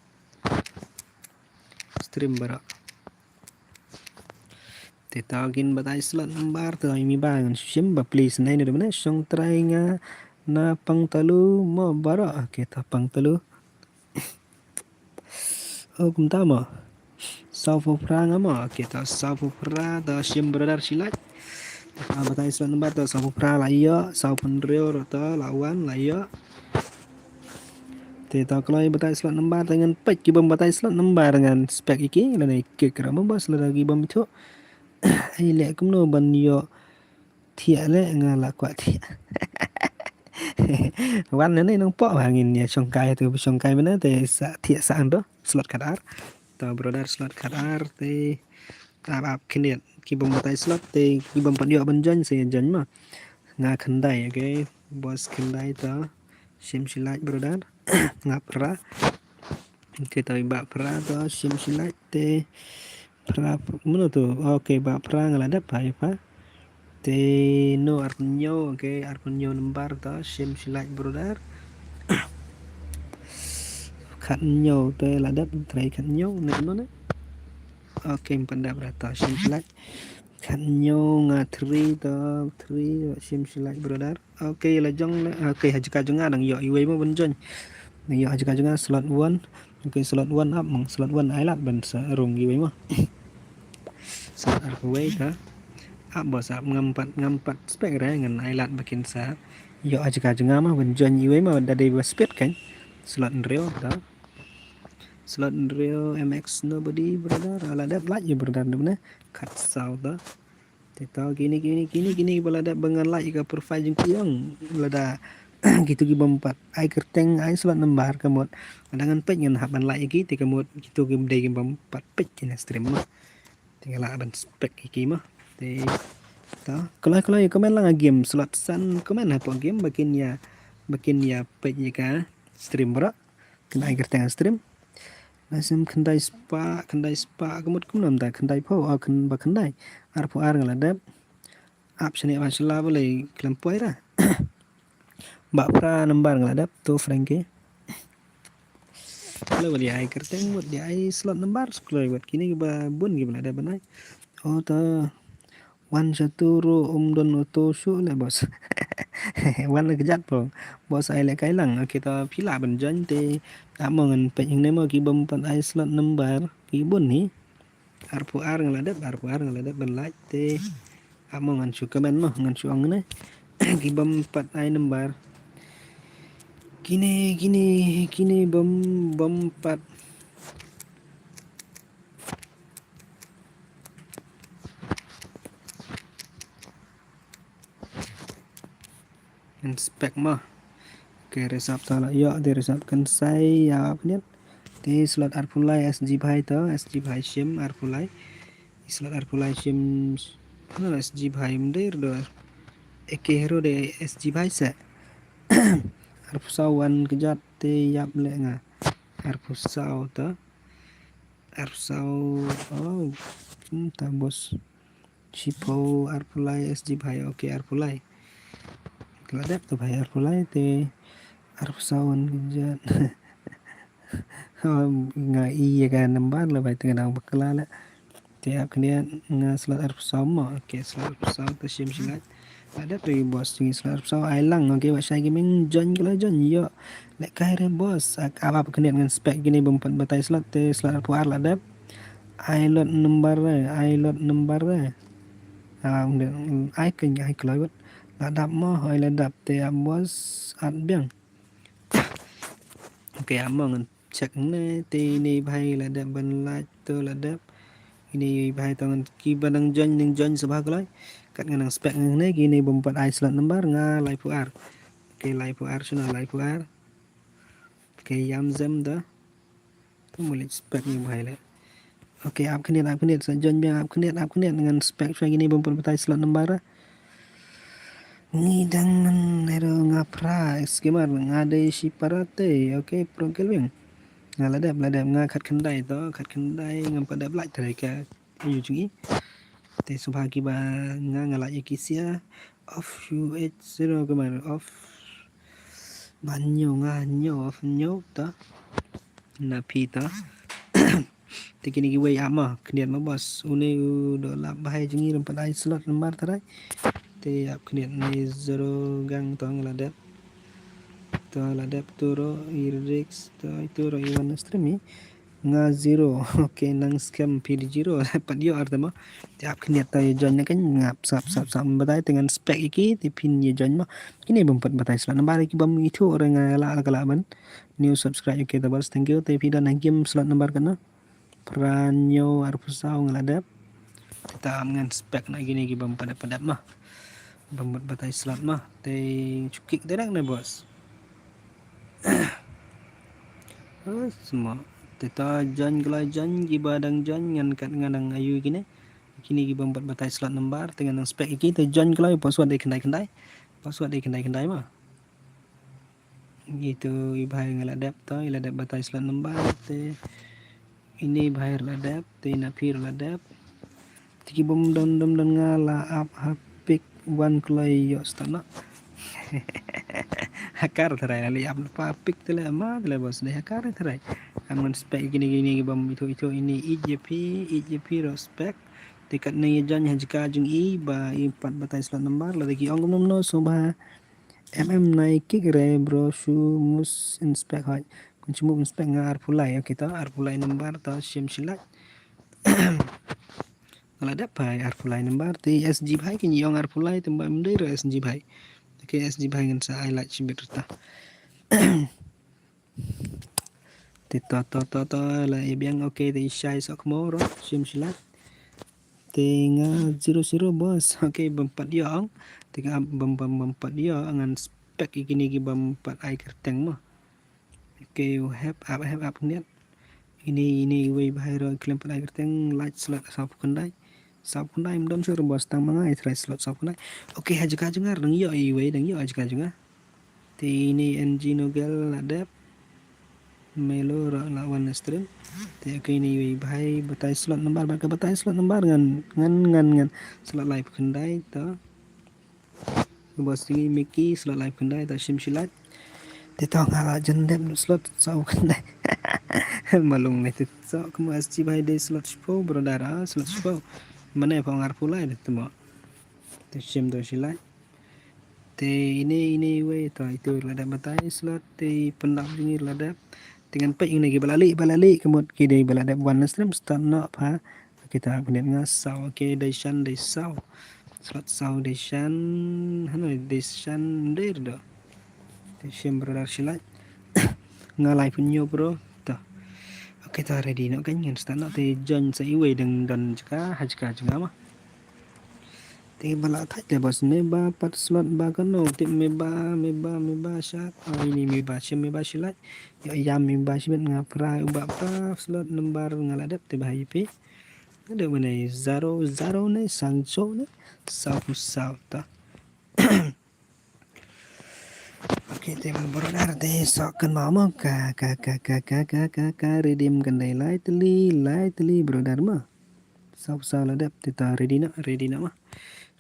Stream baroh. Te to kin batai slot number to imi ba ngan shim ba please nai ne dum ne shong trai nga na pang talu mo baroh. Okay, to pang talu. Oh, kumta mo. Saw phew phra nga mo. Okay, to saw phew phra to shim brother shi lait. To batai slot number to saw phew phra la ïoh, saw phew hynriew to la wan la ïoh. Te to kloi batai slot number te ngan peit ki bym batai slot number ngan spek ïa ki lane kick ra mo bos lada ki bym ithuh. Ai leh kumno ban ïoh thiah leh nga la kwah thiah. Wan ne nang pok ba ngin ïa shongkai tu shongkai mena te sa thiah sa ang to slot khat ar. To brother slot khat ar te ap ap khyndiat ki bym batai slot te ki bym pat ïoh ban join sa ïa join mo. Nga khyndai, okay. Bos khyndai to shim shi lait brother. Nga phra. Okay, to i bah phra to shim shi lait te phra mano to. Okay, bah phra nga la dep hai pha. Te no arphew hynñiew, okay, arphew hynñiew number to shim shi lait brother. Khat hynñiew te la dep trai khat hynñiew ne no ne. Okay, ym pat dep ra to shim shi lait. Khat hynñiew nga three to three shim shi lait brother. Okay, la jong le. Okay, ha jaka jong nga dang ïoh iwei mo ban join. Dang ïoh ha jaka jong nga slot one. Okay, slot one ap mang slot one ai lad ban sa rung iwei mo. Slot arphew wei ta. Ap bos ap ngam pat ngam pat spek re ngan ai lad ba kin sa ïoh ha jaka jong nga mo ban join iwei mo da dei ba spek kan. Slot hynriew ta. Slot hynriew M X nobody brother. Ala dep lait ïa brother dep ne. Khat saw ta. Te to kine kine kine kine ba la dep ba ngan lait ka profile jong ki ong lada kitu ki bym pat ai kyrteng ai slot number ka mut lada ngan peit ngan hap ban lait ki te ka mut kitu ki dei ki bym pat peit kine stream mo. Te nga lah ban spek ki mo. Te to kloi kloi comment lang a game slot san comment hapoh game ba kin ïa ba kin ïa peit ïa ka stream bro. Khyndai kyrteng stream. Nga sim khyndai spah, khyndai spah ka mut kumno mynta khyndai phew, oh, khyn-, ba khyndai. Arphew ar nga la dep. Ap shane ba shala ba lei khlem poi ra. Ba phra number nga la dep to Frankie. Khlem ba lei ai kyrteng mut lei ai slot number skloi wat kine ba bun ki ba la dep ban ai. Oh ta. Wan shatu ruh um don auto shuh leh bos. Wan leh kjat po. Bos ai leh kai lang. Okay to phi lah ban join te. Ap mo ngan peit hangne mo ki bym pat ai slot number ki bun hi. Arphew ar nga la dep, arphew ar nga la dep ban lait te. Ap mo ngan shu comment mo ngan shu ong ne. Ki bym pat ai number. Kine kine kine bym bym pat Inspect mo. Okay, resap ta la ïoh, te resap kan sai ïa pynïat. Te slot arphew lai S G Bhai to, S G Bhai shim arphew lai. Slot arphew lai shim, no, S G Bhai mder do. Eke hero de S G Bhai se. Arphew saw wan kjat te ïap leh nga. Arphew saw to. Arphew saw, oh, hmm, ta bos. Shiphew arphew lai S G Bhai, okay, arphew lai. Ka la dep to bhai arphew lai te arphew saw wan kjat. Oh, nga i ïa ka number la bhai te nga dang bakla la. Te ap khyndiat nga slot arphew saw mo, okay, slot arphew saw te shim shi lait. La dep to i bos jong ngi slot arphew saw ai lang, okay, wat shai ki meng join ki la join ïoh. Leh kai re bos, ap ap khyndiat ngan spec kine bym pat batai slot te slot arphew ar la dep. Ai lot number re, ai lot number re. Ah, ai kyn ai kloi wat. La dap mo, hoi la dap te ap bos at biang. Okay, ap mo ngan check ne te ine bhai la dep ban lait to la dep. Ine bhai to ngan ki ba nang join nang join sa bha kloi. Kat ngan nang spec ngan ne ki ine bym pat ai slot number nga laiphew ar. Okay, laiphew ar shuna laiphew ar. Okay, ïam zem da. To muli spec ni bhai le. Okay, ap khyndiat, ap khyndiat, sa join biang, ap khyndiat, ap khyndiat, ngan spec shwa kine bym pat batai slot number. Ngi dang ngan hero nga pra, scammer, nga dei shi para te, okay, pro kelwing. Nga la dep, la dep, nga khat khyndai to, khat khyndai, ngam pat dep lait trai ka, ayu jong ngi. Te sngewbha ki ba nga, nga lait ïa ki sia, Off U H zero kemar off. Ban ñiew nga ñiew off ñiew ta. Na phi ta. Te kine kiwei ap ma khyndiat ma boss. Une u dok lap bha jingir em pat ai slot number tharai. Te ap khyndiat ne zero gang to nga la dep. To la dep turo i risk to turo i wan stream i. Nga zero. Okay, nang scam phi di zero. Pat ïoh ar te ma. Te ap khyndiat to ïa join na kan ngap sap sap sap batai te ngan spek iki te phin ïa join ma. Kine bym pat batai slot number ki bym ithuh re nga la la kala ban. New subscribe, okay, ta boss, thank you. Te phi don ha game slot number kana. Pran ñiew arphew saw nga la dep. Te ta am ngan spek na kine ki bym pat dep pat dep ma. Bym pat batai slot ma. Te chukik direct ne boss. Sma. Te ta join kala join kiba dang join ngan kat ngan dang ayu kine. Kine ki bym pat batai slot number te ngan dang spek iki te join kala password dei khyndai khyndai. Password dei khyndai khyndai ma. Itu i bhai nga la dep to, i la dep batai slot number te. Ini bhai la dep te, ina phi la dep. Te ki bym don dom don nga la ap ha pick one kloi ïoh start na. Hakar tharai la ap pa pick te le ma te le boss dei hakar tharai. Am ngan spek kine kine ki bym itu itu ini ij ïa phi, ij ïa phi ro spek. Te kat ne ïa join ha jaka jong i ba i pat batai slot number la ki ong kum no so ba. M M nai kick re bro shu mus inspect hoi. Kun shu mus inspect nga arphew lai, okay ta arphew lai number ta shim shi lak. Nga la dep bhai arphew lai number te S G bhai kin ïong arphew lai te ba mdei re S G bhai. Okay S G bhai ngan sa ai lak shibit ta. Te to to to to la i biang, okay te i shai sok mo ro shim shi lak. Te nga zero zero boss, okay bym pat ïong. Te nga bym bym bym pat ïong ngan spek i kine ki bym pat ai kyrteng mo. Okay u hep ap hep ap niat. Ini ini wei bhai ro klem pat ai kyrteng lak slot saw phew khyndai. Saw phew khyndai mdom shu ro boss tang ma nga i try slot saw phew khyndai. Okay ha jaka jong nga dang ïoh i wei dang ïoh ha jaka jong nga. Te ini N G Nogel la dep. Melo ro la wan stream. Te okay ini wei bhai batai slot number ba ka batai slot number ngan ngan ngan ngan slot lai phew khyndai to. Boss tingi Mickey slot lai phew khyndai to shim shi lak. Te to nga la jan dep slot saw phew khyndai. Malung ne te to kum S G bhai dei slot shiphew brother ah slot shiphew. Mane phew ngar phew lai te mo. Te shim to shi lak. Te ini ini wei to itu la dep batai slot te pyndap jingir la dep. Te ngan peit ïa kine ki ba la lih ba la lih ka mut ki dei ba la dep wan na stream start noh pha. Kita kyndiat nga saw, okay dei shan dei saw. Slot saw dei shan. Hano dei shan dei do. Te shim brother shi lak. Nga lai phew hynñiew bro. To. Okay ta ready noh kan ngan start noh te join sa iwei dang don jaka ha jaka jong nga ma. Te ba la thait te boss me ba pat slot ba kano tip me ba me ba me ba shat. Oh ini me ba shim me ba shi lak. Ïa ïa me ba shi bet nga pra u ba pa slot number nga la dep te ba ha ipi. Nga dep ne zero zero ne sang cho ne saw phew saw ta. Okay te brother te sok kan ma mo ka ka ka ka ka ka ka ka redeem kan dei lai teli lai teli brother ma. Saw saw la dep te ta ready na ready na ma.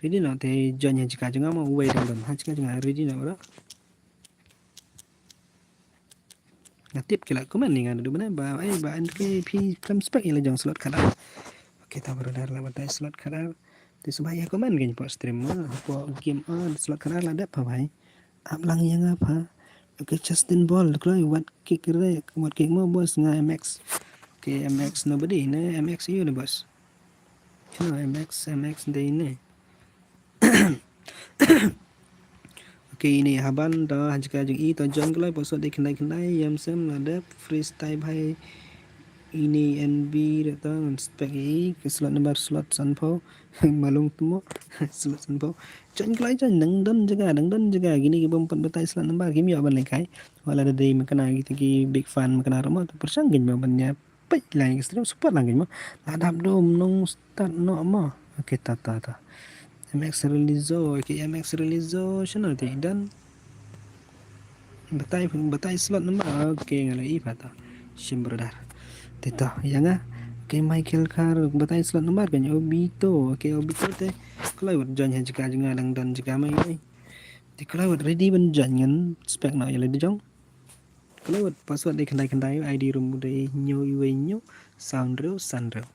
Ready na te join ha jaka jong nga ma wei dang dang ha jaka jong nga ready na bro. Nga tip ki la comment ni nga du bane ba ai ba an ke phi klam spek ila jong slot khadar. Okay ta brother la batai slot khadar. Te shu ba ïa comment kan pok stream ma pok game on slot khadar la dep pha bhai. Ap lang ïa nga pha. Okay Justin Ball kloi wat kick re wat kick mo boss nga M X. Okay M X nobody ne M X ïa u ne boss. Kino M X M X dei ne. Okay ini haban da ha jaka jong i to join kloi pok slot dei khyndai khyndai yam sem la dep freestyle bhai. Ini N B da to ngan spek i ke slot number slot sanphew. Malung tu mo slot sanphew. Join kloi join dang don jaka dang don jaka kine ki bym pat batai slot number kim ïoh ban lehkai. Wala da dei me kena kita ki big fan me kena rama to pyrshang kin mo ban ïa peit lang ki stream support lang kin mo. La dap dom nong start no mo. Okay ta ta ta. M X Realizo, okay M X Realizo channel ti dan. Batai batai slot number. Okay nga la i pha ta. Shim brother. Te to ïa nga. Okay, Michael Carr, batai slot number kan, Obito. Okay, Obito te kloi wat join ha jaka jong nga, dang don jaka mai. Te kloi wat ready ban join, ngan spek noh ïa lade jong. Kloi wat password dei khyndai khyndai, I D room dei hynñiew wei hynñiew, saw hynriew san hynriew.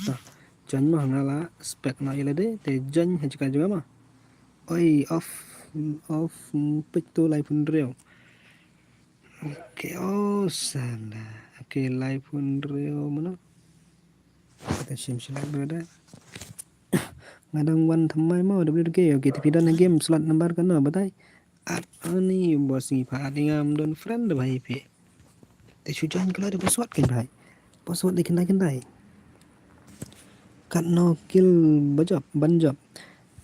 To, join mo, nga la spek noh ïa lade, te join ha jaka jong nga mo. Oi, off, off, mm, peit to laiphew hynriew. Okay, oh, sana. Okay, laiphew hynriew mano. Kata shim shilak brother. Nga dang wan thymmai mo, W K. Okay, te phi don ha game, slot number kano, batai. At ani boss ngi pat, ngam don friend da bhai phi. Te shu join kala da password kan bhai. Password dei khyndai khyndai. Katno kill ba jop, ban jop.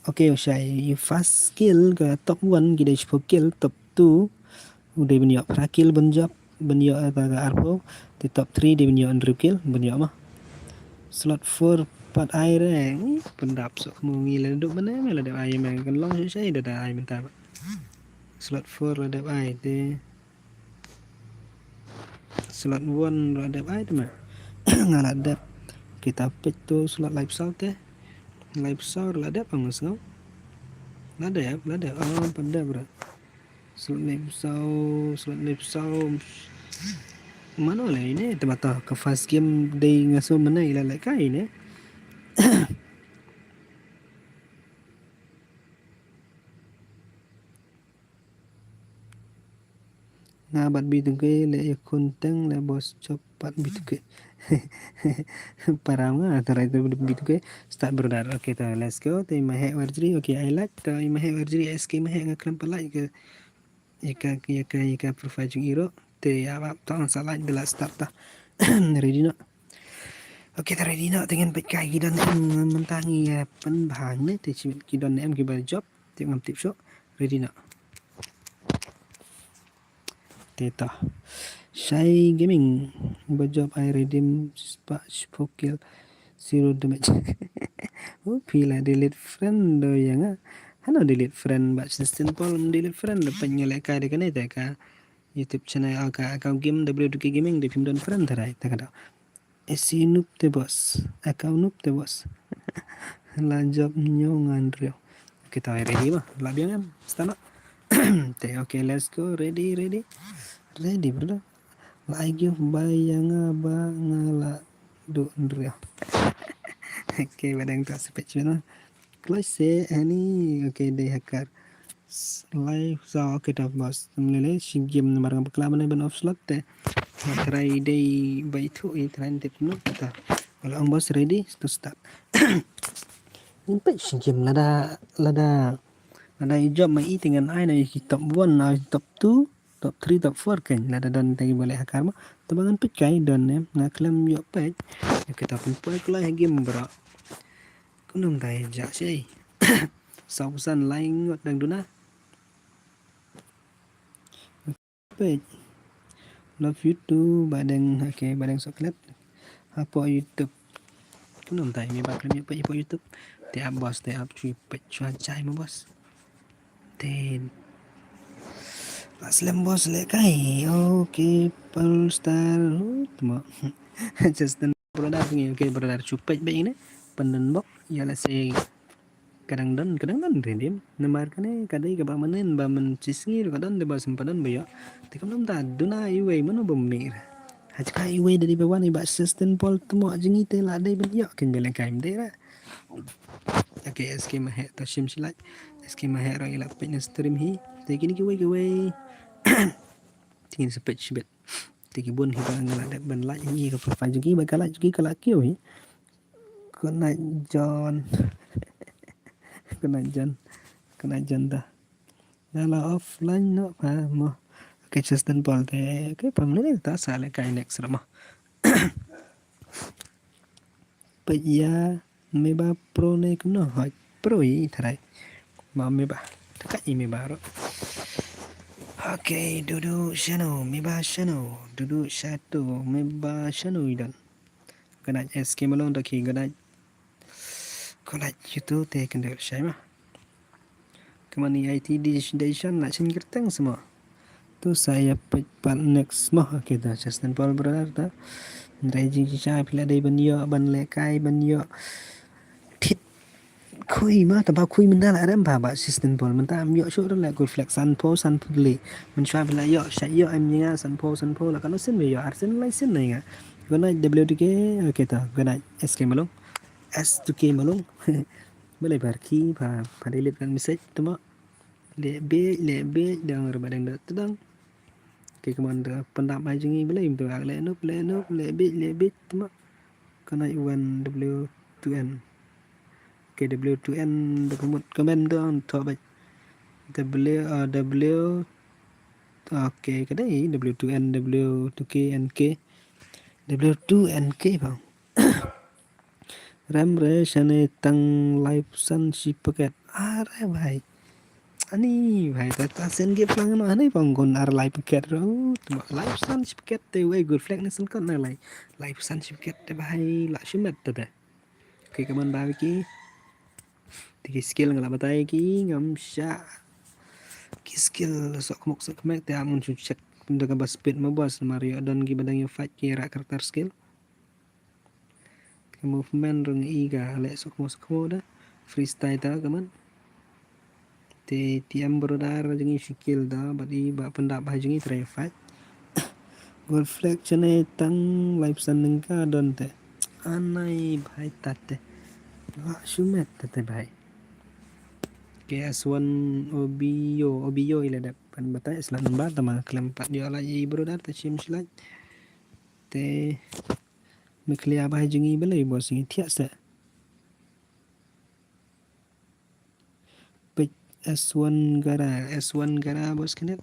Okay, u shai, first kill ka top one ki dei shiphew kill, top two u dei ban ïoh phra kill ban jop, ban ïoh, eh, ta ka arphew, te top three dei ban ïoh hynriew kill ban ïoh mo. Slot four pat ai re, ui, pyndap sok mo, ngi la dep mane, me la dep ai me, kan long shai shai da da ai mynta. Slot four la dep ai te. Slot one la dep ai te ma. Nga la dep. Kita peit to slot laiphew saw te. Laiphew saw la dep, ong nga sngew. La dep, la dep. Oh, pat dep bro. Slot laiphew saw, slot laiphew saw. Mano le ine te, bata ka first game dei nga sngew mynne ila lehkai ne. Nga bad B two K leh ïakhun teng leh boss jop bad B two K. Para nga tharai tu B two K. Start brother. Okay, to, let's go. Te i Mahek Warjri. Okay, I like. To i Mahek Warjri, S K Mahek, nga khlem pat like ka, ïa ka, ïa ka, ïa ka profile jong i ruh. Te ïa ba to ngan sa like da la start ta. Ready noh. Okay, te ready noh. Te ngan peit kai ki don em, mynta ngi, eh, pynbha ne, te shibit ki don em kiba jop. Tip ngam tip shuh. Ready noh. Te to. Shai Gaming. Ba jop ai redeem spah shiphew kill, zero damage. Oh, phi la delete friend do ïa nga. Hano delete friend, ba Justin Paul, em delete friend, da peit nga lehkai da kane te ka YouTube channel, ah, ka account game W two K Gaming, da phim don friend tharai, ta ka da. S C noob te boss. Account noob te boss. La jop hynñiew ngan hynriew. Okay, to ready mo. La biang em. Start noh. Te, okay, let's go. Ready, ready. Ready, brother. La ai gift ba ïa nga ba nga la duh hynriew. Okay, ba dang to sa peit shibit mo. Kloi se ani, okay, dei hacker. Live sa, okay, to boss. Ym lei lei shi game namar nga bakla mynne ban off slot te. Tharai dei ba ithuh, i tharai tip noh ta. Wala ong boss ready to start. Ngin peit shi game lada, lada, lada i jop ma i te ngan ai na i ki top one, na i top two, top three, top four kein. Lada don te kiba leh hacker mo. Te ba ngan peit kai don ne, nga khlem ïoh peit. Okay, to pynpoi kloi ha game bro. Kumno mynta ïa jia shei. Saw phew san lai ngut dang duna. Peit. Love you too, ba dang, okay, ba dang soklet. Hapoh YouTube. Kumno mynta ïa me ba khlem ïoh peit hapoh YouTube. Te ap boss, te ap, shu peit shuwa jai mo boss. Te la slem boss lehkai. Okay, Polestar. Tmo. Justin brother ngi, okay brother, shu peit beit ne. Pyndon bok. Ïa lehse ka dang don, ka dang don redeem. Namar kane ka dei kaba mynnin, ba mynshit sngi ruh ka don, te ba shu pynpoi ba ïoh. Te kam dum ta duna iwei mano ba mih. Ha jaka iwei da dei ba wan i ba Justin Paul, tmo jong ngi te la dei ban ïoh, kein ba lehkai ym dei ra. Okay, S K Mahek, to shim shi like. S K Mahek ruh i la peit na stream hi. Te kine kiwei kiwei. Te ngin sa peit shibit. Te ki bun hi ba nga la dep ban like hi, ka profile jong ki ba ka like jong ki ka la kiew hi. Good night John. Good night John. Good night John da. Da la offline noh pha mo. Okay, Justin Paul te. Okay, pam ne ta sa lehkai next ruh mo. Peit ïa Meba Pro ne kumno? Hoi, Pro i tharai. Ma Meba. Te ka i Meba ruh. Okay, Dudu Shano, Meba Shano, Dudu Shato, Meba Shano i don. Good night S K Malone, Doki, good night. Good night YouTube te kynduh shai ma. Kumne I T Dei Shan la shin kyrteng semua. To sa ïa peit pat next mo. Okay, ta Justin Paul, brother, ta. Hynrei jingshisha phi la dei ban ïoh, ban lehkai, ban ïoh. Thit khui ma, tang ba khui mynta la rem ba, ba Justin Paul. Mynta ym ïoh shuh ruh la, gold flag sanphew, sanphew le. Mynshuwa phi la ïoh, shait ïoh em ïa nga sanphew, sanphew la, katno sien me ïoh, ar sien, lai sien na ïa nga. Good night W two K. Okay, ta. Good night S K Malung. S two K Malung. Balei ba rkhie, ba, ba delete ka message, tama. Leh bieit, leh bieit, dang ruh ba dang da tdang. Okay, kaman da pyndap ai jong ngi, balei ym tbak, leh nup, leh nup, leh bieit, leh bieit, tama. Good night one W two N. Okay, W two N da ka mut comment dang thoh beit. W, uh, W, okay, ka dei W two N, W two K N K. W two N K bang. Rem re, shane tang laiphew san shi paket. Are bhai. Ani bhai, ta, ta sien gift lang no, ani bang gun ar lai paket ro. Tama laiphew san shi paket te wei gold flag ne sien kot na lai. Laiphew san shi paket te bhai, la shimet te te. Okay, kaman ba ki. Te ki skill nga la batai ki, ngam shah. Ki skill sok khmuk sok khmek te am ngan shu check. Nda kaba speed ma boss, namar ïoh don ki ba dang ïa fight ki rah character skill. Ka movement rung i ka leh sok mo sok mo da. Freestyle ta kaman. Te T M brother jong ngi shu kill da, bad i ba pyndap bha jong ngi try fight. Gold flag shane tang laiphew san tyngka don te. Anai bhai tat te. La shu met tat te bhai. K S one O B O, O B O i la dep ban batai slot number, tama khlem pat ïoh la i brother, te shim slot. Te me khlia bha jong ngi, balei boss, ngi thiah seh. Peit S one Gara, S one Gara boss kane.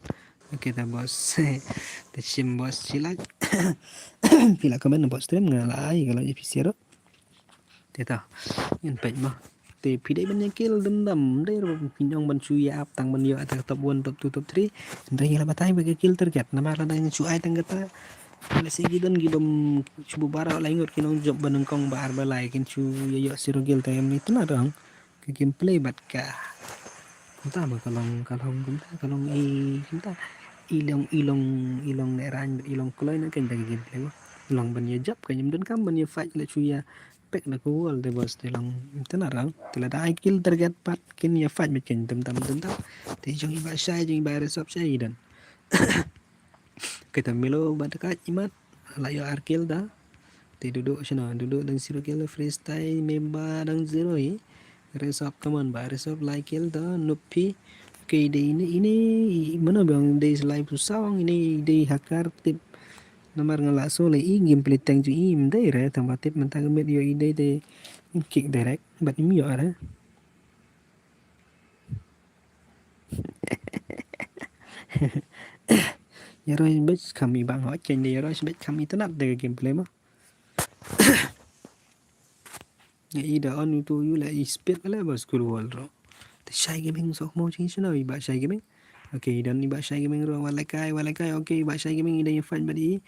Okay ta boss. Te shim boss, shi like. Phi la comment na boss stream, nga la ai ka la F C ro. Te ta, ngin peit mo. Te phi dei ban ïa kill dum dam, dei ruh phi ong ban shu ïa ap tang ban ïoh ata top one, top two, top three. Hynrei ngi la batai ba ka kill target, namar lada ngi shu ai tang kata, lehse ki don ki bym shu buh baroh lai ngut, ki nongjop ba nyngkong ba ar ba lai, kin shu ïa ïoh siro kill. Te em ni tynat dong ka gameplay bad ka, kumta ma ka long, ka long kumta, ka long i, kumta i long, i long, i long lehraiñ bad i long kloi na ka gameplay mo. Long ban ïa jop, ka ngim donkam ban ïa fight, la shu ïa pek na ka wall te boss, te long tynat dong. Te lada ai kill target pat kin ïa fight bad kin dum dam, dum dam. Te jong i Bah Shai, jong i Bah Resop Shai i don. Kita Milo bad ka imat la ïoh ar kill da. Te Dudu shano, Dudu dang zero kill, Freestyle member dang zero hi. Resop, come on Bah Resop, lai kill da, Nupi. Okay, dei ine, ine, i, mano bang dei lai pu sawang, ine dei hakar tip. Namar nga la so le i gameplay tank ju i ym dei re, tang ba tip mynta ka miet ïoh i dei te kick direct, bad im ïoh re. Ïa roi bad kham i bang hot, ken dei ïa roi bad kham i tynat de ka gameplay mo. Ïa i da on to ïa la i speed la ba school wall ro. Te Shai Gaming sok mo jing shano i Bah Shai Gaming. Okay, i don i Bah Shai Gaming ro, wa la kai, wa la kai. Okay, i Bah Shai Gaming i da i fight bad i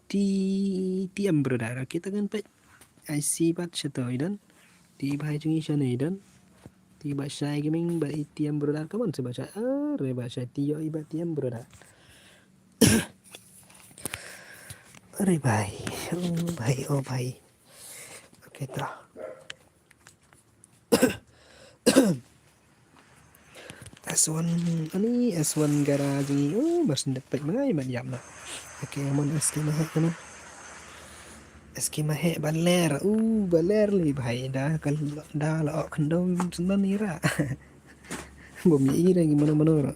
T, T M brother. Okay, ta kan peit. I see bad shato i don. Te i Bah Shai jong i shano i don. Te i Bah Shai Gaming bad i T M brother. Come on, si Bah Shai. Are Bah Shai, te ïoh i bad T M brother. Are bhai. Oh bhai, oh bhai. Okay ta. S one, ani S one Gara jong i. Oh, bas ndet pek ma ngai mat ïap na. Okay, mon S K Mahek na. S K Mahek baler. Uh, baler le bhai. Da ka, da la ok khyndew sendon ira. Bom ira ngi mano mano ra.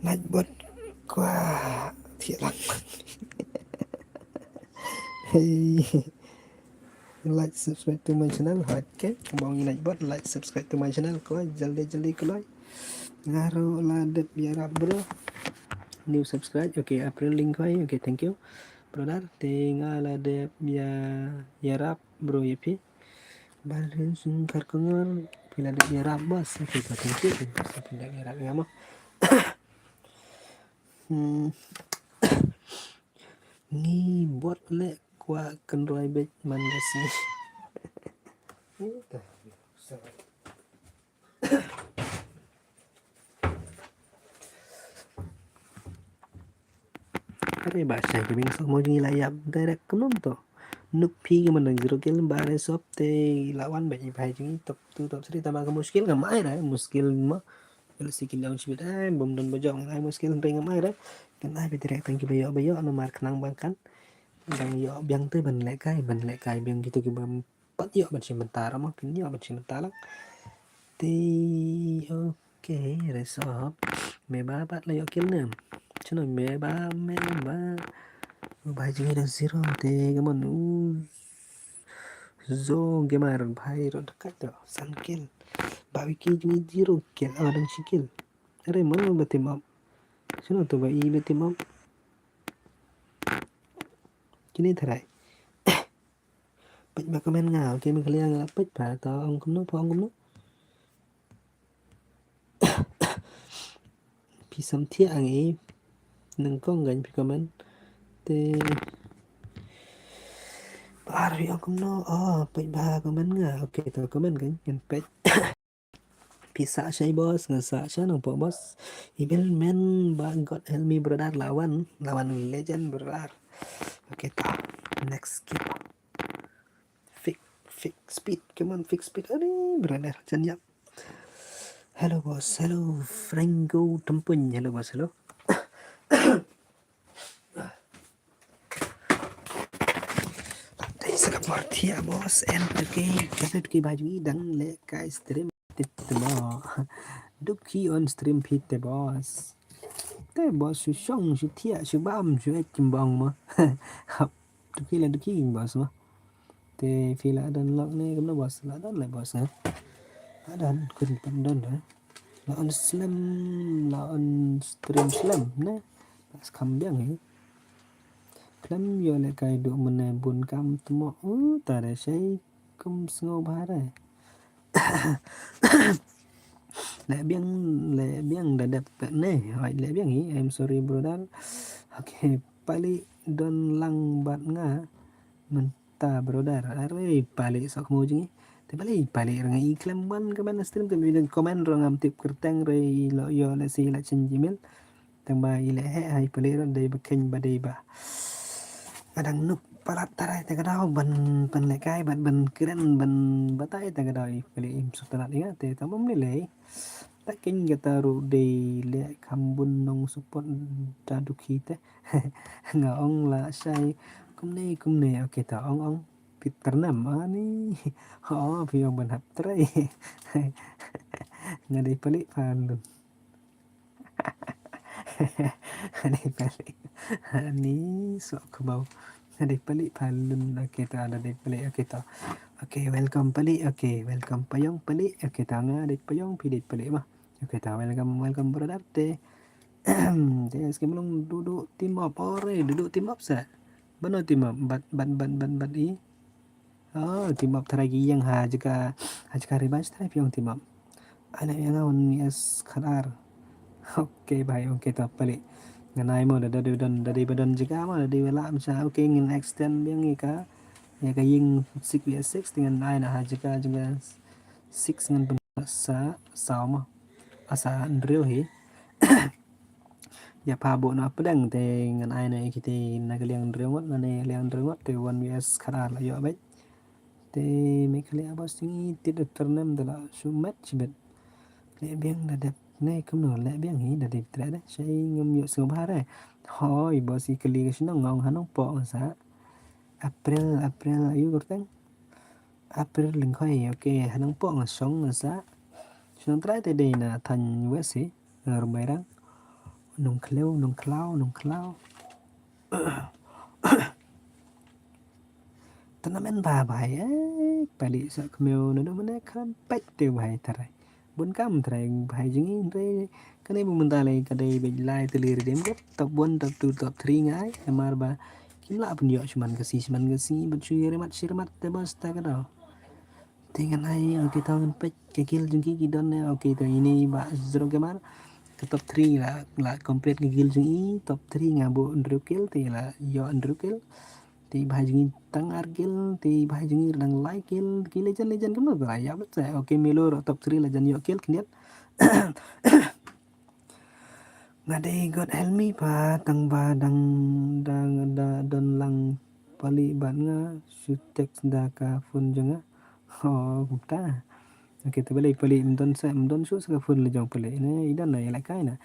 Nightbot kwah thiah lang. Hey. Like, subscribe to my channel. Okay, kaba ong i Nightbot, like, subscribe to my channel. Kloi, jaldi jaldi kloi. Nga ruh la dep ïarap bro. New subscribe. Okay, April Link Hoi. Okay, thank you brother. Te nga la dep ïa, ïarap bro ïa phi. Barin sung kar kongor. Phi la dep ïarap bos. Okay, ka thank you. Phi la dep ïarap ïa nga mo. Hmm. Ngi bot leh kwah kynroi beit man ka sngi. Te ba shai ki bing sok mo jong ngi la ïap direct kumno to. Nuk phi ki man dang zero kill ba re sop te la wan ba i bhai jong ngi top two top three tama ka muskil ngam ai ra muskil mo. Kala si ki long shibit ai bom don ba jong ai muskil hynrei ngam ai ra. Kan ai ba direct tang ki ba ïoh ba ïoh namar khnang ba kan dang ïoh biang te ban lehkai ban lehkai biang kito ki bym pat ïoh ban shim bynta ra mo kin ïoh ban shim bynta lang. Te okay, resop. Meba pat la ïoh kill ne. Shano meba meba. Bhai jong ngi dang zero te ka mon u. Zo gamer bhai rot kat to san kill. Ba wiki jong ngi zero kill. Ah dang shi kill. Are mo ba team up. Shano to ba i ba team up. Kini tharai. Peit ba comment nga, okay, Meghalaya nga la peit ba, to ong kumno, pha ong kumno. Phi sam thiah ngi, nyngkong gan phi comment. Te, ar phi ong kumno, oh, peit ba comment nga, okay, to comment gan, ngan peit. Phi sah shai boss, nga sah shai nang pok boss. Evil man ba God help me brother lawan, lawan legend brother. Okay ta, next skip. Fix, fix speed, come on fix speed. Aduh brother, jan yap. Hello boss, hello Franco Tempuny, hello boss, hello. Thanks ka por thiah boss and okay, ka bit ki baju i dang lehkai stream tip timo. Dukhi on stream phi te boss. Te boss shu shong shu thiah shu bam shu ek kimbong mo. Hap dukhi la dukhi boss mo. Te phi la don lok ne kumno boss la don le boss ne. La don kun pun don ne. La on slem la on stream slem ne. Pas kam biang hi. Khlem ïoh lehkai duh mynne bun kam tmo u ta re shai kum sngew bha re. Leh biang leh biang da dep ne hoi leh biang hi. I'm sorry brother. Okay pali don lang bad nga mynta brother. Are pali sok mo jing hi. Te pali pali rnga i khlem ban ka ban stream te mi don comment rong am tip kerteng re i lo ïoh leh si leh chen jimil. Tang ba i leh heh hai palik rot dei ba kheiñ ba dei ba. Adang nuk palat tarai ta ka daw ban ban lehkai ban ban kren ban batai ta ka daw i palik im suk talat i nga te tang ba mlei lei. Ta kheiñ kata ruh dei leh kham bun nong support da dukhi te. Nga ong la shai kumne kumne okay ta ong ong pit ternam ani. Ho phi ong ban hap trai. Nga dei palik phan lun. Ani palik ani sok kebau. Ani palik palun okay ta ada dei palik okay ta. Okay welcome palik okay welcome payong palik okay ta nga dei payong pi dei palik mah. Okay ta welcome welcome brother te. Te skim long duduk team up ore duduk team up sa. Bano team up bat bat bat bat bat i. Oh team up tharai ki ïeng ha jaka ha jaka revenge tharai phi ong team up. Ai na ïeng un yes khadar. Okay bhai okay to palik. Ngan ai mo da da don da dei ba don jaka mo da dei ba la am sha okay ngin extend biang ïa ka ïa ka ïeng six vs six te ngan ai na ha jaka jaka six ngan pyn sa sa mo. Asa ndriew hi. Ïa pha buh na pdeng te ngan ai na kiti na ka liang ndriew ngot na ne liang ndriew ngot te one vs khadar la ïoh beit. Te me khali a boss ngi tit da ternem da la shu met shibit. Leh biang da dep ne kumno leh biang hi da dep tre da shai ngam ïoh sngewbha re. Hoi boss i kali ka shnong ngong hanong po nga sa. April April ayu kurteng. April lyngkhoi okay hanong po nga shong nga sa. Shnong trai te dei na thaiñ west hi. Ngar Mairang. Nongkhlaw nongkhlaw nongkhlaw. Tana men ba bhai eh pali sa kmeu na do mane kham pek te bhai tarai. Bun kam tarai bhai jing i hynrei kane bu mynta lei ka dei bej lai te lir dem ko top one top two top three ngai namar ba kim lah pun yok chuman ka si chuman ka si but chu yere mat shir mat te bas ta ka dau. Te ngan ai okay to ngan peit ka kill jong ki ki don ne okay to ini ba zero gamer. Ka top three la la complete ka kill jong i top three nga bu hynriew kill te la ïoh hynriew kill. Te bha jong i tang ar kill te bha jong i dang lai kill ki legend legend kam la ïa bet sa okay melo ro top three la jan ïoh kill khyndiat. Nga dei God help me pa, tang ba dang, dang, da, don lang pali bad nga, shu text da ka phone jong nga. Oh, kumta. Okay, te balei pali, mdon sa, mdon shu sa ka phone la jong pali. Ne, i don na, i la kai na.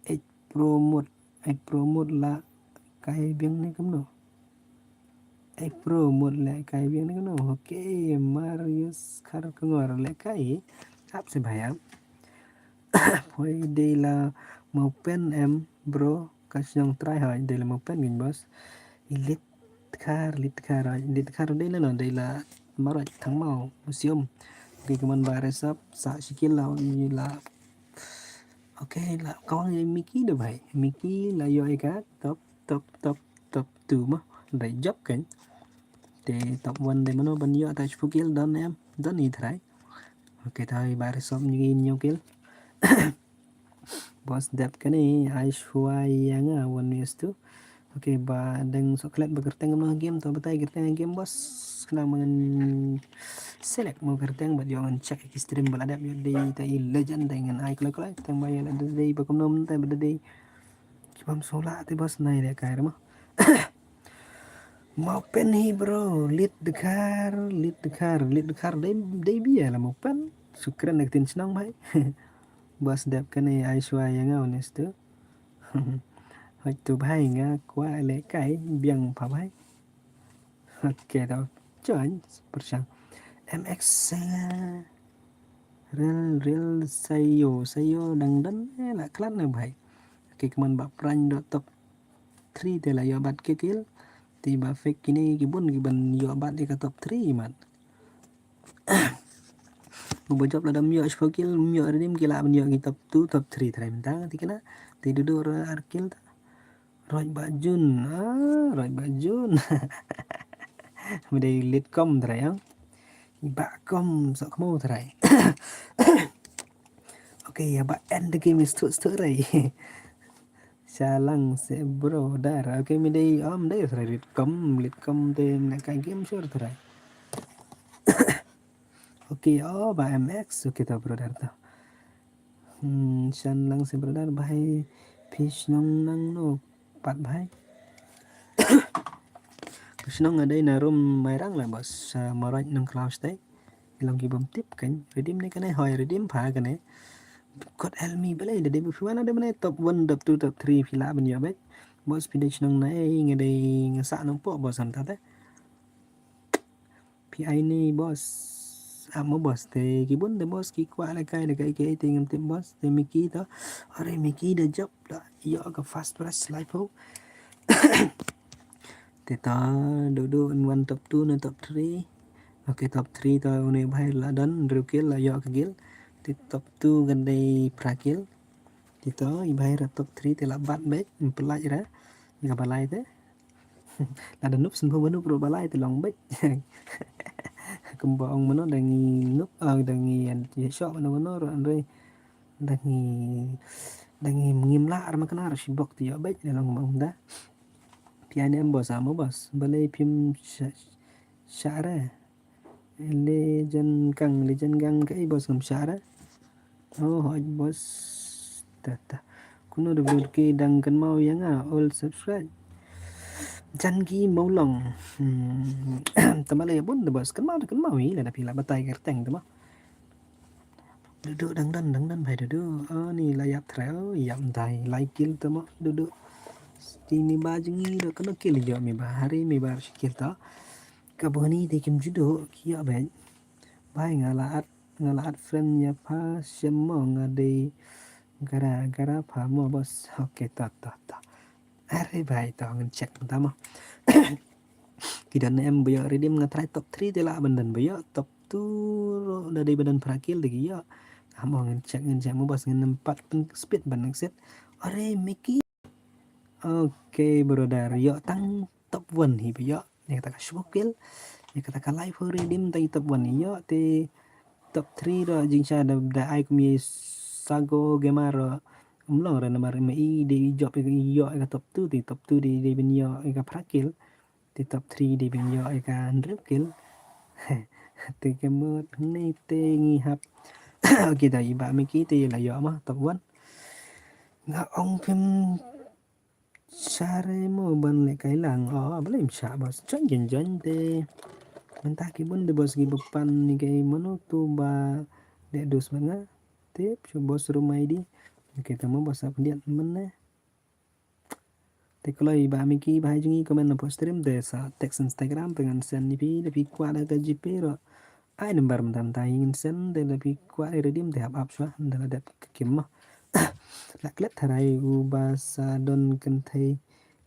Ek promote, ek promote la kai biang ne kumno. Ek promote la kai biang ne kumno. Okay, Marius Kharkongor la kai. Ap se bhai ap. Poi dei la mau pen em bro, ka shnong trai hoi, dei la mau pen gin boss. Ilit khar, lit khar, lit khar dei la no, dei la marot thang mau, museum. Okay, kaman ba resap, sa shikil la, la. Okay, la kawang ye Mickey da bhai. Mickey la yo eka, top, top, top, top two ma. Dei job kan. Te top one dei mano ban yo ta shpukil don em, don i trai. Okay, ta i ba resap ngi nyokil. Boss dep kane Aishwarya nga one is two. Okay, ba dang sok klet ba kerteng no game to batai kerteng game boss. Kena mangan select mo kerteng ba yo ngan check ki stream ba la dep yo dei ta i legend dei ngan ai kle kle tang ba yo la dei ba kumno ta ba dei. Ki bam sola te boss nai le kai mo. Mau pen hi bro, lit dkhar, lit dkhar, lit dkhar dei dei bia la mau pen. Shukran ek tin shnong bhai. Boss dep kane Aishwarya nga one is two. Hoi tu bhai nga kwah le kai biang pa bhai. Okay, to join pershang. M X eh, rel rel sayo sayo dang dan eh, la klan ne bhai. Okay, kaman ba pran dot top three te la yo bat ke kill. Te ba fake kine ki bun ki ban yo bat ïa ka top three mat. Ba ba jop la dam yo shpokil, yo redim ki la ban yo ki top two, top three trai mynta te kina. Te dudu ar kill ta. Roj ba jun, ah, roj ba jun. Mdei lit kom trai yang. Ba kom sok mo trai. Okay, ya ba end the game is tu tu trai. Shalang se bro dar. Okay, mdei om dei trai lit kom, lit kom te mne ka game sure trai. Okay, oh ba M X. Okay, ta bro dar ta. Hmm, shan lang se brother bhai phi shnong nang no pat bhai. Phi shnong adei na rum Mairang la bas, uh, Maraj nang Klaus dei. Ilong ki bam tip kan. Redim ne kane hoi redim pha kane. God help me balei dei phi wana dei mane top one, top two, top three phi la ban yo bek. Bos phi dei shnong na ei ngadei ngasa nang po bos am tate. Phi ai ni bos. Amo bos te ki bun te bos ki kwah la kai da kai ke te ngam tip bos te Mickey to. Are Mickey da jop da yo ka first prize lai po. Te to dudu in one top two ne top three. Okay, top three to une bhai la don rukil la yo ka gil. Te top two gandai prakil. Te to i bhai ra top three te la bat bek pelaj ra. Nga balai te. Lada nup sngewbha ba nup ruh ba lai te long beit. Kumba ong mano da ngi nup, ah, da ngi ïa shoh mano mano ruh hynrei da ngi, da ngi ngim lah ar ma kena ruh shibok te ïoh beit da long ba ong da. Phi ai ne em bos, amo bos. Balei phim sha, sha re. Legend kang, legend kang kaei bos ngam shah ra. Oh, hoi bos. Ta ta. Kuno da bud ki dang kynmaw ïa nga, all subscribe. Jan ki mawlong. Hmm. Tama la ïa bun da bos kynmaw da kynmaw hi la da phi la batai kyrteng tama. Dudu dang dan dang dan bhai dudu. Oh, ni la ïap trai, oh, ïap dai lai kill tama dudu. Ti mi ba jngi da kano kill ïa mi ba hari mi ba shi kill ta. Ka bani te kim judo ki ïa bhai. Bhai nga la add, nga la add friend ïa pha shem mo nga dei gara, gara pha mo bos. Okay, ta, ta, ta. Are bhai ta ngan check mynta mo. Ki don em ba ïoh redeem nga try top three te la ban don ba ïoh top two ruh da dei ba don phra kill te ki ïoh. Amo ngan check, ngan check mo bos ngan nampat pyn speed ban exit. Are Mickey. Okay, brother, ïoh tang top one hi ba ïoh. Ïa kata ka shibok kill. Ïa kata ka live ho redeem tang top one hi ïoh te top three ruh jingshisha da, da ai kum ïa Sago Gamer ruh. Ym long ruh namar ma i dei i jop ïa ka top two te top two dei, dei ban ïoh ïa ka phra kill. Te top three dei ban ïoh ïa ka hynriew kill. Te ka mut hangne te ngi hap. Okay, da i bah Mickey te la ïoh ma top one. Nga ong phim share mo ban leh kai lang. Oh, balei ym shah boss. Join join join te. Mynta ki bun de boss ki ba pan ni kai mano tu ba leh dus ba nga. Tip shu boss room I D. Okay, tama boss ap diat mane. Te kloi ba Miki ba hai jong ngi comment na post stream te sa text Instagram te ngan send ni phi, da phi kwah da ka GPay ro. Ai number mynta mynta ngan send te da phi kwah redeem te hap ap shwa da la dep ka kim mo. La klet tharai u ba sa don kynthei,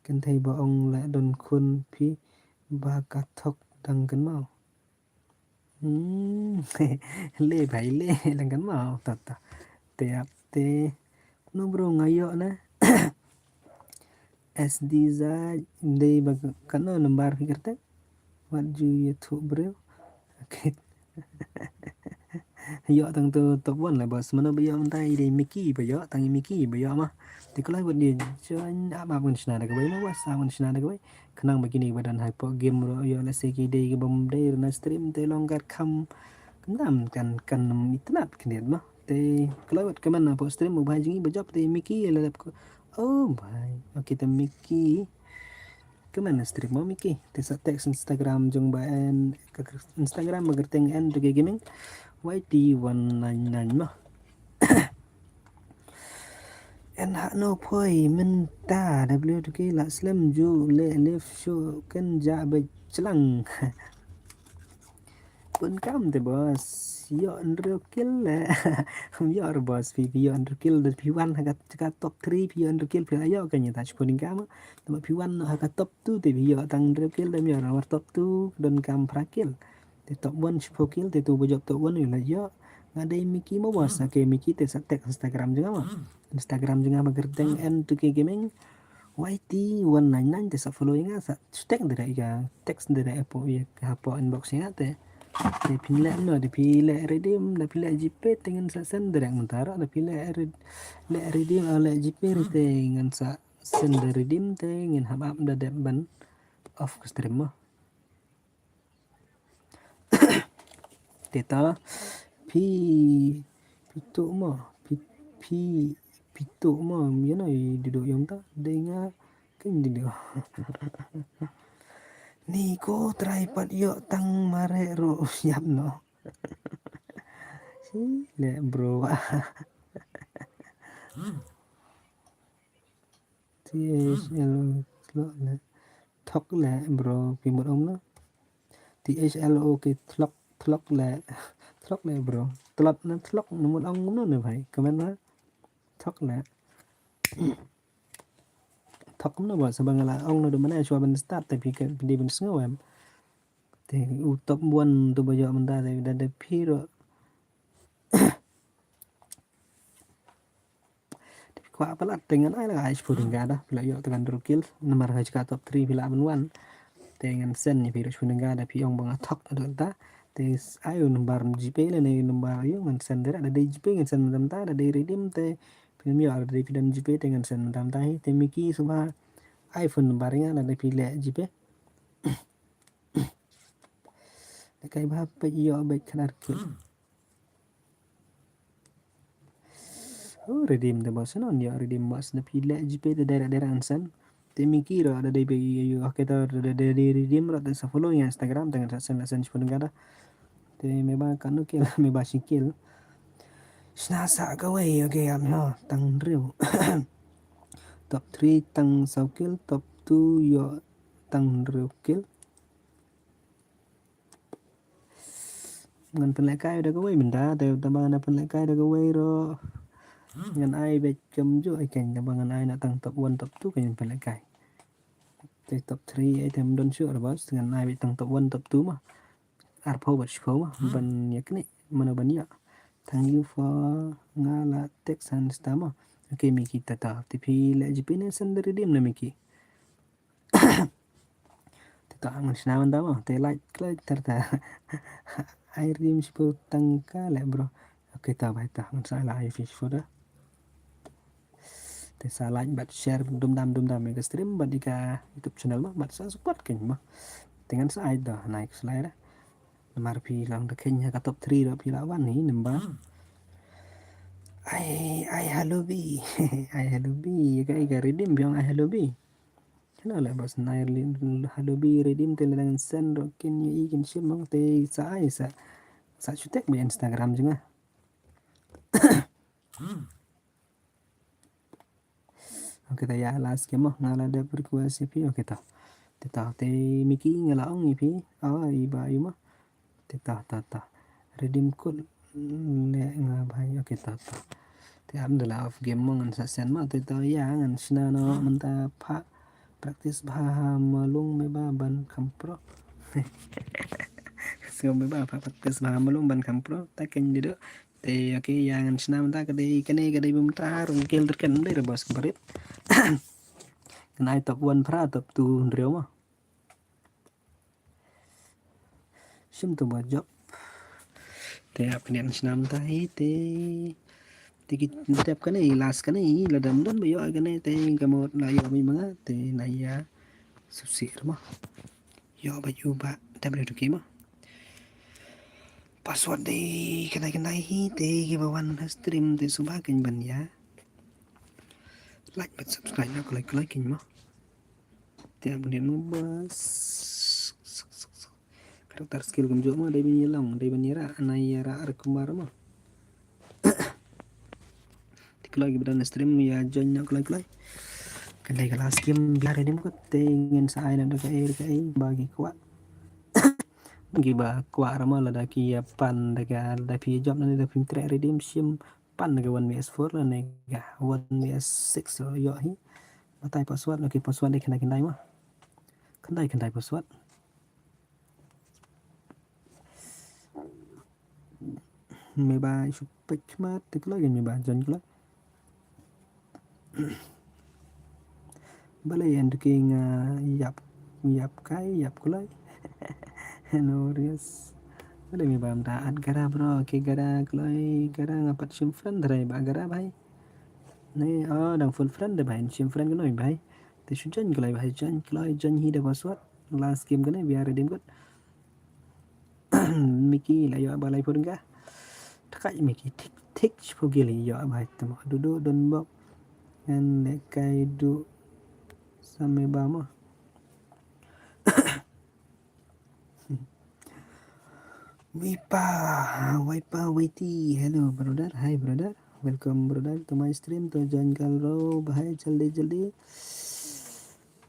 kynthei ba ong la don khun phi ba ka thok dang kynmaw. Hmm. Le bhai le lang kan mau ta ta. Te ap te. No bro nga ïoh na. S D za dei ba kano number phi kyrteng. Wat ju ïathuh bro. Okay. Ïoh tang tu top one la boss. Mano ba ïoh mynta i dei Miki ba ïoh, tang i Miki ba ïoh ma. Te kloi wat dei join ap ap ngan shna da kawei ma boss, ap ngan shna da kawei. Khnang ba kine ba don hapoh game ruh ïoh lehse ki dei ki bym dei ruh na stream te long kat kham kynam kan kan itynnad khyndiat ma. Te kloi wat comment hapoh stream u bhai jong ngi ba jop te Miki la dep ko. Oh bhai. Okay te Miki. Comment na stream ma Miki. Te sa text Instagram jong ba en ka Instagram ba kyrteng N two K Gaming Y T one nine nine ma. En ha no phoi mynta W two K la slem ju le live show kan ja ba chlang. Bun kam te boss. Ïoh hynriew kill le. Ïoh re boss phi ïoh hynriew kill da phi wan ha ka top three phi ïoh hynriew kill phi la ïoh kan ïa ta shipun kam. Tama phi wan ha ka top two te phi ïoh tang hynriew kill da ïoh ra war top two don kam phra kill. Te top one shiphew kill te tu ba jop top one ïoh la ïoh. Nga dei Miki ma boss. Okay Miki te sa text Instagram jong nga ma. Instagram jong nga ma kyrteng N two K Gaming Y T one nine nine te sa follow ïa nga sa text direct ïa text direct hapoh ïa hapoh inbox ïa nga te. Te phin leh no te phi leh redeem da phi leh GPay te ngan sa send direct mynta ruh da phi leh red leh redeem ah leh GPay te ngan sa send da redeem te ngan hap ap da dep ban off ka stream mo. Te ta phi phi tu mo phi phi phi tu mo ïa no i dido ïong ta dei nga ken dido. Ni ko trai pat ïoh tang mare ro ïap no. Si le bro. T H L O thok le thok le bro phi mut ong no. T H L O K thok thok le thok le bro. Tlot na thok no mut ong no ne bhai. Comment na thok le. Thok no ba sa ba nga la ong no do mana shwa ban start te phi ke phi di ban sngew em. Te u top one tu ba ïoh mynta te da de phi ro. Te phi kwah palat te ngan ai la ai shiphew tyngka da phi la ïoh tang hynriew kill namar ha jaka top three phi la ban wan. Te ngan send ïa phi ro shiphew tyngka da phi ong ba nga thok da ta. Te ai u number GPay lane number ïoh ngan send da da dei GPay ngan send da ta da dei redeem te phi ym ïoh da dei phi don GPay te ngan send da ta hi te Miki suba ai phone number ïa nga da dei phi leh GPay. Da kai ba peit ïoh beit khadar kill. Oh, redeem da boss non ïoh redeem boss da phi leh GPay da direct direct ngan send. Te Miki ro da dei ba ïoh ïoh okay da da dei redeem ro da sa follow ïa Instagram da ngan sa send send shiphew tyngka da. Te me ba kano kill me ba shi kill. Shna sa kawei okay am no tang hynriew. Top three tang saw kill, top two ïoh tang hynriew kill. Ngan pynlehkai da kawei mynta te taba ngan pynlehkai da kawei ro. Ngan ai beit kumjuh ai keiñ taba ngan ai na tang top one top two keiñ ngan pynlehkai. Te top three ai te ym don shuh ro boss ngan ai beit tang top one top two ma. Arphew bad shiphew ma ban ïa kane mano ban ïa. Thank you for nga la text han sta ma. Okay Miki tata te phi leh GPay ne send redeem na Miki. Te ta ngan shna mynta ma te like like tar ta. Ai redeem shiphew tyngka leh bro. Okay ta bai ta ngan sa la ai shiphew da. Te sa like bad share dum dam dum dam ïa ka stream bad ïa ka YouTube channel ma bad sa support keiñ ma. Te ngan sa ai da nai ka slide da. Namar phi long da keiñ ha ka top three da phi la wan hi number. Ai, ai, hello bi. Ai, hello bi. Ïa ka, ïa ka redeem biang, ai, hello bi. Hello lah, boss, nai redeem, hello bi, redeem te la dang send ruh kin ïa i kin shim bang te sa ai sa. Sa shu tag ba Instagram jong nga. Okay, ta ïa last game mo, nga la dep request ïa phi, okay ta. Te ta, te Mickey nga la ong ïa phi, ah, i ba ïa mo. Te ta, ta, ta. Redeem code, mm, ne nga bhai, okay ta, ta. Te am da la off game mo ngan sa send mo, te ta ïa ngan shna noh mynta pha practice bha ha malung me ba ban kham pro. So me ba pha practice bha ha malung ban kham pro, ta ken di do. Te, okay, ïa ngan shna mynta ka dei, kane ka dei bym ta rung kel ter ken dei re boss ka barit. Kan ai top one phra, top two hynriew mo. Shim to ba jop. Te ap kane ngan shna mynta hi te. Te ki dep kane last kane la dam don ba ïoh kane te ka mut la ïoh mi manga te na ïa. Subscribe mo. Ïoh ba ïoh ba dep re duki mo. Password dei kane kane hi te ki ba wan ha stream te suba kin ban ïa. Like bad subscribe na kulai kulai kin mo. Te abon mo bas. Character skill kum jok mo dei ban ïa long dei ban ïa ra na ïa ra ar kumar mo. Te kloi ki ba don stream ïa join na kloi kloi. Kan dei ka last game biar ini mo te ngin sa ai na da ka air ka ai ba ki kwah. Ki ba kwah rama lada ki ïa pan da ka da phi jop na da phi trek redeem shim pan da ka one V S four la ne ka one V S six lo ïoh hi. Batai password, okay, password dei khyndai khyndai mo. Khyndai khyndai password. Me ba shu pek mat te kloi kan me ba join kloi. Balei en duki nga ïap ïap kai ïap kloi. No worries. Balei me ba mta at gara bro ke gara kloi gara nga pat shim friend rai ba gara bhai. Ne oh dang full friend de bhai shim friend kano bhai. Te shu join kloi bhai join kloi join hi de password. Last game kane biar redeem kot. Miki la ïoh ba lai pun ka. Takai Miki tik tik shiphew gili ïoh ba temo dudu don bok. Ngan le kai du same ba mo. Wipa, Wipa, Witi. Hello brother, hi brother. Welcome brother to my stream to join kal ro bahai jaldi jaldi.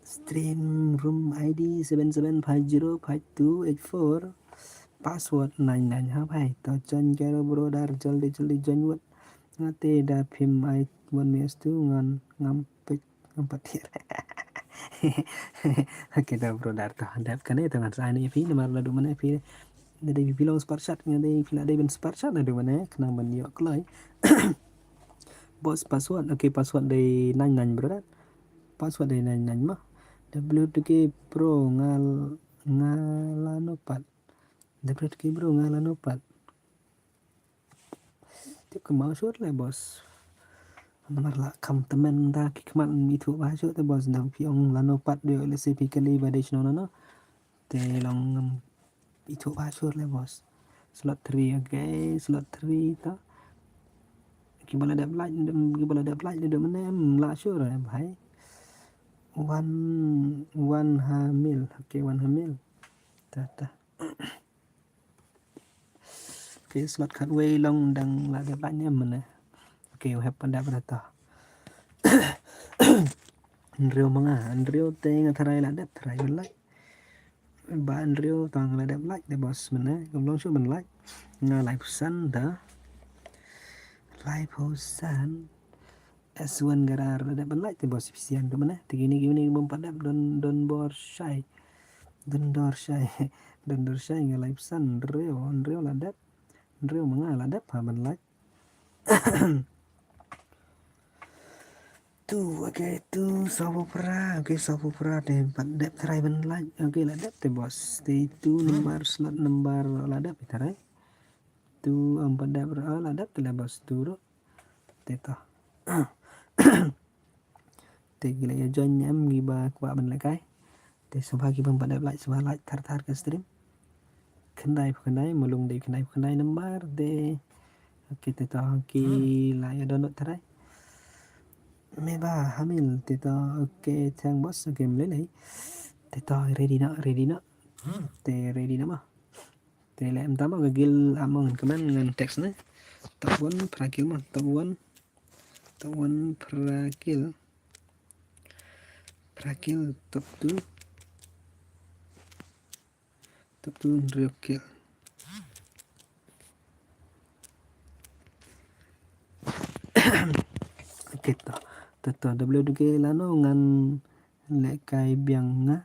Stream room I D seven seven five zero five two eight four. Password nine nine ha bhai. To join karo brother jaldi jaldi join wot. Ngate da phim ai one mes tu ngan ngam pek ngam patir. Okay da brother to dep kane to ngan sa ni phi namar la du mane phi. Dei phi long sparchat ngate phi la dei ben sparchat la du mane kena ben yok kloi. Boss password okay password dei nine nine brother. Password dei nine nine ma. W T K bro ngal ngalano pat. W T K bro ngalano pat. Tip ka mau shur le boss. Namar la kam temen da ki kmat ithuh ba shur te boss da phi ong lano pat de le se phi kali ba de shno no. Te long ithuh ba shur le boss. Slot three okay, slot three ta. Ki bala dep like, ki bala dep like de mane em la shur eh bhai. One one ha mil. Okay, one ha mil. Ta ta. Okay, slot khatwei long dang la dep like ne mane. Okay, u hep pandap rata. Andrew manga, Andrew te nga tharai la dep tharai ban like. Ba Andrew tang la dep like de boss mane, kam long shu ban like. Nga lai phew san da. Lai phew san. S one garar la dep ban like te boss pisian tu mane. Te kini kini bum padap don don bor shai. Don dor shai. Don dor shai nga lai phew san Andrew, Andrew la dep. Andrew manga la dep ha ban like. Tu okay tu saw phew phra okay saw phew phra te pat dep tharai ban like okay la dep te boss te tu number slot number la dep tharai tu am pat dep ra la dep te la boss tu ro te to te gila ya join em gi ba kwa ban lekai. Te sngewbha ki bym pat dep like sngewbha like thar thar ka stream. Khyndai phew khyndai, malung dei khyndai phew khyndai number de. Okay, te to ki la ïa download trai. Me ba hamil te to, okay, thank boss, okay, mlei lei. Te to ready na, ready na. Te ready na ma. Te le em tama ka gil among comment ngan text ne. Top one phra kill ma, top one. Top one phra kill. Phra kill top two. Top two hynriew kill. Okay, to. To, to, W D K lano ngan lehkai biang nga.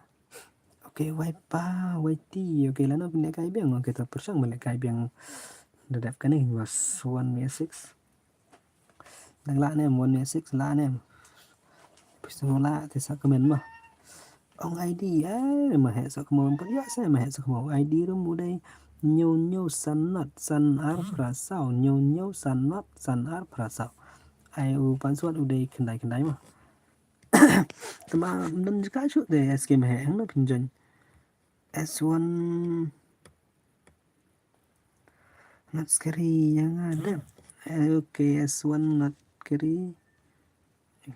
Okay, wai pa, wai ti. Okay, lano phin lehkai biang. Okay, to, pyrshang ban lehkai biang. Da dep kane, was one V six. Dang lah ne em, one V six lah ne em. Phi sngewlah te sa comment ma. Ong I D, eh, ma heh sa comment, pat ïa sa ma heh sa comment. I D ruh u dei hynñiew hynñiew san not san ar phra saw, hynñiew hynñiew san not san ar phra saw. Ai u password u dei khyndai khyndai ma. Tama ym don jaka shuh te S K ma heh, hangno phin join. S one Not scary, ïa nga dep. Eh, okay, S one not scary.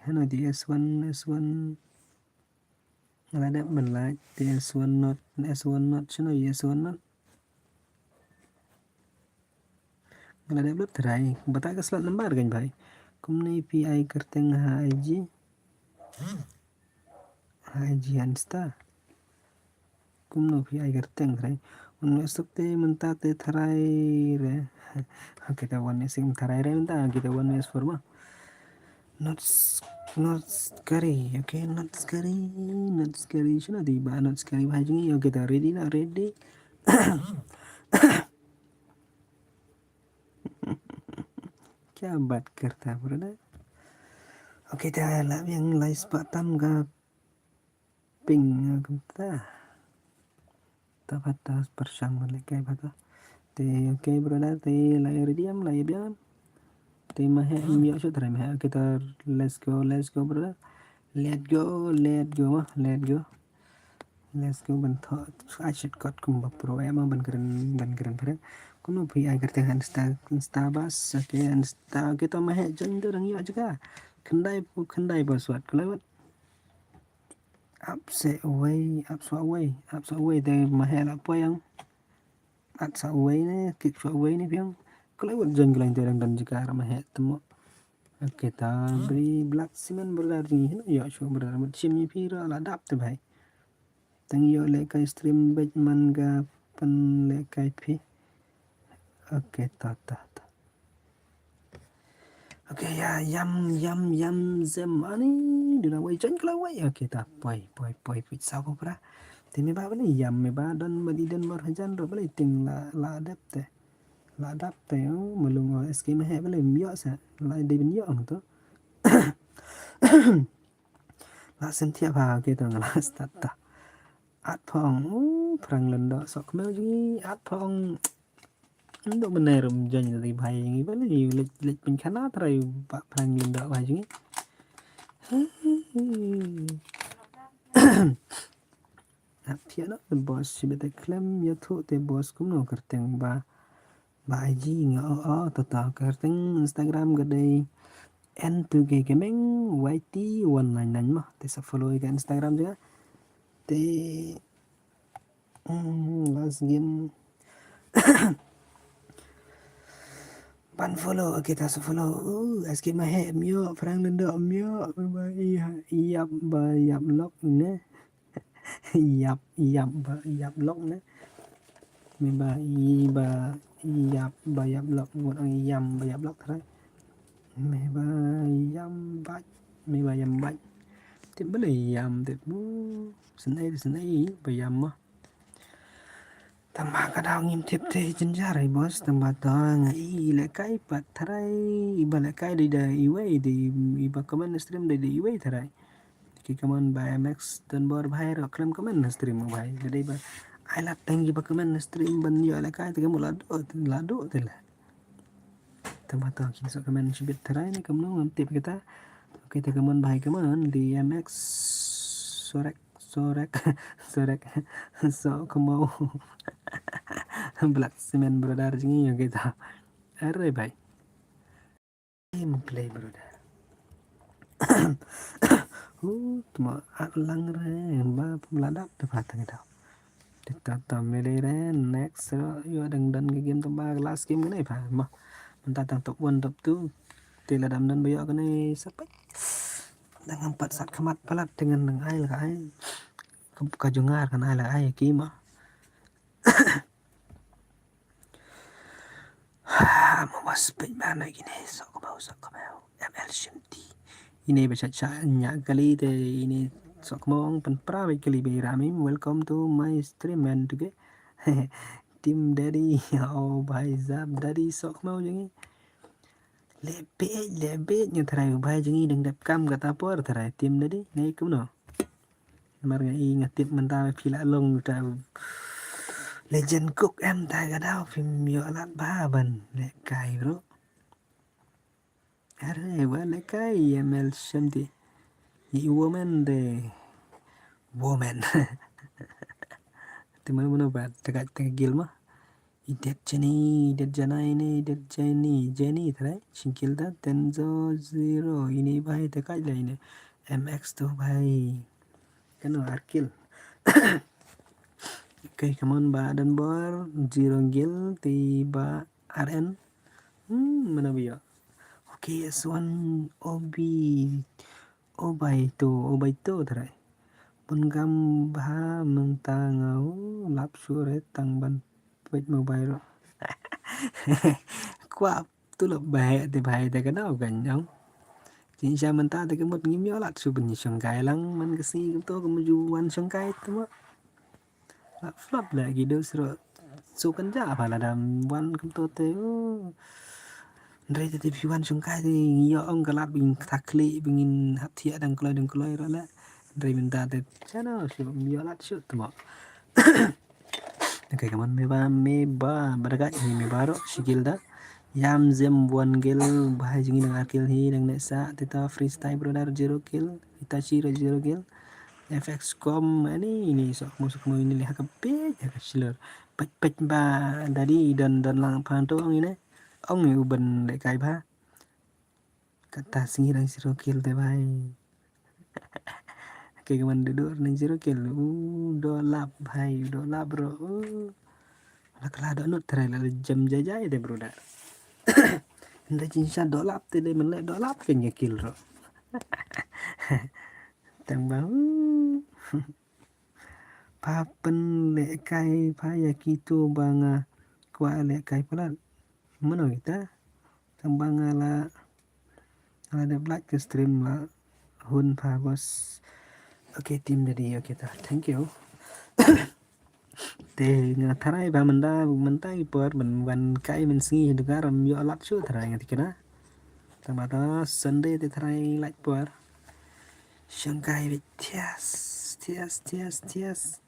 Hano di S one, S one. Nga la dep ban lait di S one not, S one not, shano di S one not? Nga la dep lut trai, bata ka slot number kan bhai. Kumne phi ai kyrteng ha I G. Ha I G Insta. Kumno phi ai kyrteng trai. Wan me suk te mynta te trai re. Okay, te wan me sik trai re mynta, okay, te wan me sik ma. Not s-, not scary, okay, not scary, not scary. Shano di ba not scary bha jong ngi, okay, te ready na, ready. Kya baat karta brother? Okay, te la biang lai spot tam ka ping kumta. Ta pata pyrshang balik kai pata. Te okay brother, te la ready am, la biang. Te ma heh ym ïoh shuh trai ma heh. Okay, te let's go, let's go brother. Let go, let go ma, let go. Let's go ban thoh. Ai shit kot kumba pro em ban kren, ban kren pyrshang. Kumno phi ai kyrteng Insta, Insta bas. Okay, Insta, okay, to ma heh join to dang ïoh jaka. Khyndai pu, khyndai password. Kulai wat. Ap se away, ap so away, ap so away, te ma heh la poi ang. At sa away ne, kick so away ne biang. Kulai wat join kulai te dang dan jaka ma heh temo. Okay, ta bri Black Cement brother jong ngi hino ïoh shuh brother, mut shim ïa phi ruh la dap te bhai. Tang ïoh lehkai stream bad man ka pynlehkai phi. Okay, ta, ta, ta. Okay, ïa, ïam, ïam, ïam, zem, ani, duna wei, join kala wei. Okay, ta, poi, poi, poi, poi, sa ko pra. Te me ba bale ïam, me ba don, ba di don mor hajan ro, bale ting la, la dep te. La dap te, oh, malung, oh, S K ma heh bale, ym ïoh sa, la dei ban ïoh ang to. La sem thiah bha, okay, to, nga la start ta. At phong, oh, phrang lyndoh, sok kmew jong ngi, at phong. Ndo bener ym join da bhai jong ngi, bale, leit, leit pynkhana trai ba phrang lyndoh bha jong ngi. At thiah noh, the boss, shi bete khlem ïathuh te boss kumno kyrteng ba, ba I G nga, oh, oh, to, to, kyrteng Instagram ka dei N two K Gaming Y T one nine nine mo, te sa follow ïa ka Instagram jong nga. Te, hmm, last game. Ban follow, okay, ta sa follow. Uh, S K ma heh, ym ïoh, phrang lyndoh, ym ïoh, ba, ïa, ïap, ba, ïap lok, ne. Ïap, ïap, ba, ïap lok ne. Me ba, i ba, ïap, ba, ïap lok, ngut ang ïam, ba, ïap lok trai. Me ba, ïam bait, me ba, ïam bait. Tip ba le ïam, tip mu. Senai, senai, ba, ïam ma. Tang ba ka daw ngim tip te jynjar, eh, boss. Tang ba to nga i lehkai pat trai, i ba lehkai dei da iwei, dei i ba comment stream dei da iwei trai. Ki comment ba M X don bor bhai ro khlem comment na stream bhai. Dei ba ai la tang i ba comment na stream ban ïoh lehkai te ka mut la do, la do te la. Tang ba to ki sa comment shibit trai ne kumno ngam tip kita. Okay, te comment bhai comment di M X Sorek. Sorek, sorek, so kemo. Black Cement brother jong ngi, okay, ta. Are bhai. Gameplay, brother. Hu tma at lang re ba pum la dap te pha tang dau. Te ta ta me le re next ro yo dang don ka game tang ba last game ne pha ma. Mynta tang top one top two. Te la dam don ba yo kane sapai. Dang ngam pat sat khmat palat te ngan nang ai la ai. Ka, ka jungar kan ai la ai ki ma. Mo was pej ba na kine sok kebau sok kebau. M L Shinti. Ine ba cha cha nya kali te ine sok mong pen pra ba kali ba ramim. Welcome to my stream man to ke. Team Daddy. Oh bhai sab Daddy sok mau jangi. Lebet lebet nya tharai bhai jangi dang dep kam kata por tharai Team Daddy. Ngai kumno. Mar nga i nga tip mynta phi la long ta Legend Cook em ta ka dau phim yo lat ba ban le kai bro. Are wa le kai M L Shanti. I woman de woman. Te mano mano ba ta ka ta gil ma. Idet Jenny, idet Janai ne, idet Jenny, Jenny tharai, shingkil da, Tenzo zero, ini bhai te kaj la ini, M X tu bhai. Kano arkil. Okay, come on ba Danbor, zero gil, ti ba R N. Hmm, mana biya. Okay, S one O B, Obai tu, Obai tu tharai. Pun gam bha mynta ngau, lap sure tang ban peit mobile. Kwah tu lap bha te bha te ka dau kan jong. Jin sha mynta te ka mut ngim yo lat shu ban shongkai lang man ka sngi kumto ka mut ju wan shongkai te ma. Lap flop la ki do sro. Su kan ja ba la dam wan kumto te. Ndrei te te phi wan shongkai te yo ong ka lap bing thakli bing hap thiah dang kloi dang kloi ro la. Ndrei mynta te chano shu yo lat shu te ma. Okay, come on, me ba, me ba, barakat hi me ba ro, shikil da. Yam zem one kill, bhai jingi dang arkil hi, dang neksa, teta freestyle brother zero kill, Hitachi ro zero kill, F X com, ani ini sok musuk mau ini lihat ke pej, ya ke silur. Pej pej ba, dadi don don lang phan tu ong ini, ong ni uban dek kai ba. Kata sngi dang zero kill te bhai. Ke kaman dudur nang zero kill. U do lap bhai, u do lap bro. U la kala do nut trai la jam jajai te bro da. Nda jin sha do lap te de men le do lap ke nya kill ro. Tang ba. Pha pynlehkai pha ïa kitu ba nga kwah lehkai palat. Mano kita? Tang ba nga la, nga la dep like ka stream la hun pha bos. Okay, team dadi, okay ta. Thank you. Te nga tharai ba mynta, mynta i por ban wan kai mynsngi dugar am ïoh lap shu tharai nga tikna. Tang ba ta Sunday te tharai lait por. Shangkai bit thias, thias, thias, thias.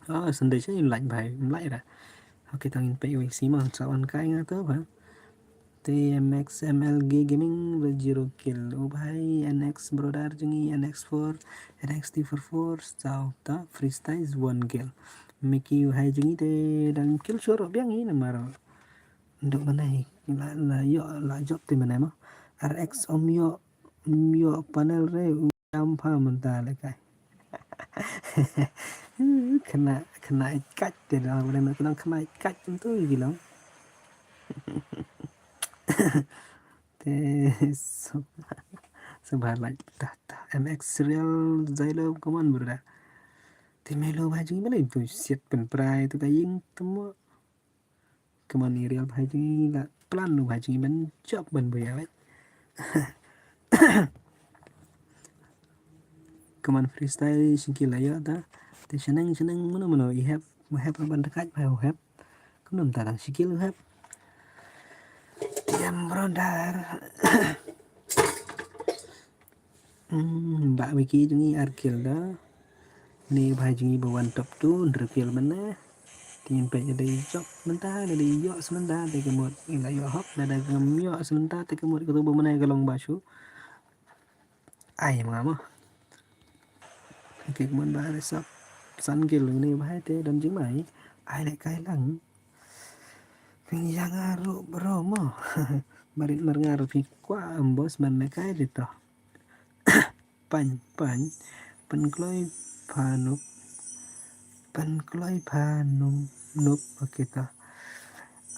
Oh, Sunday sha in lait bhai, in lait ra. Okay, tang in pei wei sima sa wan kai nga to ba. T M X M L G Gaming zero kill. Oh bhai, N X brother jong ngi, N X four, N X T four four, sa ta freestyle one kill. Mickey bhai jong ngi te dang kill shoro biang ngi namar. Nduk manai la la yo la job te manai ma. R X om yo om yo panel re u jam pha mynta le kai. Kena kena ikat te la wala na kena kena ikat tu gi long. Te so so ba la ta ta M X real zailo come on brother. Te melo ba jing bale tu siat pen prai tu ka ying temo. Kaman i real bhai jing la plan nu bhai jing ban job ban buya wet. Kaman freestyle shingkil la ya ta. Te shaneng shaneng mano mano i hep, hep ban dekat bhai hep. Kunum ta dang shingkil hep. Tiam brother. Hmm, ba wiki jong ngi ar kill da. Ni bhai jong ngi ba wan top two, ndrip kill mane. Tin pek jadi jok menta, jadi yok sementa, te kemut ila yok hok, dada kemyok sementa, te kemut ketu ba mane kelong ba shu. Ai mama. Ke kemut ba resap san kill ni bhai te don jing mai. Ai le kai lang. Ping yang aru bro mo. Marit marngar phi kwah em boss ban lehkai de to. Pan pan. Pan kloi pha nup. Pan kloi pha nup nup. Okay to.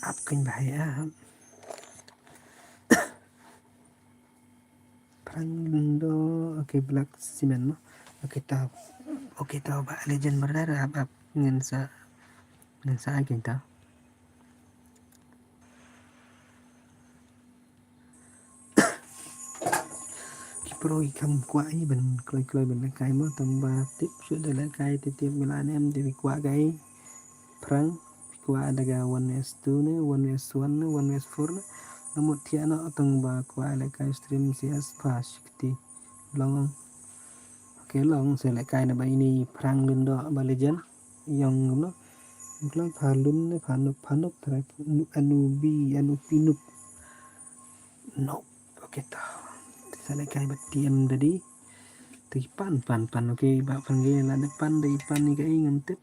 Ap kan bahaya. Prang do, okay, black cement mo. Okay to. Okay to ba legend murder ap ap ngan sa ngan sa ai kan to. Ki pro ki kham kwah i ban kloi kloi ban lehkai mo tang ba tip shu da lehkai te tip mila nem te bi kwah kai. Prang bi kwah da ga one vs two ne one vs one ne one vs four ne. Namut thiah no tang ba kwah lehkai stream C S pha shikti. Long. Okay long se lehkai na ba ini prang lun do ba legend. Yong no. Kloi pha lun ne pha nup pha nup trai anu bi anu pi nup. Nup. Okay to. Sa lehkai ba T M dadi. Ti pan pan pan okay ba pan ge la de pan de pan ni ka i ngam tip.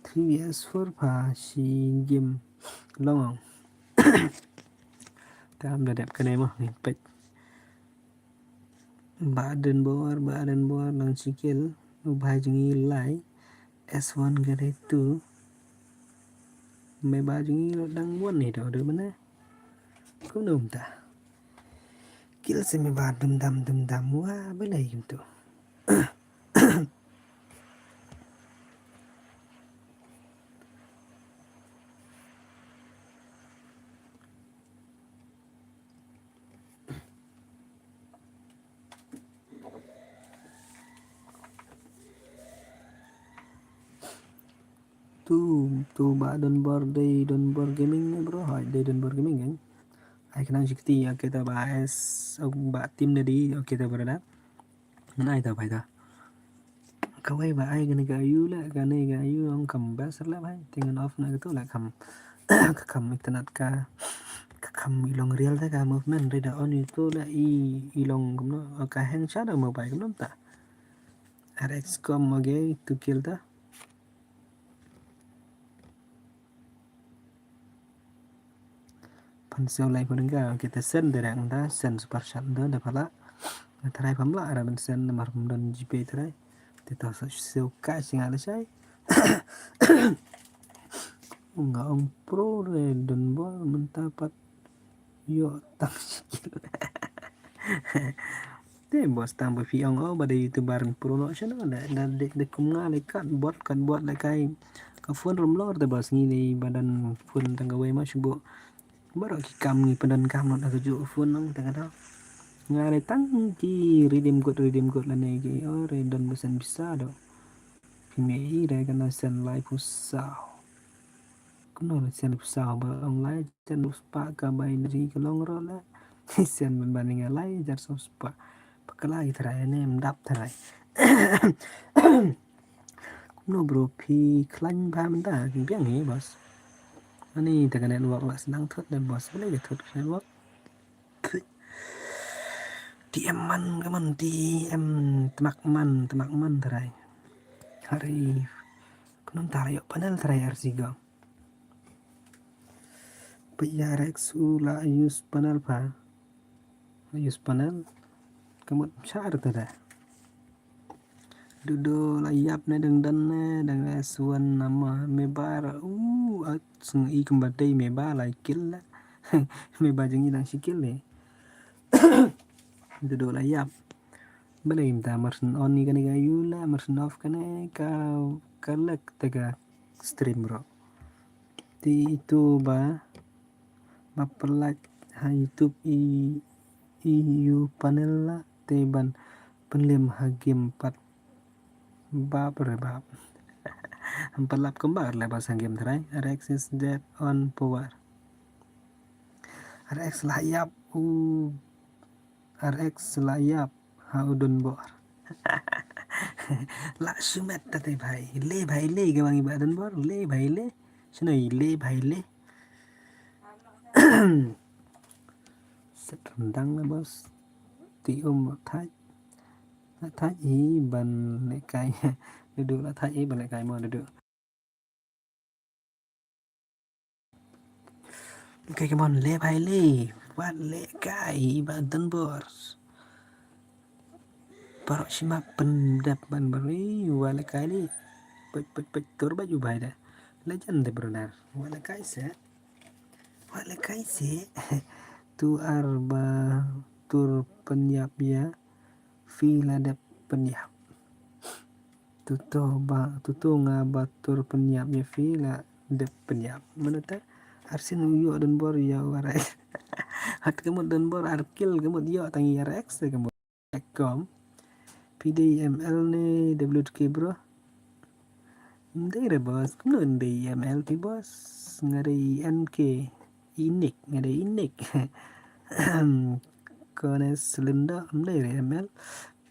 Three vs four pha shi game long. Tam da dep kane mo ni pek. Ba den bor ba den bor lang sikil. U bai jngi lai. S one gare two. Me ba jngi lo dang one ni do de mana. Kumno mynta. Kill se me ba dum dam dum dam wa belai gitu. Tu tu ba Donbor dei Donbor Gaming ne bro, hai dei Donbor Gaming kan. Ai khnang shi kti, okay ta ba S, ba team ne di, okay ta brother. Ngan ai ta bai ta. Kawei ba ai kane ka ayu la, kane ka ayu ong kam best la bai. Te ngan off na ka tu la kam, ka kam internet ka, ka kam i long real ta ka movement re da on i tu la i, i long kumno, ka hang sha da mo bai kumno ta. R X com age tu kill ta. Phan siew lai phan ga kita send direct da, send super chat da, da phala. Tharai pham la ra ban send namar pham don GPay tharai. Te ta sa siew ka singa la shai. Nga ong pro re Donbor mynta pat ïoh tang shi kill. Te boss tang ba phi ong o ba dei YouTuber pro noh shano da, da, da, da kum nga lei kat bot, kat bot lei kai. Ka phone rum lor te boss ngi lei ba don phone tang kawei ma shu buh. Baroh ki kam ngi pyndonkam noh da kajuh ka phone nong tang ka dei. Nga lei tang ki redeem code, redeem code lane ki o re don ba send pisa doh. Phi mei i re kane send lai phew saw. Kumno la send phew saw ba ong lai hajar phew spah ka binary ka long ruh la. Send ban ban nga lai hajar phew spah. Pakala i tharai ne mdap tharai. Kumno bro phi khlaiñ ba mynta biang hi boss. Ani ta ka network la sdang thut da boss, balei ka thut ka network. T M man ka man, T M tmak man, tmak man tharai. Hari kumno tharai ïoh panel tharai R C go. Peit ïa Rex u la use panel pha. Use panel. Ka mut shar ta da. Dudo la ïap ne dang dan ne dang S one nama me bar u at sng i kumba dei me ba la kill la. Me ba jeng i dang shi kill le. Dudo la ïap. Balei mynta mar syn on ni kane ka yu la mar syn off kane ka, ka lek te ka stream bro. Te itu ba ba pynlait ha YouTube i, i u panel la te ban pynlem ha game pat. Bap re bap. Ham pynlap kumba le ba sang game tharai. R X is dead on power. R X la ïap u. R X la ïap ha u Donbor. La shu met ta te bhai. Le bhai le, ka bang i ba Donbor. Le bhai le. Shano i le bhai le. Set rendang la boss. Ti um la thait. La thait i ban lehkai. Dudu la thait i ban lehkai mo dudu. Okay, come on, le bhai le. Wat le kai ba don bor. Parok shima pen dep ban bari, wat le kai le. Pet pet pet tur ba ju bhai da. Legend de brother. Wat le kai se. Wat le kai se. Tu ar ba tur penyap ya. Fi la dep penyap. Tutu ba, tutu nga ba tur penyap ya fi la dep penyap. Mana ta? Arsin u yo don bor ya warai. Hat kemut don bor arkil kemut yo tangi R X kemut. Kom. P D M L ne W T K bro. Ndai re boss, kumno ndai M L P boss. Ngadai N K. Inik, ngadai inik. Kones lenda, ndai re M L.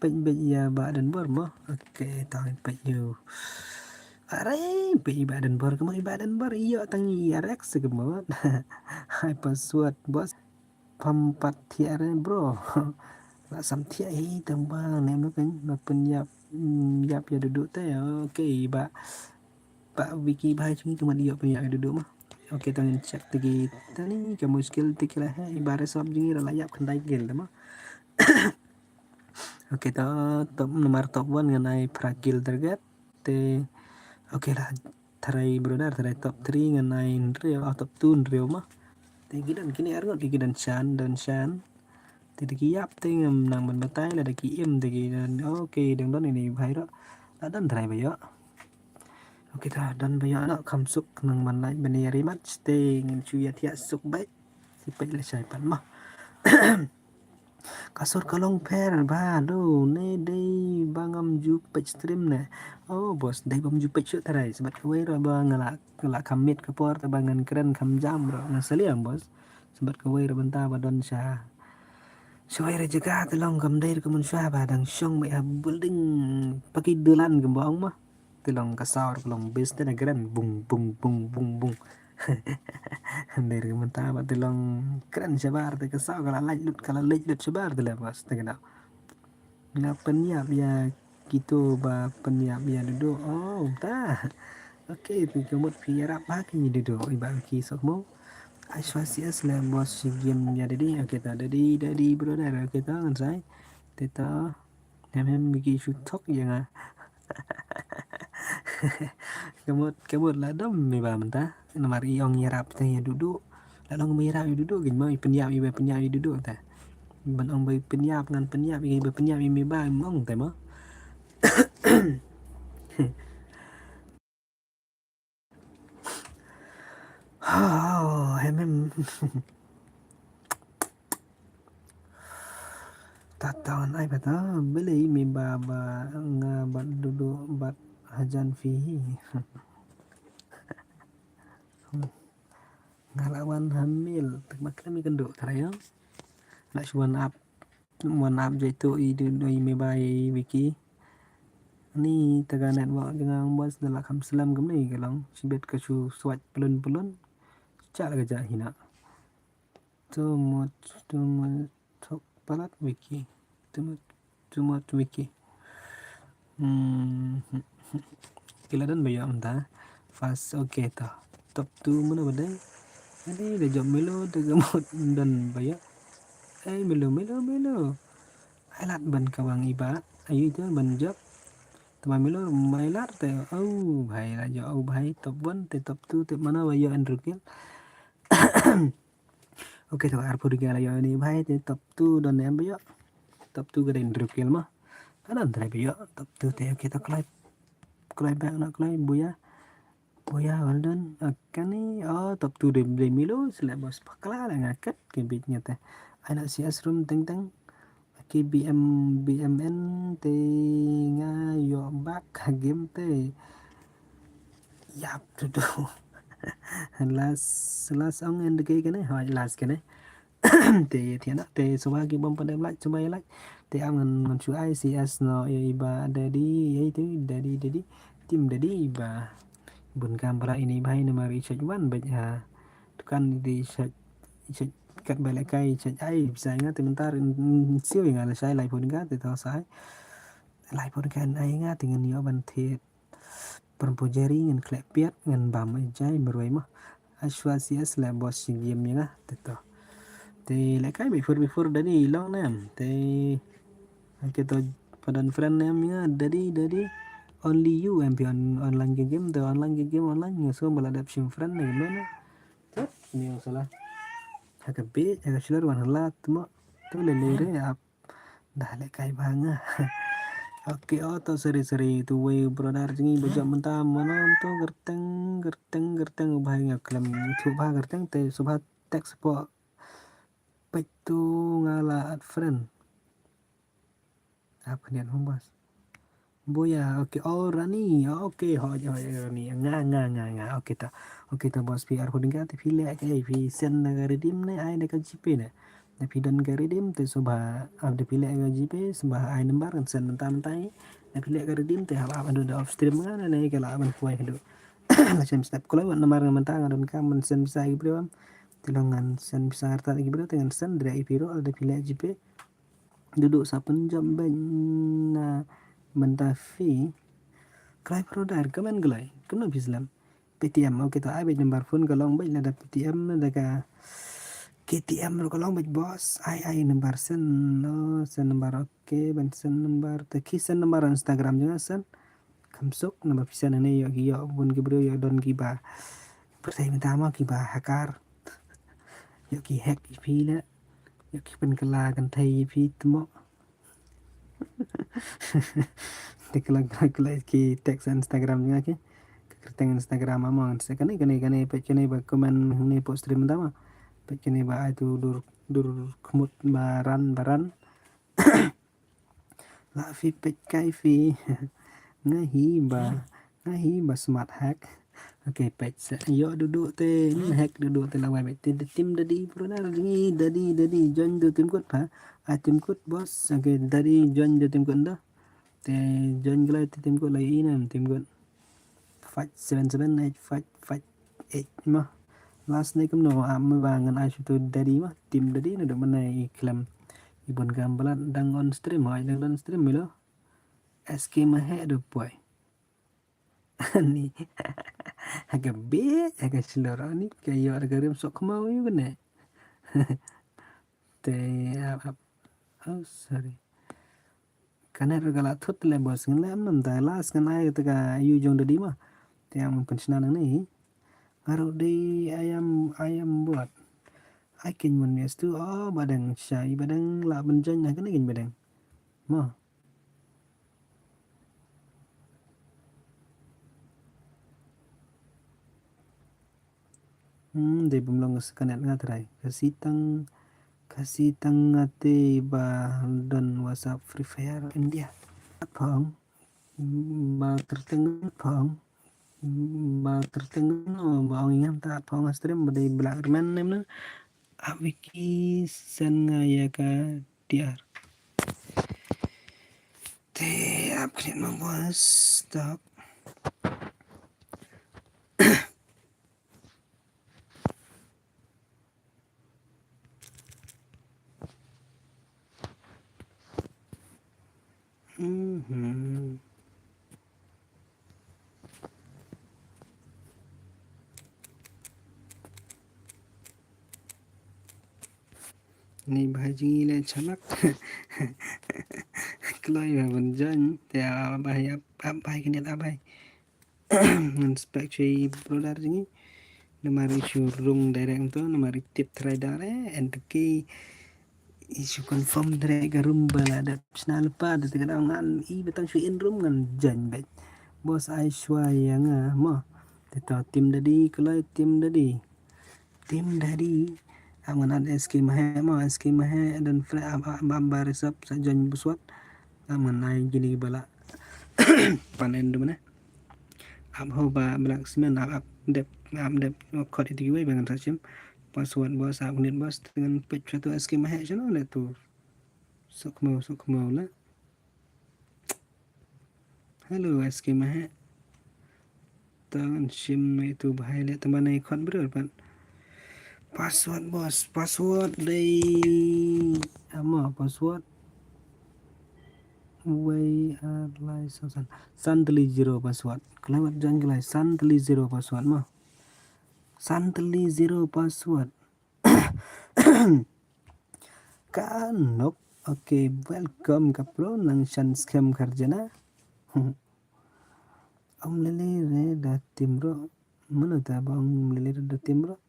Pej bej ya ba don bor mo. Okay, tang pej yu. Are, pej ba don bor kemut ba don bor iyo tangi R X kemut. Hai password boss. Pam pat thiah re bro. La sam thiah hi tang ba nem lo kan ba penyap yap ya dudu te. Okay ba ba Wiki bhai chingi kemut iyo penyap ya dudu ma. Okay tang check tigi tani ka muskil tigi la he ba resop jingi la yap khandai gel ma. Okay to top nomor top one ngan ai phra kill target. Te okay la tharai brother tharai top three ngan ai hynriew ah top two hynriew ma. Te ki don kine arngot ki don shan don shan. Te da ki yap te ngam nang ban batai la da ki im te ki don okay dang don ini bhai ro. La don tharai ba yo. Okay ta don ba yo no kham suk nang ban lai ban ya rematch te ngin chu ya thiah suk bai. Te pej la shai pan ma. Ka sur ka long pher ba lo ne dei ba ngam ju peit stream ne. Oh boss dei ba ngam ju peit shuh tharai sebab kawei ra ba nga la nga la kham miet ka por te ba ngan kren kham jam bro ngan saliang boss. Sebab kawei ra bynta ba don sha sha wei ra jaka te long kam dei ra ka mun sha ba dang shong ba ya building paki dulan ka bong ma. Te long ka saw ka long bes te na kren bung bung bung bung bung. Hynrei ka mynta ba te long kren shabar te ka saw ka la lait lut ka la lait lut shabar te la bas te ka dau. Nga pynïap ïa kito ba pynïap ïa Dudu. Oh ta. Okay, te ka mut phi ïarap ha ki Dudu i ba ki sok mo. Ai shwa C S la bos shi game ïa Daddy. Okay ta Daddy Daddy brother. Okay ta ngan sai. Te ta. Hem hem biki shu thok ïa nga. Ka mut ka mut la dom me ba mynta. Namar i ong ïarap te ïa Dudu. La long me ïarap ïa Dudu gin mo i pynïap i ba pynïap ïa Dudu ta. Ban ong ba i pynïap ngan pynïap i ba pynïap i me ba i ong te mo. Hem hem. Tatawn ai bata bele i mi ba ba nga bat Dudu bat hajan fihi. Nga la wan hamil tak maklem i kendu tara yo. Nak shuan ap wan ap jai tu i Dudu i mi ba i Wiki. Ni taga network jngang bos da la kham slem kam ni ka long sibet ka shu swat pelun pelun. Chak ka ja hina. Too much, too much, thok palat Wiki. Too much, too much Wiki. Hmm. Kila dan ba ïa mynta. Fast, okay ta. Top two mana ba dei. Ani da jop Milo da ka mut dan ba ïa. Ai Milo, Milo, Milo. Ai lat ban ka bang iba. Ayu tu ban jop. Tama Milo mai lat te. Oh, bhai la jop, oh bhai top one te top two te mana ba ïa Andrew Kill. Okay, to arphew digi la ïoh ni bhai te top two don em ba ïoh. Top two ka dei Andrew Kill ma. Ka don trai ba ïoh top two te okay to kloi. Kloi back na kloi buya. Buya well done. Kani oh top two dei dei Milo sila bos pakla la nga kat ke bit nya te. Ai na C S room teng teng. Ki B M B M N te nga ïoh back game te. Yap tu tu. Last last ong en deke kene, hoi last kene. Te tiana te suba ki bom pandai like suba like. Te am ngan ngan shu ai C S no ya iba daddy ya itu daddy daddy. Tim daddy iba. Bun kam para ini bai nama ri chek wan bai ha. Tukan di chek chek kat bai lekai chek ai bisa nga te mentar siu nga le sai lai pun ga te to sai. Lai pun kan ai nga te ngan yo ban thiet. Perempujari ngan klek piat ngan bam ai jai berwai mah. Ashwa C S la boss shi game ïa nga te to. Te lehkai before before Daddy long ne em. Te, okay to, pha don friend ne em ïa nga, Daddy, Daddy. Only you em phi on online game, te online game, online nga sngew ba la dep shim friend ne em ne. Te ni sala. Ha ka bit, ha ka shlur wan hala te mo. Tu le le re ap. Dah lehkai ba nga. Okay, oh to, sorry, sorry. Tu wei brother jngi ba jop mynta mo na to, gerteng, gerteng, gerteng, ba nga klem tu ba gerteng te, so ba text po. Peit tu nga la add friend. Apa niat mo bos? Boya, okay. Oh, Rani, okay, hoi, hoi, Rani. Nga, nga, nga, nga. Okay ta. Okay ta bos, phi ar hoding ka te phi leh ka, phi send na ka redeem ne, ai na ka GPay ne. Na phi don ka redeem te so ba, ap da phi leh ka GPay, so ba ai number kan send mynta mynta. Na phi leh ka redeem te hap ap haduh da off stream nga ne, ne ka la ban poi haduh. La shem step kloi wat number mynta nga don ka ban send pisa ki briew am. Te long ngan send pisa artat ki briew te ngan send direct ïa phi ruh da phi leh GPay. Dudu sa pynjop bad na bynta phi. Kloi brother, comment kloi. Kumno phi slem? Paytm, okay to, ai bad number phone ka long bad, lada Paytm lada ka Paytm ruh ka long bad bos. Ai, ai number send, no, send number, okay, ban send number. Te ki send number Instagram jong nga send. Kham suk, namar phi send hangne ïoh ki, ïoh bun ki briew, ïoh don ki ba. Pyrthei mynta mo ki ba hacker. Ïoh ki hack ïa phi leh. Ïoh ki pynkylla kynthei ïa phi te mo. Te kylla, kylla, kylla ki text Instagram nga ki. Ka kyrteng Instagram mo, se kane, kane, kane, peit kane ba comment hangne post stream mynta mo. Peit kane ba ai tu dur, dur khmut ba ran, ba ran. La phi peit kai phi. Nga hi ba, nga hi ba smart hack. Okay, peit sa. Ïoh Dudu te, hmm, hack Dudu te la wai beit te, Team Daddy, brother jngi, Daddy, Daddy, join da Team Kut pha. Ah, Team Kut, boss. Okay, Daddy, join da Team Kut da. Te join glai te Team Kut la ïa i nam, Team Kut. Five seven seven eight five five eight mo. Last ne kumno, ah, mo ba ngan ai shuh tu Daddy mo. Team Daddy naduh mynne i khlem. I bun kam palat dang on stream, hoi dang on stream milo. S K Maheh du poi. Ani. Ha ka bit, ha ka shlur ani ka ïoh da ka rim sok khmaw ïa kane. Te ap, ap. Oh, sorry. Ka net ruh ka la thut te le bos, ngan leh em nam da last ngan ai te ka yu jong Daddy mo. Te am pynshna nangne. Nga ruh dei ayam, ayam buat. Ai kin mun yes tu, oh, ba dang shai, ba dang la ban join na kane kin ba dang. Mo. Hmm, dei bym long ka net nga trai. Ka sitang, ka sitang nga te ba don WhatsApp Free Fire India. Phong, ba kyrteng phong, ba kyrteng no, ba ong ngam ta phong stream, ba dei Black Rman nem na. Ap Wiki send nga ïa ka D R. Te ap klik ma bos, stop. Mhm. Ni bha jngi le chalak. Kloi ba ban join te a bha, a bha kine a bha. Ngan spek chei brother jngi. Namar i shu rung direct to, namar i tip trai dare, and ki i shu confirm direct ka room ba la dep shna lypa, da te ka dang ngan i ba tang shu in room ngan join beit. Bos ai shwa ïa nga mo. Te to Team Daddy, kloi Team Daddy. Team Daddy. Am ngan add S K Maheh mo, S K Maheh, don friend, am, am, am, ba resap, sa join buswat. Am ngan ai jini bala. Panen du mana. Ap ho ba Black Cement, ap, ap dep, ap dep khot iti kiwei ba ngan sa shim. Password bos, ap nit bos, dengan page satu S K Maheh channel le tu. Sok mau, sok mau la. Hello, S K Maheh. Tang shim na itu bahai le teman na ikot bro pat. Password bos, password dei ama password. Wei ar lai so san. San teli zero password. Kelewat jan kelai san teli zero password ma. Santali zero password. Ka nok. Okay, welcome ka pro nang shan scam kharjana. Om lele re da timro. Mana ta ba om lele re da timro.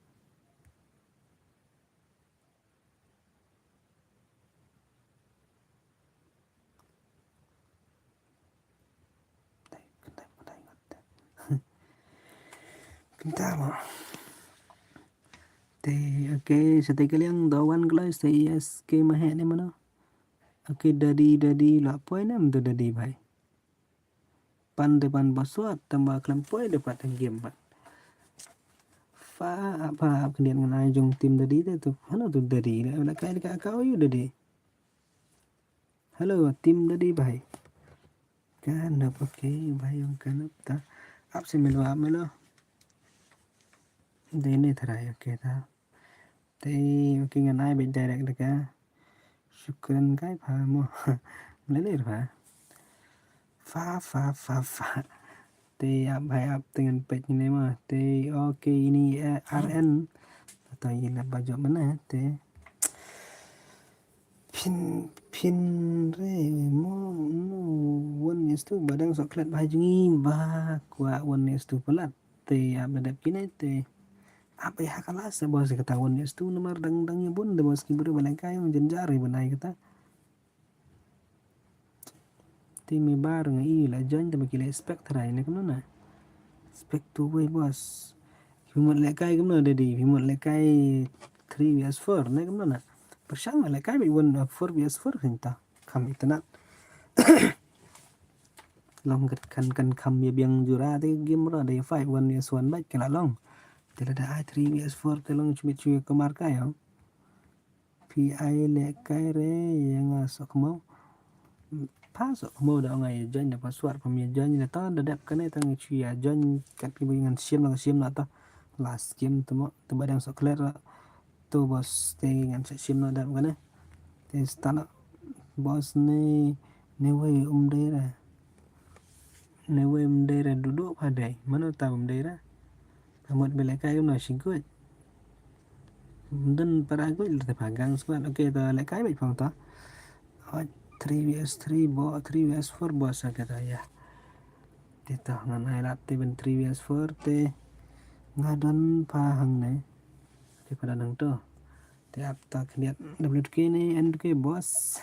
Kynta mo. Te, okay, sa te ka liang da wan kloi sa yes ke ma he ne mano. Okay, dadi, dadi, la poi ne mdo dadi bhai. Pan de pan password, tamba khlem poi de pat game pat. Fa, fa, khyndiat ngan ai jong team dadi de tu. Hano tu dadi, la, la kai de ka kau yu dadi. Hello, team dadi bhai. Kanap, okay, bhai, ong kanap ta. Ap se melo, ap melo. Dei ne tharai, okay ta. Te, okay, ngan ai beit direct de ka. Shukran kai pha mo. Mele le pha. Fa, fa, fa, fa. Te ap bhai ap te ngan peit ne mo. Te, okay, ini, eh, R N. Ta ini ba jop mana te. Phin, phin re mo, no, one is two, ba dang sok klet ba jngi, ba kwah one is two palat. Te ap da dep kine te. Ap ai ha kala sa bos kata one is two namar dang, dang ya bun de bos ki bru ba lehkai ong jynjar ban ai kata. Te me bar nga i la join te ba ki la expect tharai ne kumno na. Expect tu wei bos. Phi mut lehkai kumno dadi, phi mut lehkai three V S four ne kumno na. Pyrshang lehkai beit one, uh, four V S four kynta. Kham itynnat. Long kat kan, kan kham ya biang jura te game ra dei five one V S one beit ka la long. Te lada ai three V S four te long chumit chumit ka marka ya. Phi ai lehkai re ya nga sok mo. Pha sok mo da ong ai join da password pha me join da ta da dep kane ta ngi chu ya join kat ki bu ngan sim na sim na ta. Last game tu mo tu ba dang sok klet ra. Tu bos te ngan sa sim na dep kane. Te stana bos ne ne wei um dei ra. Ne wei um dei ra dudu pha dei. Mano ta um dei ra. Pha mut ba lehkai um na shi guj. Dun para guj lada pha gang squad. Okay, ta lehkai beit phong ta. Hoi, three V S three bo, three V S four bos sa kata ya. Te ta ngan ai lat te ben three V S four te. Nga don pha hang ne. Te pha don hang to. Te ap ta khyndiat W K ne N K bos.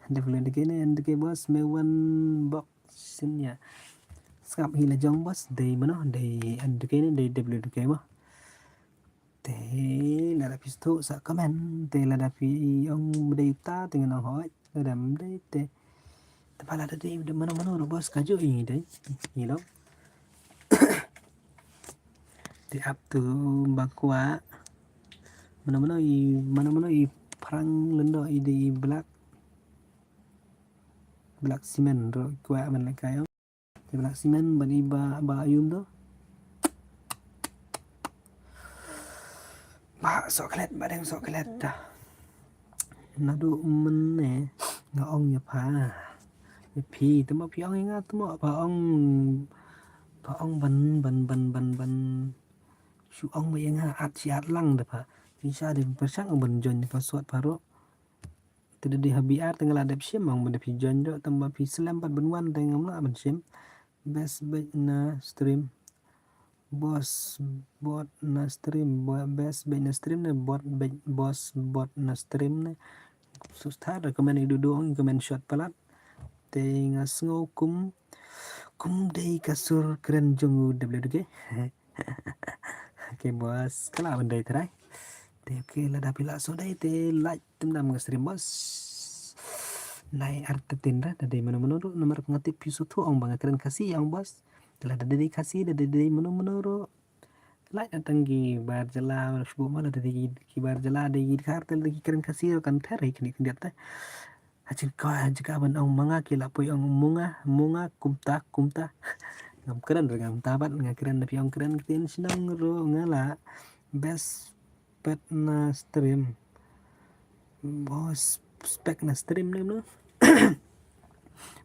W K ne N K bos me one box. Sin ya. Sngap hi la jong bos dei mano dei N K ne dei W K mo. Te lada phi sthu sa comment te lada phi ong dei ta te ngan ong hoi lada dei te. Te pha lada dei mano mano ro bos ka ju i dei. I lo. Te ap tu ba kwah. Mano mano i mano mano i phrang lendo i dei i black. Black cement ro kwah man lehkai. Te black cement ban i ba, ba ayum to. Ba sok klet, ba dang sok klet ta. Naduh mynne nga ong ya pha. Ya phi, te mo phi ong ya nga te mo pha ong, pha ong ban, ban, ban, ban, ban. Shu ong ba ya nga at shi at lang da pha. Phi sa de pyrshang ban join da password pha ro. Te da dei ha B R te nga la dep shim ong ba da phi join do tang ba phi slem pat ban wan te ngam lah ban shim. Best beit na stream. Boss bot na stream. Bo-, best beit na stream ne bot beit boss bot na stream ne. Sustar da comment i dudu ong comment short palat. Te nga sngew kum kum dei ka sur kren jong u W D K. Okay bos, ka lah ban dei trai. Te okay lada phi lah so dei te like tymdam ka stream bos. Nai artatin ra da dei mano mano ro namar nga tip phi suthu ong ba nga kren Khasi ong bos. Te lada dei Khasi da dei mano mano ro. Like na tang ki bar jylla shuh ma lada dei ki bar jylla dei ki khar te lada ki kren Khasi ro kan ther hi kni khyndiat te. Hajin ka, hajin ka ban ong manga ki la poi ong munga, munga kumta, kumta. Ngam kren re ngam tabat nga kren da phi ong kren ktien shnong ro nga la best bet na stream. Bos spek na stream ne mno.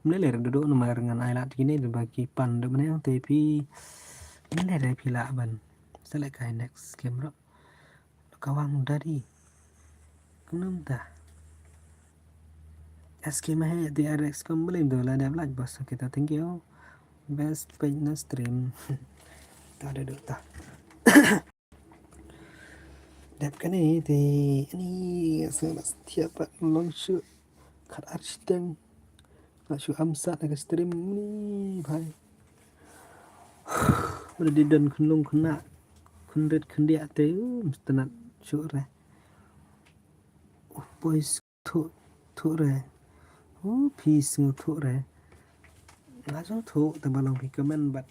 Mle le re dudu namar ngan ai lad kine da ba ki pan da mne te phi. Mle re phi la ban. Lehkai next game ruh. Kawang dari. Kumno mynta? S K Mahe, the R X Combo lem tu la dep like boss. Okay, ta thank you. Best page na stream. Ta da duk ta. Dep kane te ni sa la stia pat long shu kat ar shiteng. La shu am sat na ka stream ni bhai. Ba da di don khunlung khunna khunrit khundia te u mstunat shu re. U poi sngewthuh re. U phi sngewthuh re. Nga sngewthuh te ba long phi comment bad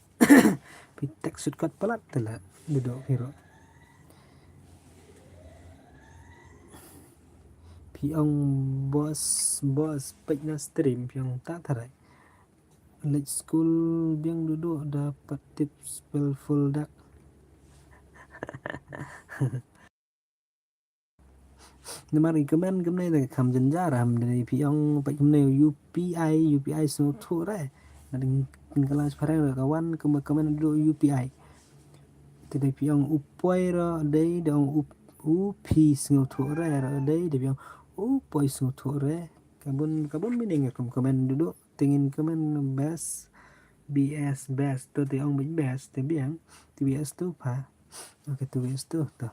phi text shutkot palat te la dudo phi ruh. Phi ong boss, boss peit na stream phi ong ta tharai. Leit skul biang dudo da pat tip spell full dak. Namar i comment kumne da kham jynjar ham da phi ong peit kumne U P I, U P I sngewthuh re. Nga ding kala phareng re ka wan kumba comment dudo U P I. Te da phi ong u poi ro dei da ong u phi sngewthuh re ro dei da phi ong u poi sngewthuh re. Ka bun ka bun meaning kum comment dudo. Te ngin comment best, B S best, to te ong best, te biang, T B S tu pha. Okay, T B S tu, to.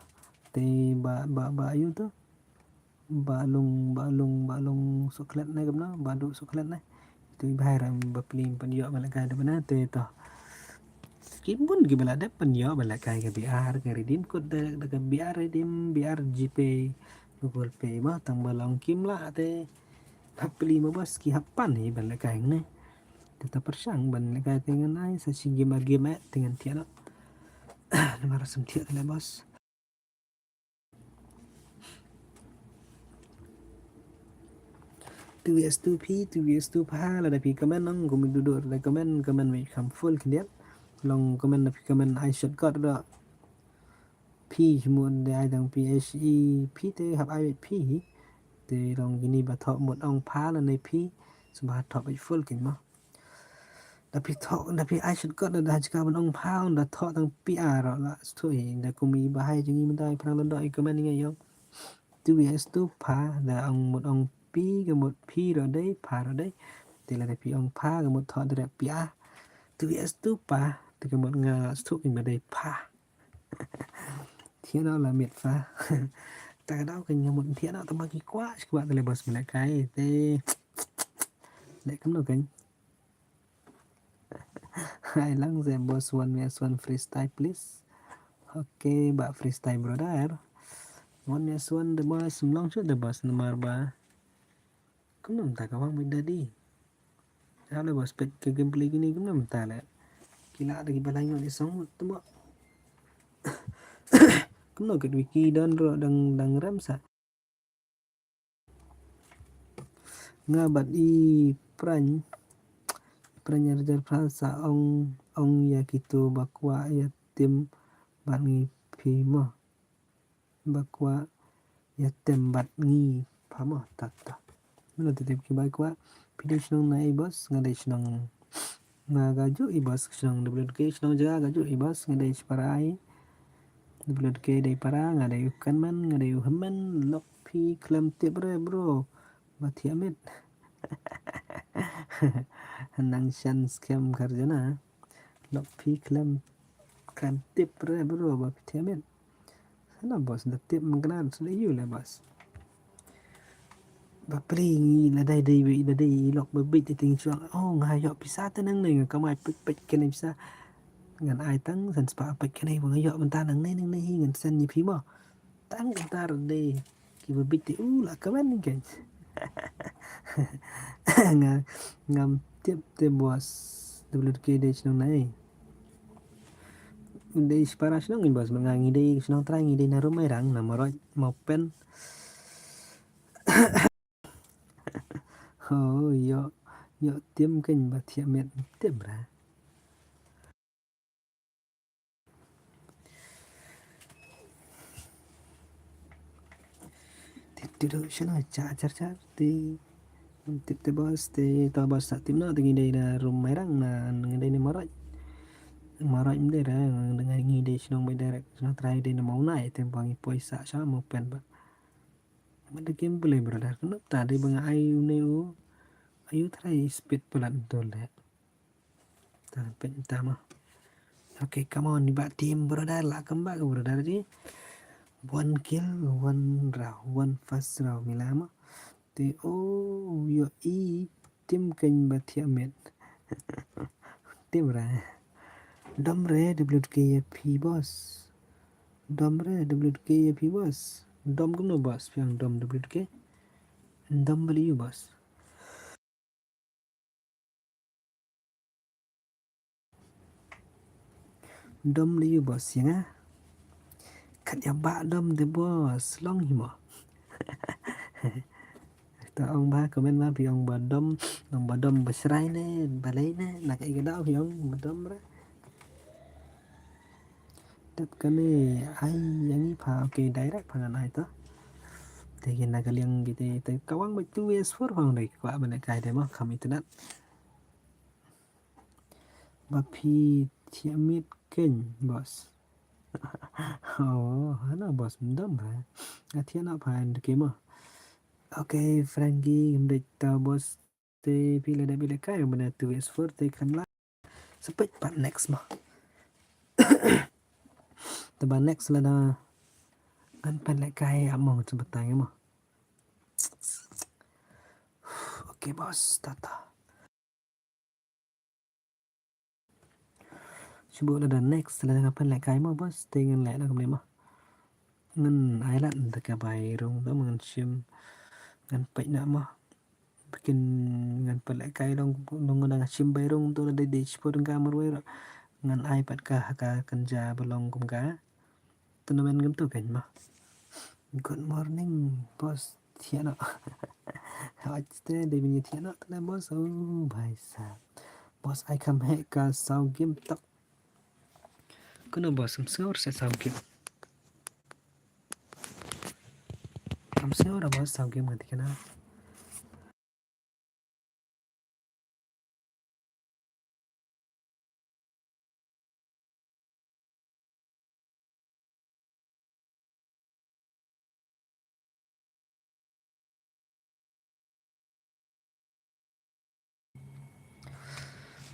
Te ba, ba, ba ayu tu. Ba lung, ba lung, ba lung suklet ne kumno, ba du suklet ne. Tu i bhai ram ba plim pan ïoh ba la kai da bana te to. Kim bun ki ba la dep pan ïoh ba la kai ka B R, ka redeem code da, da ka B R redeem, B R GPay, Google Pay, ba tang ba long kim la te. Hap pli ma boss ki hap pan hi ban lehkai ngne. Te ta pyrshang ban lehkai te ngan ai sa shi game ar game eh te ngan thiah noh. Namar sam thiah te le boss. Two vs two phi, two vs two pha, lada phi comment nong kumi dudu da comment, comment wei kham full khyndiat. Long comment da phi comment ai shortcut da. Phi hi mut da ai dang phi, eh, phi te hap ai phi hi. Te long kini ba thoh mut ong pha lane phi. Sngewbha thoh beit full kin mo. Da phi thoh, da phi ai shortcut da, da jaka ban ong pha, da thoh tang phi ar la stui. Da kumi ba hai jong ngi mynta i phrang lon do i comment ngi ong. Two vs two pha, da ong mut ong phi, ka mut phi ro dei, pha ro dei. Te lada phi ong pha, ka mut thoh direct phi ar. Two vs two pha, te ka mut nga la stui kin ba dei pha. Thiah noh la miet pha. Ta ka daw ka nyamut thiah noh, ta ma ki kwah shi kwah te le boss me lehkai te. Leh kumno kan. Hai lang ze boss, one vs one freestyle please. Okay ba freestyle brother. One vs one the boss, mlong shu the boss namar ba. Kumno mynta ka wang beit da di. Hap le boss peit ka gameplay kine kumno mynta le. Ki la da ki ba lai ngot i song mut tu mo. Kumno ka wiki don ro dang, dang rem sa. Nga bad i Pran. Pran ïa rjal Pran sa ong, ong ïa kitu ba kwah ïa tim bad ngi phi mo. Ba kwah ïa tem bad ngi pha mo, ta ta. Mano te tip ki ba kwah. Phi dei shnong na ei boss, nga dei shnong, nga ka ju i boss shnong W K, shnong jaka ka ju i boss, nga dei Shparai. W K dei para, nga dei u Kanman, nga dei u Hemmen, lok phi khlem tip re bro. Ba thiah miet. Nang shan skhem kharjana. Lok phi khlem, khlem tip re bro ba phi thiah miet. Sana boss da tip mengkena sudah yu le boss. Ba pli ngi la dei dei wi la dei lok ba bit ting chuang. Oh nga ïoh pisa te nang ne nga kamai pek pek kene pisa. Ngan ai tang san spa pek kene ba nga ïoh mynta nang ne nang ne hi ngan sen ni phi mo. Tang kata re dei ki ba bit te u la ka wan ni kan. Nga ngam tip te boss. W K dei shnong nai. Dei Shpara shnong in boss, nga ngi dei shnong trai ngi dei na Rumairang na Marot Maupen. Ho yo yo tim kan ba thiah miet tim ra. Tip tu du shano cha char char ti. Tip te boss te to boss sa tip no te ngi dei na Rumairang na ngi dei na Marot. Maroj mdei re, ngi dei shnong bai direct, shnong trai dei na mauna, ite ba ngi poi sa sha mau pen ba. Mada game play brother, kenapa tadi bang ai une u, ayu trai speed pelat betul deh. Tan pet tama. Okay, come on, ni ba team brother, la kembang brother di. One kill, one round, one first round, milama. Te, oh, yo i, tim keny ba thiah met. Tim ra. Dom re, W K ya phi boss. Dom re, W K ya phi boss. Dom kumno boss, piang dom W K. Dom bali you boss. Dom li yu boss ya nga. Kat ya ba dom de boss long hi mo. Ta ong ba comment ma phi ong ba dom, ong ba dom ba shrai ne, ba lei ne, na ka i ka dau phi ong ba dom ra. Dep kane ai yang i pha, okay, direct pha ngan ai to. Te ki na ka liang ki te, te ka wang ba two S four pha ngan dei kwah ban kai te mo, kham internet. Ba phi thiah miet keny, boss. Oh, hana boss, mdom ba. Nga thiah na pha en ke mo. Okay, Frankie, mdei ta boss. Te phi la da phi la kai, mana two S four, te kan la. Sa peit pat next mo. Te ba next la da. Ngan pan la kai, among sa batang mo. Okay, boss, tata. Shu buh lada next, lada nga pynlehkai mo boss, te ngan leh na kumne mo. Ngan ai lad nda ka bai rung to, ngan shim, ngan peit na mo. Bikin ngan pynlehkai long, long ngan shim bai rung to, lada dei shipor nga marwei ro. Ngan ai pat ka ha ka kynja ba long kum ka. Tournament ngam tu kan ma. Good morning, boss. Thiah noh. Hoi te dei bini thiah noh te boss. Oh, bhai sahab. Boss, ai kham heh ka saw game tok. Kuno boss, am sngew se saw game. Am sngew ra boss saw game ngan tikna.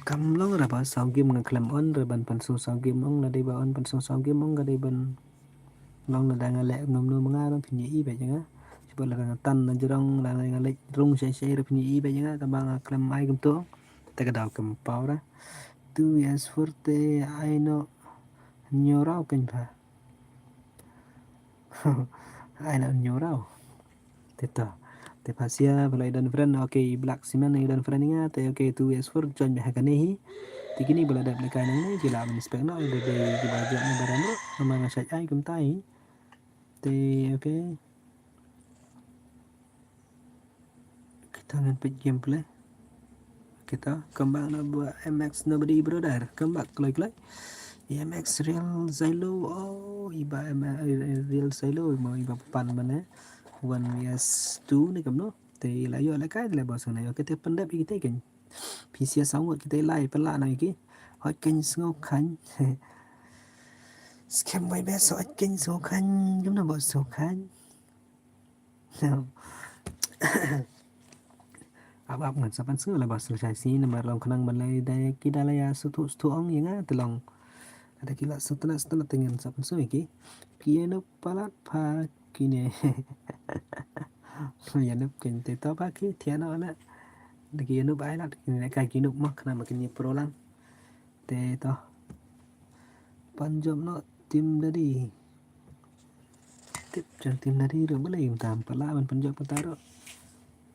Kam long ra ba saw game nga khlem on ra ban pynsaw saw game ong, la dei ba on pynsaw saw game ong ka dei ban long, lada nga leh ngam nu ma nga ruh phin ïohi beit ïa nga. Shu ba lada nga tan na jrong, lada nga leh rung shai shai ruh phin ïohi beit ïa nga, tang ba nga khlem ai kumto. Te ka daw kam paw ra. Two vs four te ai noh hynñiew raw kein pha. Ai noh hynñiew raw. Te to. Te pha sia ba la i don friend. Okay, Black Cement i don friend ïa nga. Te okay, two vs four join beit ha kane hi. Te kine ba la dep lehkai nangne ki lah ban inspect noh, dei dei kiba jop na baram ruh. Namar nga shait ai kumta hi. Te okay. Kita ngan peit gameplay. Kita kembang na ba M X nobody brother. Kembang kloi kloi. M X Real Zylo. Oh, iba M X Real Zylo mo iba pan mane. One vs two ne kamno. Te la ïoh lehkai le boss ne. Okay, te pyndep ïa kita kan. Phi sia saw ngut kita lai pynlah na ïa ki. Hot kan sngew kan. Skhem bai bes hot kan sngew kan. Kamno boss sngew kan. Ap ap ngan sa pynsngew la ba sngewsih shi namar long khnang ban leh da ki da la ïa suthu suthu ong ïa nga te long. Ada ki la suthu suthu te ngan sa pynsngew ki. Ki ïa nup palat pha kine. Ïa nup kin te to pha ki thiah noh la. Da ki ïa nup ai la kine ka ki nup ma khnang ba kin ïa pro lang. Te to. Pan jop noh team dadi. Tip jong team dadi ruh balei mynta ym pat lah ban pan jop mynta ruh.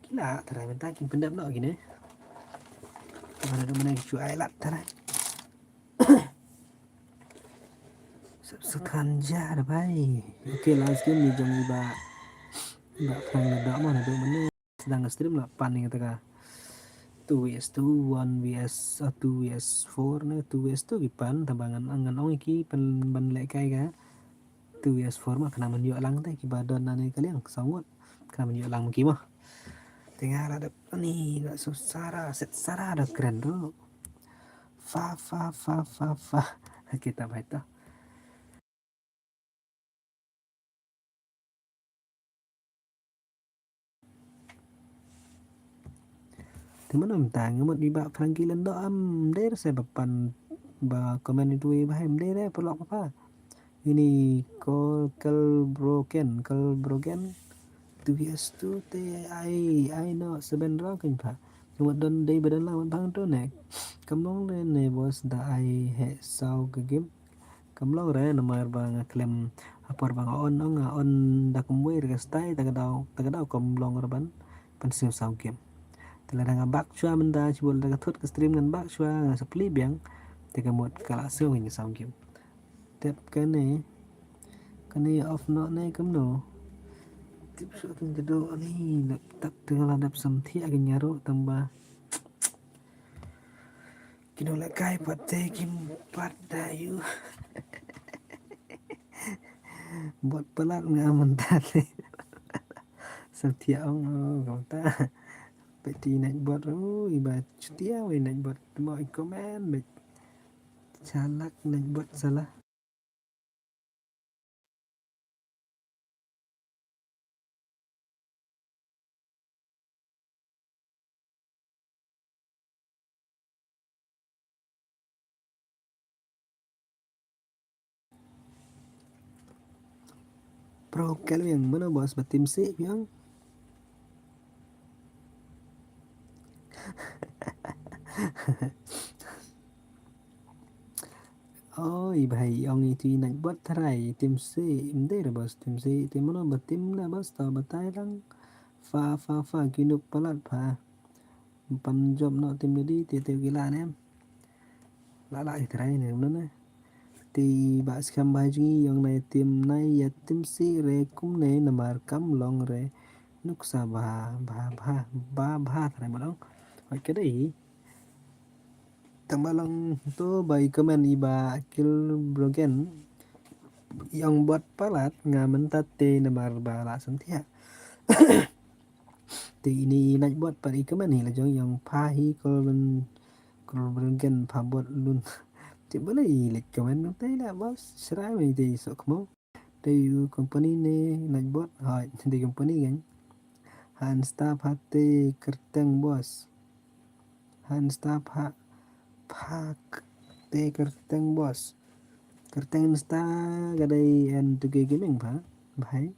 Ki lah tharai mynta kin pyndep noh kine. Mana ruh mana ki shu ai lad tharai. Sep setan ja da bai. Okay, last game ni jong iba. Iba phrang na dak mana dok mana. Sdang stream la pan ïa kata ka two vs two, one vs, ah, two vs four ne, two vs two ki pan, tang ba ngan, ngan ong ïa ki pan ban lehkai ka two vs four ma khnang ban ïoh lang te kiba don na ne ka liang saw ngut khnang ban ïoh lang ma ki ma. Te nga la dep ni la su sara set sara da kren ruh. Fa fa fa fa fa. Kita bhai to. Te mano mynta nga mut i Bah Frankie Lyngdoh, am dei re se ba pan ba comment itu i Bah, em dei re paralok papa. Ini Kol Kelbroken, Kelbroken. Tu bias tu te ai ai no seben rau kan pha. Ka mut don dei ba don lang mut bang tu ne. Kam long ne ne boss da ai he sau ka game. Kam long re namar ba nga khlem ha por ba nga on, nga on da kumwei re ka style, ta ka daw ta ka daw kam long re ban pan siew sau game. Te lada nga back shuwa mynta shibun da ka thut ka stream ngan back shuwa nga sa plie biang. Te ka mut ka la siew ngi sau game. Tep kane kane off noh ne kumno. Tip shuwa kan ka do ani laptop te nga la dap sam thiah ka nyaru tang ba. Kino la kai pat te kim pat da yu. Bot palat nga mynta te. Sam thiah ong o kumta. Peti Nightbot o i ba chutia wei Nightbot mo i comment bet. Chalak Nightbot salah. Pro Kelvin, mano boss ba tim si biang? Oi bhai, ong itu i Nightbot tharai tim si, im dei re boss tim si, tim mano ba tim na boss ta batai lang. Fa fa fa ki nuk palat pha. Pan jop noh tim dei te te ki la ne. La la i trai ne mano ne. Te ba skam ba jngi ong nai tim nai ya tim si re kumne namar kam long re. Nuksa ba ba ba ba ba trai mano. Oi ka dei. Tang ba long to ba i comment i Bah Kelbroken. Ong bot palat nga mynta te namar ba la sam thiah. Te ini i Nightbot pat i comment hi la jong ong pha hi Kelbroken pha bot lun. Te ba la i lek comment te la boss srai mai te sok mo. Te u company ne Nightbot ha te company kan. Han staff ha te kyrteng boss. Han staff ha phak te kyrteng boss. Kyrteng Insta ka dei N two K Gaming pha bhai.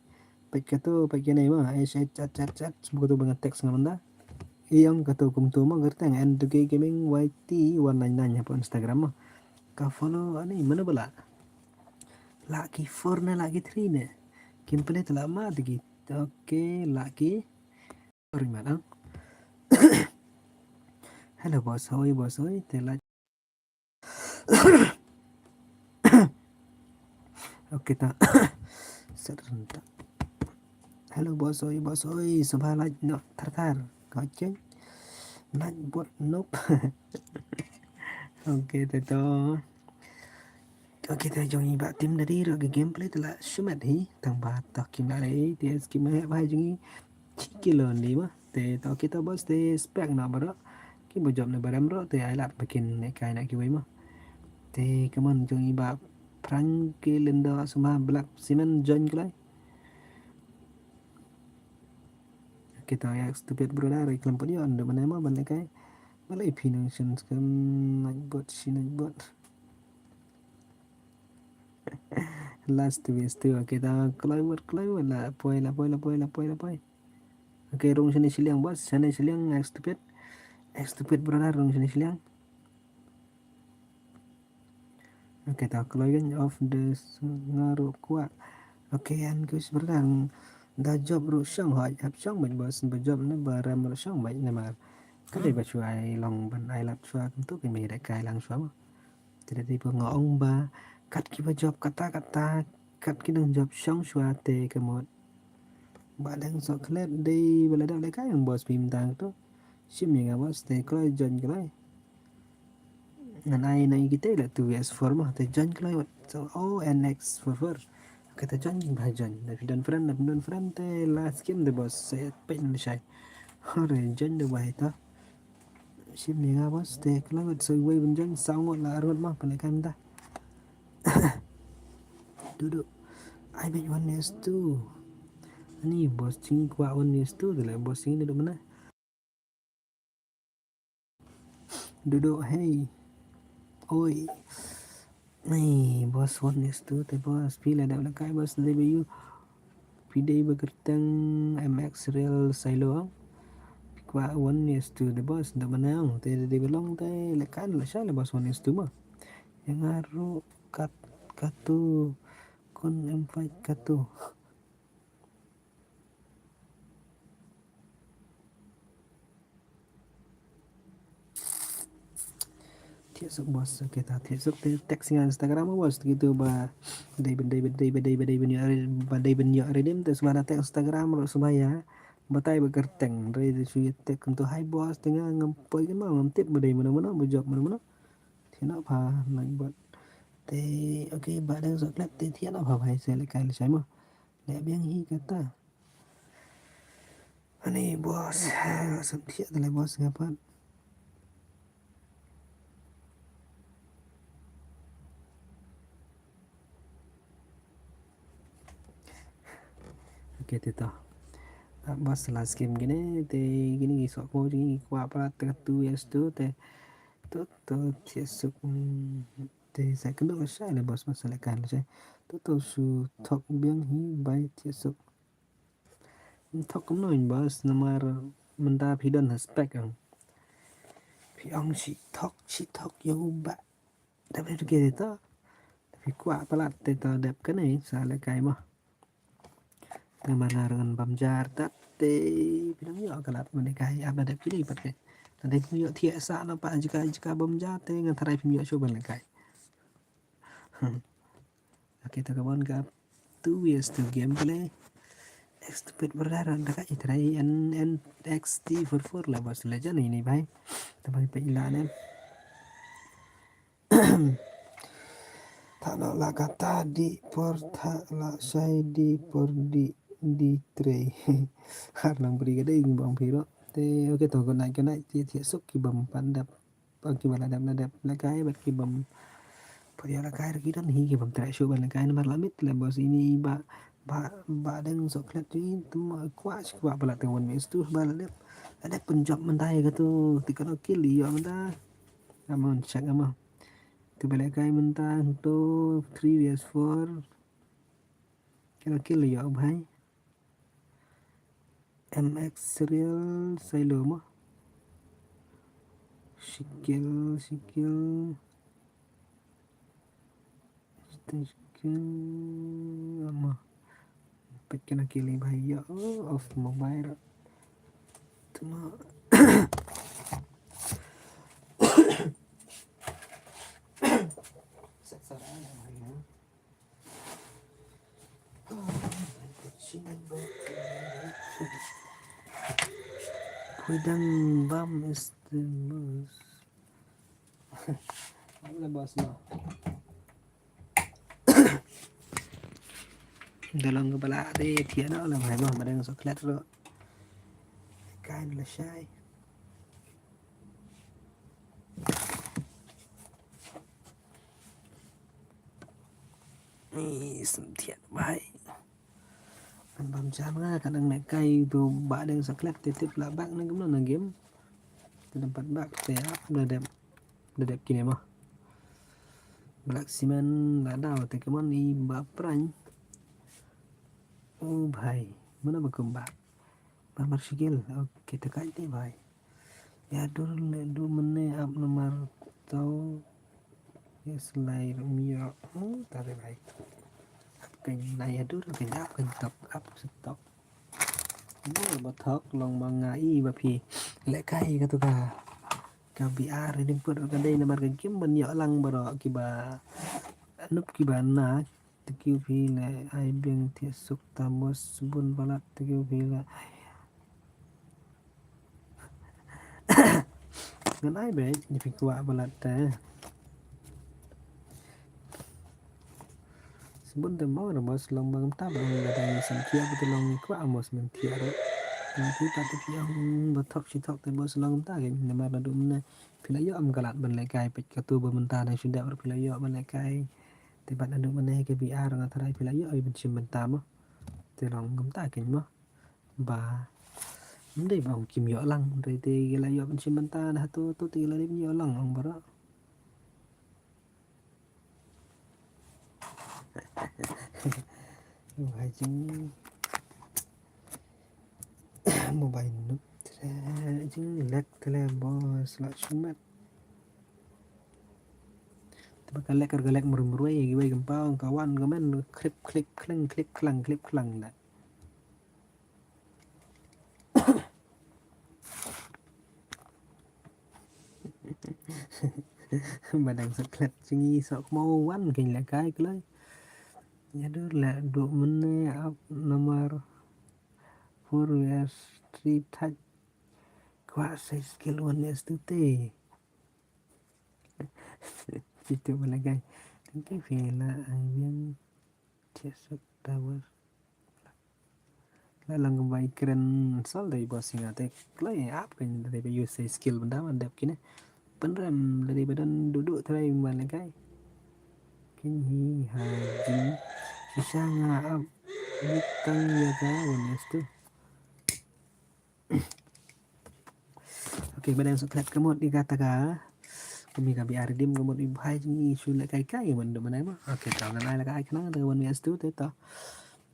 Peit kato peit kane ma H H chat chat chat. Semua kato ba nga text nga manda. Iong kato kumto ma kyrteng N two K Gaming Y T one nine nine hapo Instagram ma. Ka follow ani mano bala. Laki four ne laki three ne. Kim pele tela ma tegi. Okay laki. Sorry madam. Hello boss, how are you boss? Oi tela. Okay ta. Serenta. Hello boss, oi boss, oi subha laj no thar thar. Kau ceng. Laj bot nop. Okay te to. Okay te jong i ba tim da di ro ke gameplay te la shumat hi tang ba to kim la dei te skim he ba jong i. Chi kilo ni ma te to kita boss te spek na baro. Ki ba job na barem ro te ai lat bakin ne kai na ki wei ma. Te kaman jong i ba Frankie Lyngdoh suma Black Cement join klai. Kita ya stupid brother i klem pun yo ando mana ma ban ne kai. Malai pinung shen skam Nightbot shi Nightbot. Last to best to. Okay ta kloi word kloi word la poi la poi la poi la poi la poi. Okay rung shane shiliang boss shane shiliang act stupid. Act stupid brother rung shane shiliang. Okay ta kloi gan of the ngaru kwa. Okay an kus brother. Da job ru shong hoi hap shong bait boss ba job ne ba ram ru shong bait ne mar. Kali ba shuai long ban ai lap shua kumtu kami da kai lang shua. Te da dei ba nga ong ba kat ki ba job kata kata kat ki dang job shong shwa te ka mut. Ba dang sok klet dei ba la dep le kai ong boss pim dang to. Shim ïa nga boss te kloi join kloi. Ngan ai na i kita la two S four ma te join kloi wat so O N X four four. Kata join ba join da phi don friend da phi don friend te la skim de boss se pin shai. Hore join de ba ita. Shim ni nga boss te kala ngut soi wei ban join saw ngut la arngut ma pale kan da. Duduk. Ai bej one S two. Ani boss jong ngi kwah one S two tu lah boss jong ngi duduk mana. Duduk hei. Oi. Ni boss one S two te boss phi la dep lehkai boss dei ba ïoh. Phi dei ba kyrteng M X Real Silo. Phi kwah one S two te boss da manang te dei ba long te lehkai lashai la boss one S two ma. Ïa nga ruh kat katu kon M five katu. Thiah suk boss, okay ta thiah suk te text nga Instagram boss kitu ba dei ban dei ban dei ban dei ban dei ban ïoh re- ba dei ban ïoh redeem te sma da text Instagram ruh sma ïa batai ba kyrteng re te shu ïa text tu hi boss te nga ngam poi kan ma ngam tip ba dei mano mano ba job mano mano. Thiah na pha nang bot te okay ba dang suk klet te thiah na pha bhai se lehkai lashai ma. Leh biang hi kata. Ani boss, ha, sam thiah te leh boss nga pat. Okay te to. Ah, boss la skim gini te gini ki sok mo gini ki kwah pat te tu yes tu te tu tu thiah suk, mm, te sa kynduh lashai leh boss ma sa lehkai lashai. Tu tu shu thok biang hi bai thiah suk. Thok kumno in boss namar mynta phi don ha spec ang. Phi ong shi thok shi thok ïa u ba. Dep dep ke to. Phi kwah palat te to dep kane sa lehkai mo. Namar la rngan bam jar tat te phi dang ïoh ka lad ban lehkai ap da dep kine pat ke. Te phi ïoh thiah sa na pa jaka jaka bam jar te ngan tharai phi ïoh shuh ban lehkai. Okay, to ka bon ka two vs two gameplay. Stupid brother, da ka i try N N X T four four la boss legend ini bhai. Ta bhai pe ila ne. Tha no la kata di por tha la shai di por di di try. Har lang bri ka ding bang piro. Te okay to good night good night ti ti suk ki bam pandap. Bad ki ba la dep la dep lehkai bad ki bym pat ïoh lehkai ruh ki don hi ki bym treh shuh ban lehkai namar la miet leh boss ini ba ba ba dang sok klet jong ngi te ma kwah shi kwah ba la teng wan mes tu ba la dep la dep pynjop mynta ïa katu te kano kill ïoh mynta. Amon check amon te ba lehkai mynta tu three vs four kano kill ïoh bhai. M X Real Silo mo. Shikil, shikil. Shikil mo. Pet kena kili bahaya. Oh, off mobile. Tuma. Sat sarang bahaya. Pwedang bam is the most. Apa lah boss no? Dalam kepala deh dia no lah mai bah madang soklet lo. Kain lah shai. Ni sentiat bai. Kan bam jam nga kan ang nek kai tu ba deng saklet titip la bak nang kemno nang game. Titip pat bak te ap da dep da dep kine mah. Black cement la daw te kemon i ba prang. Oh bhai, mana ba kum bak. Ba mar shigil. Okay, te kai te bhai. Ïa dur le du mene ap namar tau. Ïa selai ruh mio. Hmm, tare bhai. Ap kan na ïa dur kan ap kan tok ap setok. Ni ba thok long ma nga i ba phi. Leh kai ka tu ka. Ka B R ni put ka dei namar ka kim ban ïoh lang baro ki ba. Nup ki ba na. Thank you phi le ai biang thiah suk ta bos bun palat thank you phi le. Ngan ai be ni phi kwah palat te. Sbun te mo ra bos long bang ta bang da dang sam thiah phi te long ni kwah bos men thiah ro. Ni phi ta te phi ong ba thok shi thok te bos long ta ke namar la dum ne. Phi la ïoh am kalat ban leh kai pet katu ba mynta dang shu dep phi la ïoh ban leh kai. Te bad naduh mynne ka B R nga tharai phi la ïoh ïa ban shim bynta mo. Te long kumta kein mo. Ba ym dei ba ong kim ïoh lang, hynrei te ki la ïoh ban shim bynta na hato to te ki la dei ban ïoh lang long baroh. Wah, jing mobile nuh jing lek tele bos la shumet. Te ba ka lek ka lek mrui mrui, kiwei ki ym paw, ka wan ka men, klip klip klang, klip klang, klip klang da. Ba dang sa klet jngi sa kmo wan kein lehkai kloi. Ïa dur leh duh mynne ap namar four wheeler street thait. Kwah sa skill one S two te. Itu ba lehkai. Thank you, Vela, Avian. Jesuk Tower. La lang kumba i kren sol dei bos, nga te kloi ap kein dei ba use skill bynda ban dep kine. Pynrem dei ba don duh duh trai ban lehkai. Kein hi ha jing shisha nga ap. Bit tang ïa ka wan ïa stu. Okay, ba dang sa klet ka mut ïa kata ka. Kami ka B R dim ka mut i bhai jngi shu lehkai kai ban dum nai mo. Okay, to ngan ai la ka ai khnang te wan ïa stu te to.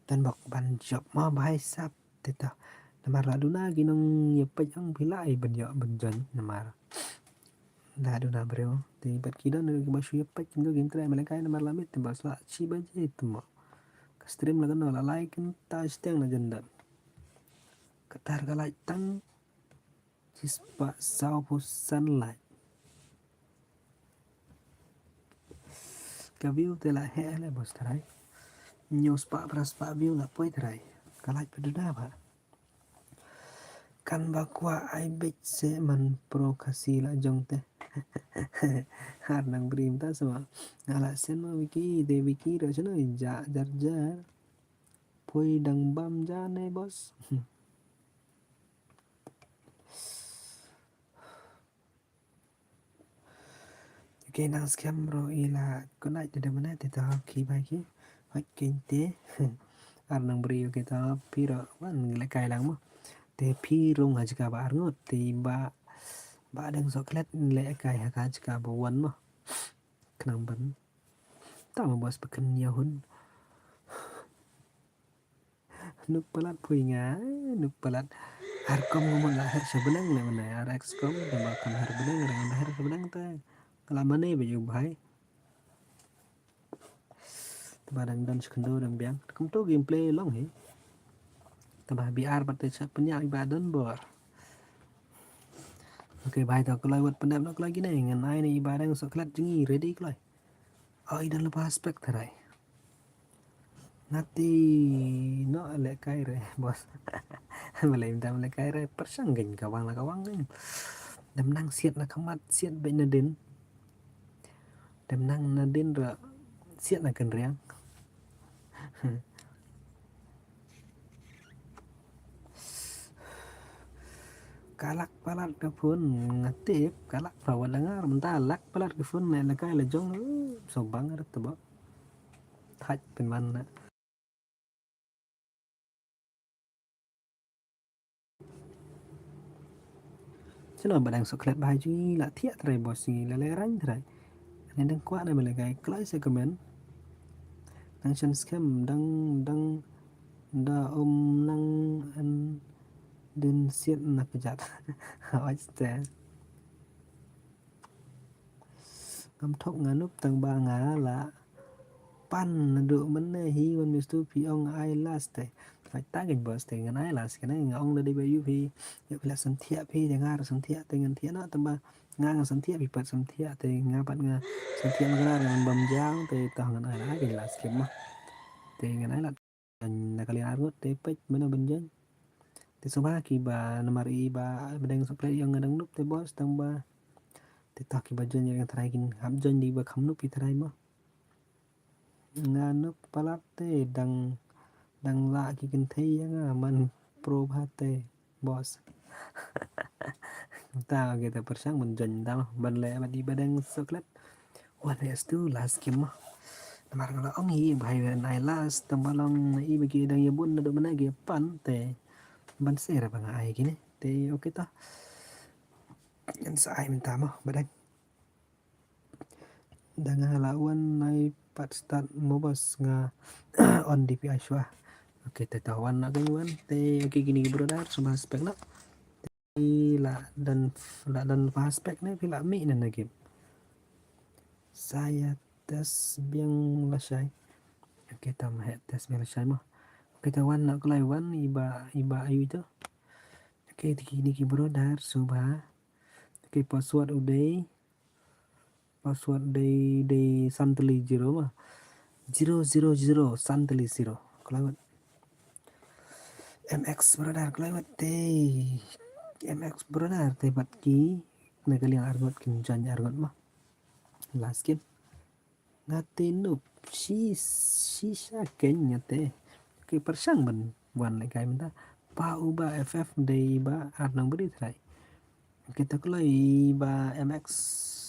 Tan bok ban jop mo bhai sap te to. Namar la duna ki nong ïa peit ong phi la ai ban ïoh ban join namar la duna briew te bad ki don ki ba shu ïa peit kim do kim trai ma lehkai namar la miet te ba sa shi baje te mo. Ka stream la kano la like ta steng la jan don. Ka tar ka like tang shispah sawphew san like. Ka view te la heh le bos trai. Hynñiew spah phra spah view la poi trai. Ka like pat duna ba. Kan ba kwah ai beit se man pro Khasi la jong te. Ar nang brim ta sama. Nga la send ma Vicky, te Vicky ro shano ja jar jar. Poi dang bam ja ne bos. Okay, nang skhem ro i la konai te da mana te ta ki bai ki. Hoi kein te. Ar nang bri, okay, ta phi ro wan lehkai lang mo. Te phi rung ha jaka ba ar ngut te ba ba dang sa klet lehkai ha ka jaka ba wan mo. Khnang ban ta mo bos ba kan ïa hun. Nup palat pui nga, nup palat. Ar kom ngam la her sha bneng le mana, ar ex kom da ma kan her bneng, rang da her sha bneng te. Kala mane ba yu bhai. Te ba dang don shkendo dang biang. Kum tu gameplay long hi. Te ba B R bat te chak pynïap i ba don bor. Okay bhai, to kloi wat pyndep noh kloi kine, ngan ai ne i ba dang sa klet jngi ready kloi. Oh, i don lypa spek tharai. Nga te noh lehkai re bos. Balei mynta lehkai re, pyrshang kein ka wang la ka wang kein. Dem nang siat na ka mat, siat beit na dien. Dem nang na dien re siat na kynriang. Ka lak palat ka phone, nga tip ka lak palat, wat la ngar mynta lak palat ka phone ne lehkai la jong, uh, so bang rat ba thait pynban na. Sino ba dang sa klet bha jngi la thiah trai bos, jngi la leh rang trai. Ani dang kwah na ba lehkai kloi sa comment. Nang shan skhem dang dang da um nang an din siat na pejat. Oi te. Ngam thok nga nup tang ba nga la pan naduh mynne hi wan mistu phi ong ai last te. Oi ta kein bos te ngan ai last kane nga ong da dei ba yu phi. Yu phi la sngewthiah phi da nga sngewthiah te ngan thiah noh tang ba nga nga sngewthiah phi pat sngewthiah te nga pat nga sngewthiah ma kane ngan bam jam te tah ngan ai la kein last game ma. Te ngan ai la na ka liang ar ngut te peit mano ban join. Te sngewbha ki ba namar i ba ba dang sa klet ïa nga dang nup te bos tang ba. Te tah ki ba join ïa nga tharai kin hap join di ba kham nup i tharai ma. Nga nup palat te dang dang la ki kynthei ïa nga man pro bha te bos. Ta ki ta pyrshang ban join ta ban leh ban i ba dang sa klet. Wan S two last game ma. Namar nga la ong hi ba hai wan ai last, tang ba long na i ba ki dang ïa bun naduh mynne ki pan te. Ban seh ra ba nga ai kine. Te okay ta. Ngan sa ai mynta mo, ba dang. Da nga la wan ai pat start mo boss, nga on D P I shuwa. Okay, te ta wan na ka wan te, okay, kine ki brother, sngewbha spek noh. Te la don, la don ba spek ne, phi la mih ne na game. Sa ïa test biang lashai. Okay, ta ma heh test biang lashai mo. Okay, ta wan na kloi wan, i Bah, i Bah aïu to. Okay, te kine ki brother, sngewbha. Okay, password u dei. Password dei, dei san tylli zero ma. Zero zero zero san tylli zero. Kloi wat. M X brother kloi wat te. M X brother te bad ki. Na ka liang arngut kin join arngut ma. Last game. Nga te noob. Shi, shisha keiñ nga te. Okay, pyrshang ban wan lehkai mynta. Pau Bah F F dei Bah ar nang bri trai. Okay, ta kloi Bah M X,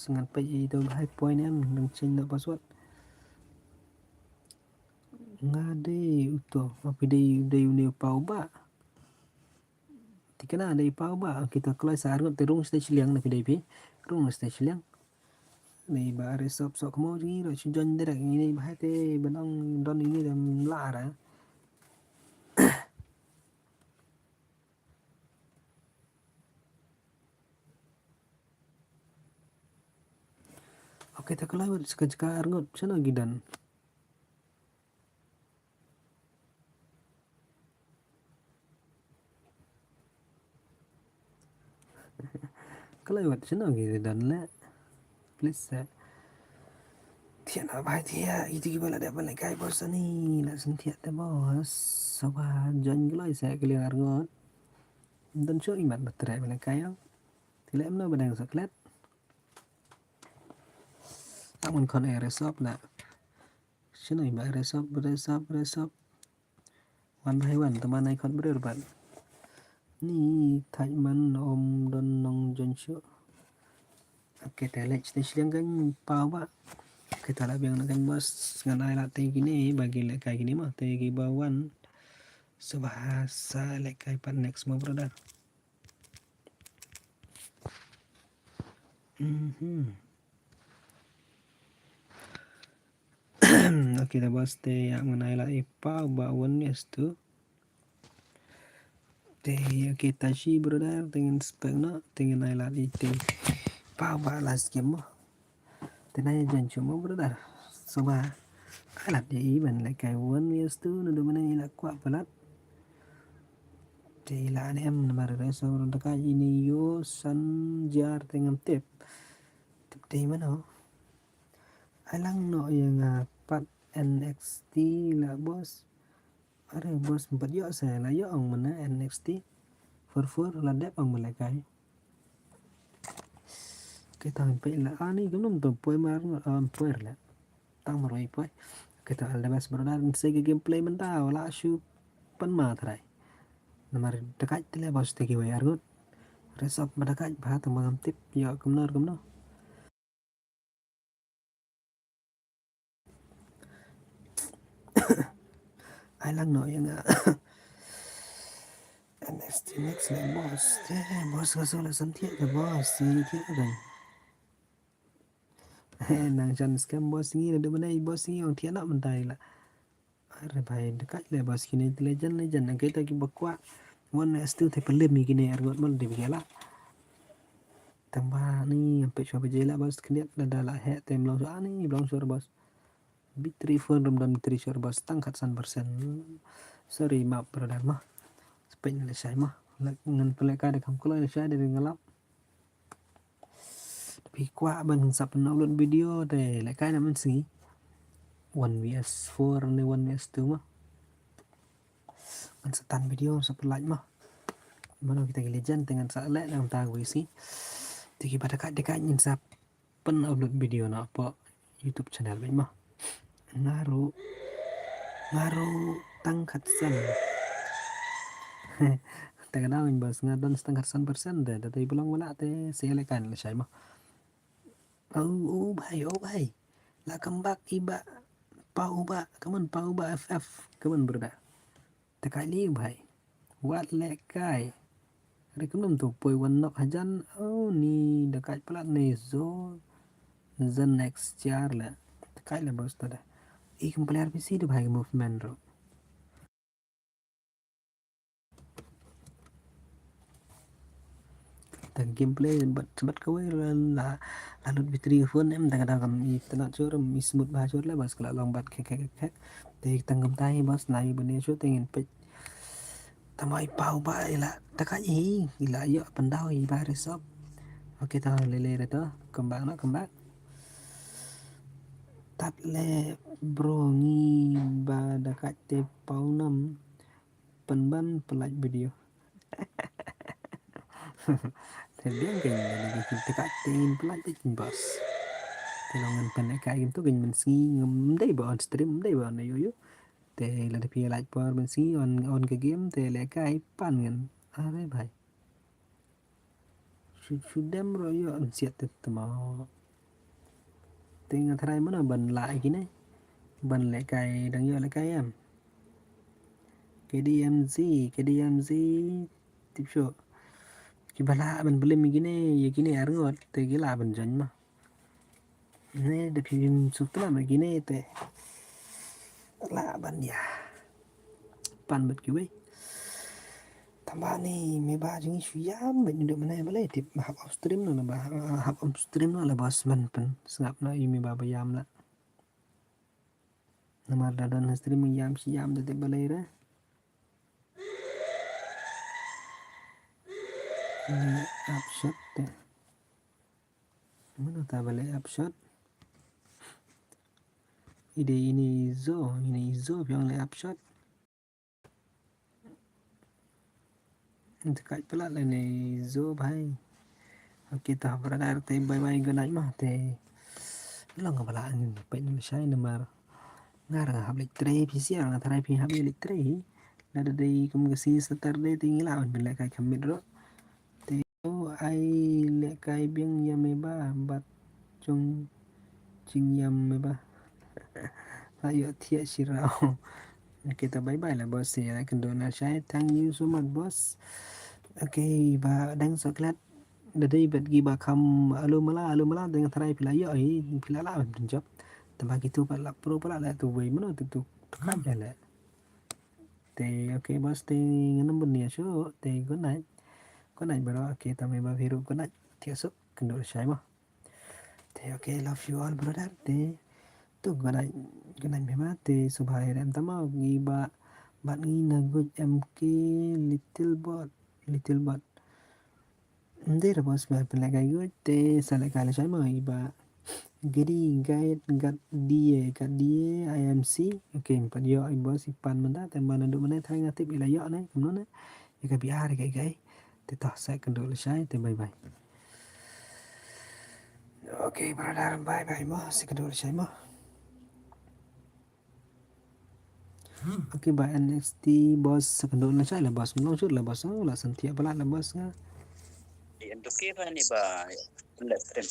ngan peit ïa ito ba hai point em, nang change na password. Nga dei uto, ma phi dei, dei une u Pau Bah. Te kane dei Pau Bah, kita kloi sa arngut te rung stage liang na phi dei phi. Rung stage liang. Dei Bah Resop sok mo ngi ro shu join direct ngi dei ba hai te ban ong don ini dem la ra. Okay, ta kloi wat seka jaka arngut, shano ki don? Kloi wat shano ki don le. Please, eh. Thiah na bai thiah, ito ki ba la dep ban lehkai boss ani, la sngewthiah te boss. Sngewbha join kloi sa ka liang arngut. Don shuh imat ba treh ban lehkai ong. Te leh mno ba dang sa klet. Ak man khon eh Resop na. Shano i Bah Resop, Resop, Resop. Wan ba hai wan, tang ba nai khot brer bad. Ni thait man ym don nong join shuh. Okay, te leh stage liang kan Pau Bah. Okay, ta la biang na kan boss, ngan ai lad te kine ba ki lehkai kine ma, te ki ba wan. Sngewbha sa lehkai pat next mo brother. Mhm. Okay, ta boss te ïa ngan ai lad i Pau Bah wan yes tu. Te okay, ta shi brother, te ngan spek noh, te ngan ai lad i te Pau Bah last game mo. Te nai jan shu mo brother. Sngewbha ai lad ïa i ban lehkai wan yes tu, naduh mynne i la kwah palat. Te i la ne em namar Resop ruh da ka ini ïoh san jar te ngam tip. Tip te mano. Ai lang noh ïa nga pat N X T la boss. Are boss, ym pat ïoh sa la ïoh ong mynne N X T four four la dep ong mynne kai. Kita ngan peit la ani kumno to poi mar ngan poi la. Tang marwei poi. Kita all the best brother, ngan sei ka gameplay mynta la shu pan ma trai. Namar dakait te le boss te kiwei arngut. Resop ma dakait ba tang ba ngam tip ïoh kumno kumno. Ai lang noh ïa nga. Next, next le boss. Te boss ka song le sam thiah te boss. Ni thiah te. Nang jan scam boss ngi le de benai boss ngi ong thiah nak mentai la. Are bai dekat le boss kini te legend legend. Nang kita ki ba kwah. Wan S two te pelim ni kini arngut mon de bigala. Tang ba ni ampe chwa baje la boss kini da da la he te mlong chwa ni mlong chwa boss. Battery phone rum don battery short boss tang khatsan persen. Sorry map brother mah. Spek na leshai mah. Lek ngan pelek kai da kam kulai leshai dari ngelap. Tapi kwah ban sap na upload video te lek kai na men sngi. One V S four ni one V S two mah. Ngan sa tan video sa pelak mah. Mano kita ki legend te ngan sa lek nang ta wisi. Tiki pada kat dekat ngan sa pen upload video na apa YouTube channel bad mah. Ngaru ngaru tang khatsan. Te ka daw bas nga don tang khatsan persen de, te belong wala te se le kan le shai mah. Oh, oh bhai, oh bhai. La come back i ba Pau ba, come on, pau ba F F, come on, brother. Te kai li bhai. Wat leh kai. Re kumnam tu poi wan nok hajan. Oh, ni da kai palat ni zo. Zan next year la. Te kai la boss ta da. I kum player P C tu bhai movement ro. Ta gameplay bat bat kawei la la lut battery phone em ta ka da kam i tnat chur em i smooth ba chur la bas kala long bat khek khek khek. Te tang kam tai bas nai bane chur te ngin pek. Tama i pau ba ila taka i ila yo pandau i ba resop. Okay ta lele re to. Come back na come back. Tat le bro ngi ba da kat te pau nam. Pynban pynlait video. Te biang kein da dei kein te ka te in pynlait te kein bas. Te long ngan pynlait ka im tu kein mynsngi ngam dei ba on stream dei ba on yo yo. Te la da phi lait por mynsngi on on ka game te le ka i pan ngan. Are bhai. Shu shu dem ro yo nsiat te tama. Te nga tharai mano ban la kine. Ban le kai dang yo le kai em. K D M Z, K D M Z tip shu. Ki ba la ban blim kine, ye kine ar ngot te ki la ban join ma. Ne da phi bin suk tla ma kine te. La ban ya. Pan bat kiwei. Tamba ni me ba jing shu yam ba nyu duk mana ba lai tip ba hap off stream no ba hap off stream no la bas man pen sngap no i me ba ba yam la. Namar da don stream yam shi yam da tip ba lai ra. Ni upshot te. Mana ta ba lai upshot. Ide ini zo, ini zo biang lai upshot. Nte kai pala le ne zo bhai. Okay ta brother te bye bye good night ma te. Long ka bala angin pek ni shai namar. Ngar nga hap lek trei phi siar nga tharai phi hap lek trei. Lada dei kum ka si Saturday te ngi la ban pynleh kai kham mit ruh. Te o ai leh kai biang ïa me ba bat jong jingïam me ba. Sa ïoh thiah shirau. Okay ta bye bye la boss ïa kynduh na shai. Thank you so much boss. Okay ba dang sa klet. Da dei bad ki ba kham alu mala alu mala dang tharai phi la ïoh hi phi la la ban jop. Te ba kitu pat la pro pat la la tu wei mano tu tu. Te okay boss te ngan nang bun nia shu te good night. Good night bro. Okay ta me ba viru good night. Thiah suk kynduh shai mo. Te okay love you all brother. Te tu good night good night me ma te subha ren ta ma ngi ba bat ngi na good M K little bot little bot. Nde ra boss ba pynleh kai guid te sa leh kai la shai mo i ba gidi guide gat die gat die I M C. Okay pat ïoh i boss i pan mynta te mana duk mana thai nga tip i la ïoh ne kumno ne. I ka biar i ka i ka i te toh sa kynduh la shai te bye bye. Okay brother bye bye mo sa kynduh la shai mo. Okay ba N X T boss sa kynduh na shai la boss mlong shut la boss la san thiah palat la boss nga. Di entuki ba ni ba let trim.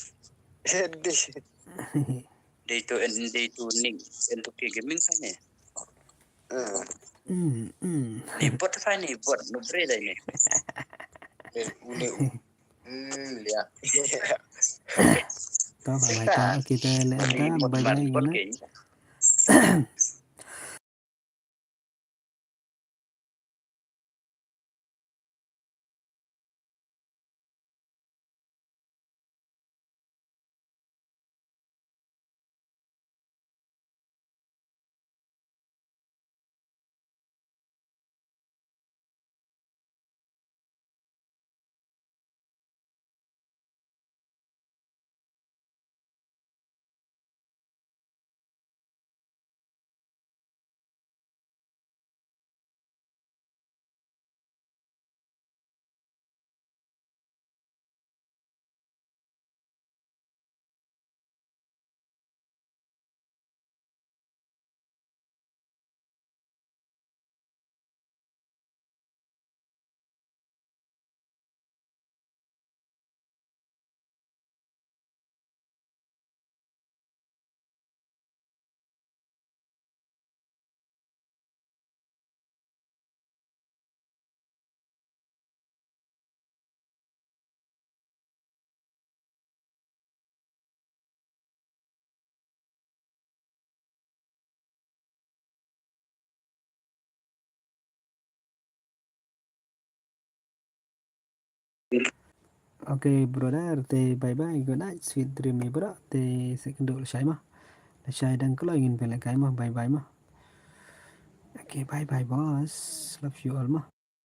Di. Di tu en di tu ning entuki gaming sa ni. Hmm hmm. Ni bot sa ni bot no bre dai ni. Ule u. Hmm ya. Ta ba lai ta kita le ta bye bye guna. Okay brother, te bye bye, good night, sweet dream ïa phi brother. Te sa kynduh lashai mo. Lashai dang kloi ngin pynlehkai mo, bye bye mo. Okay, bye bye boss, love you all mo.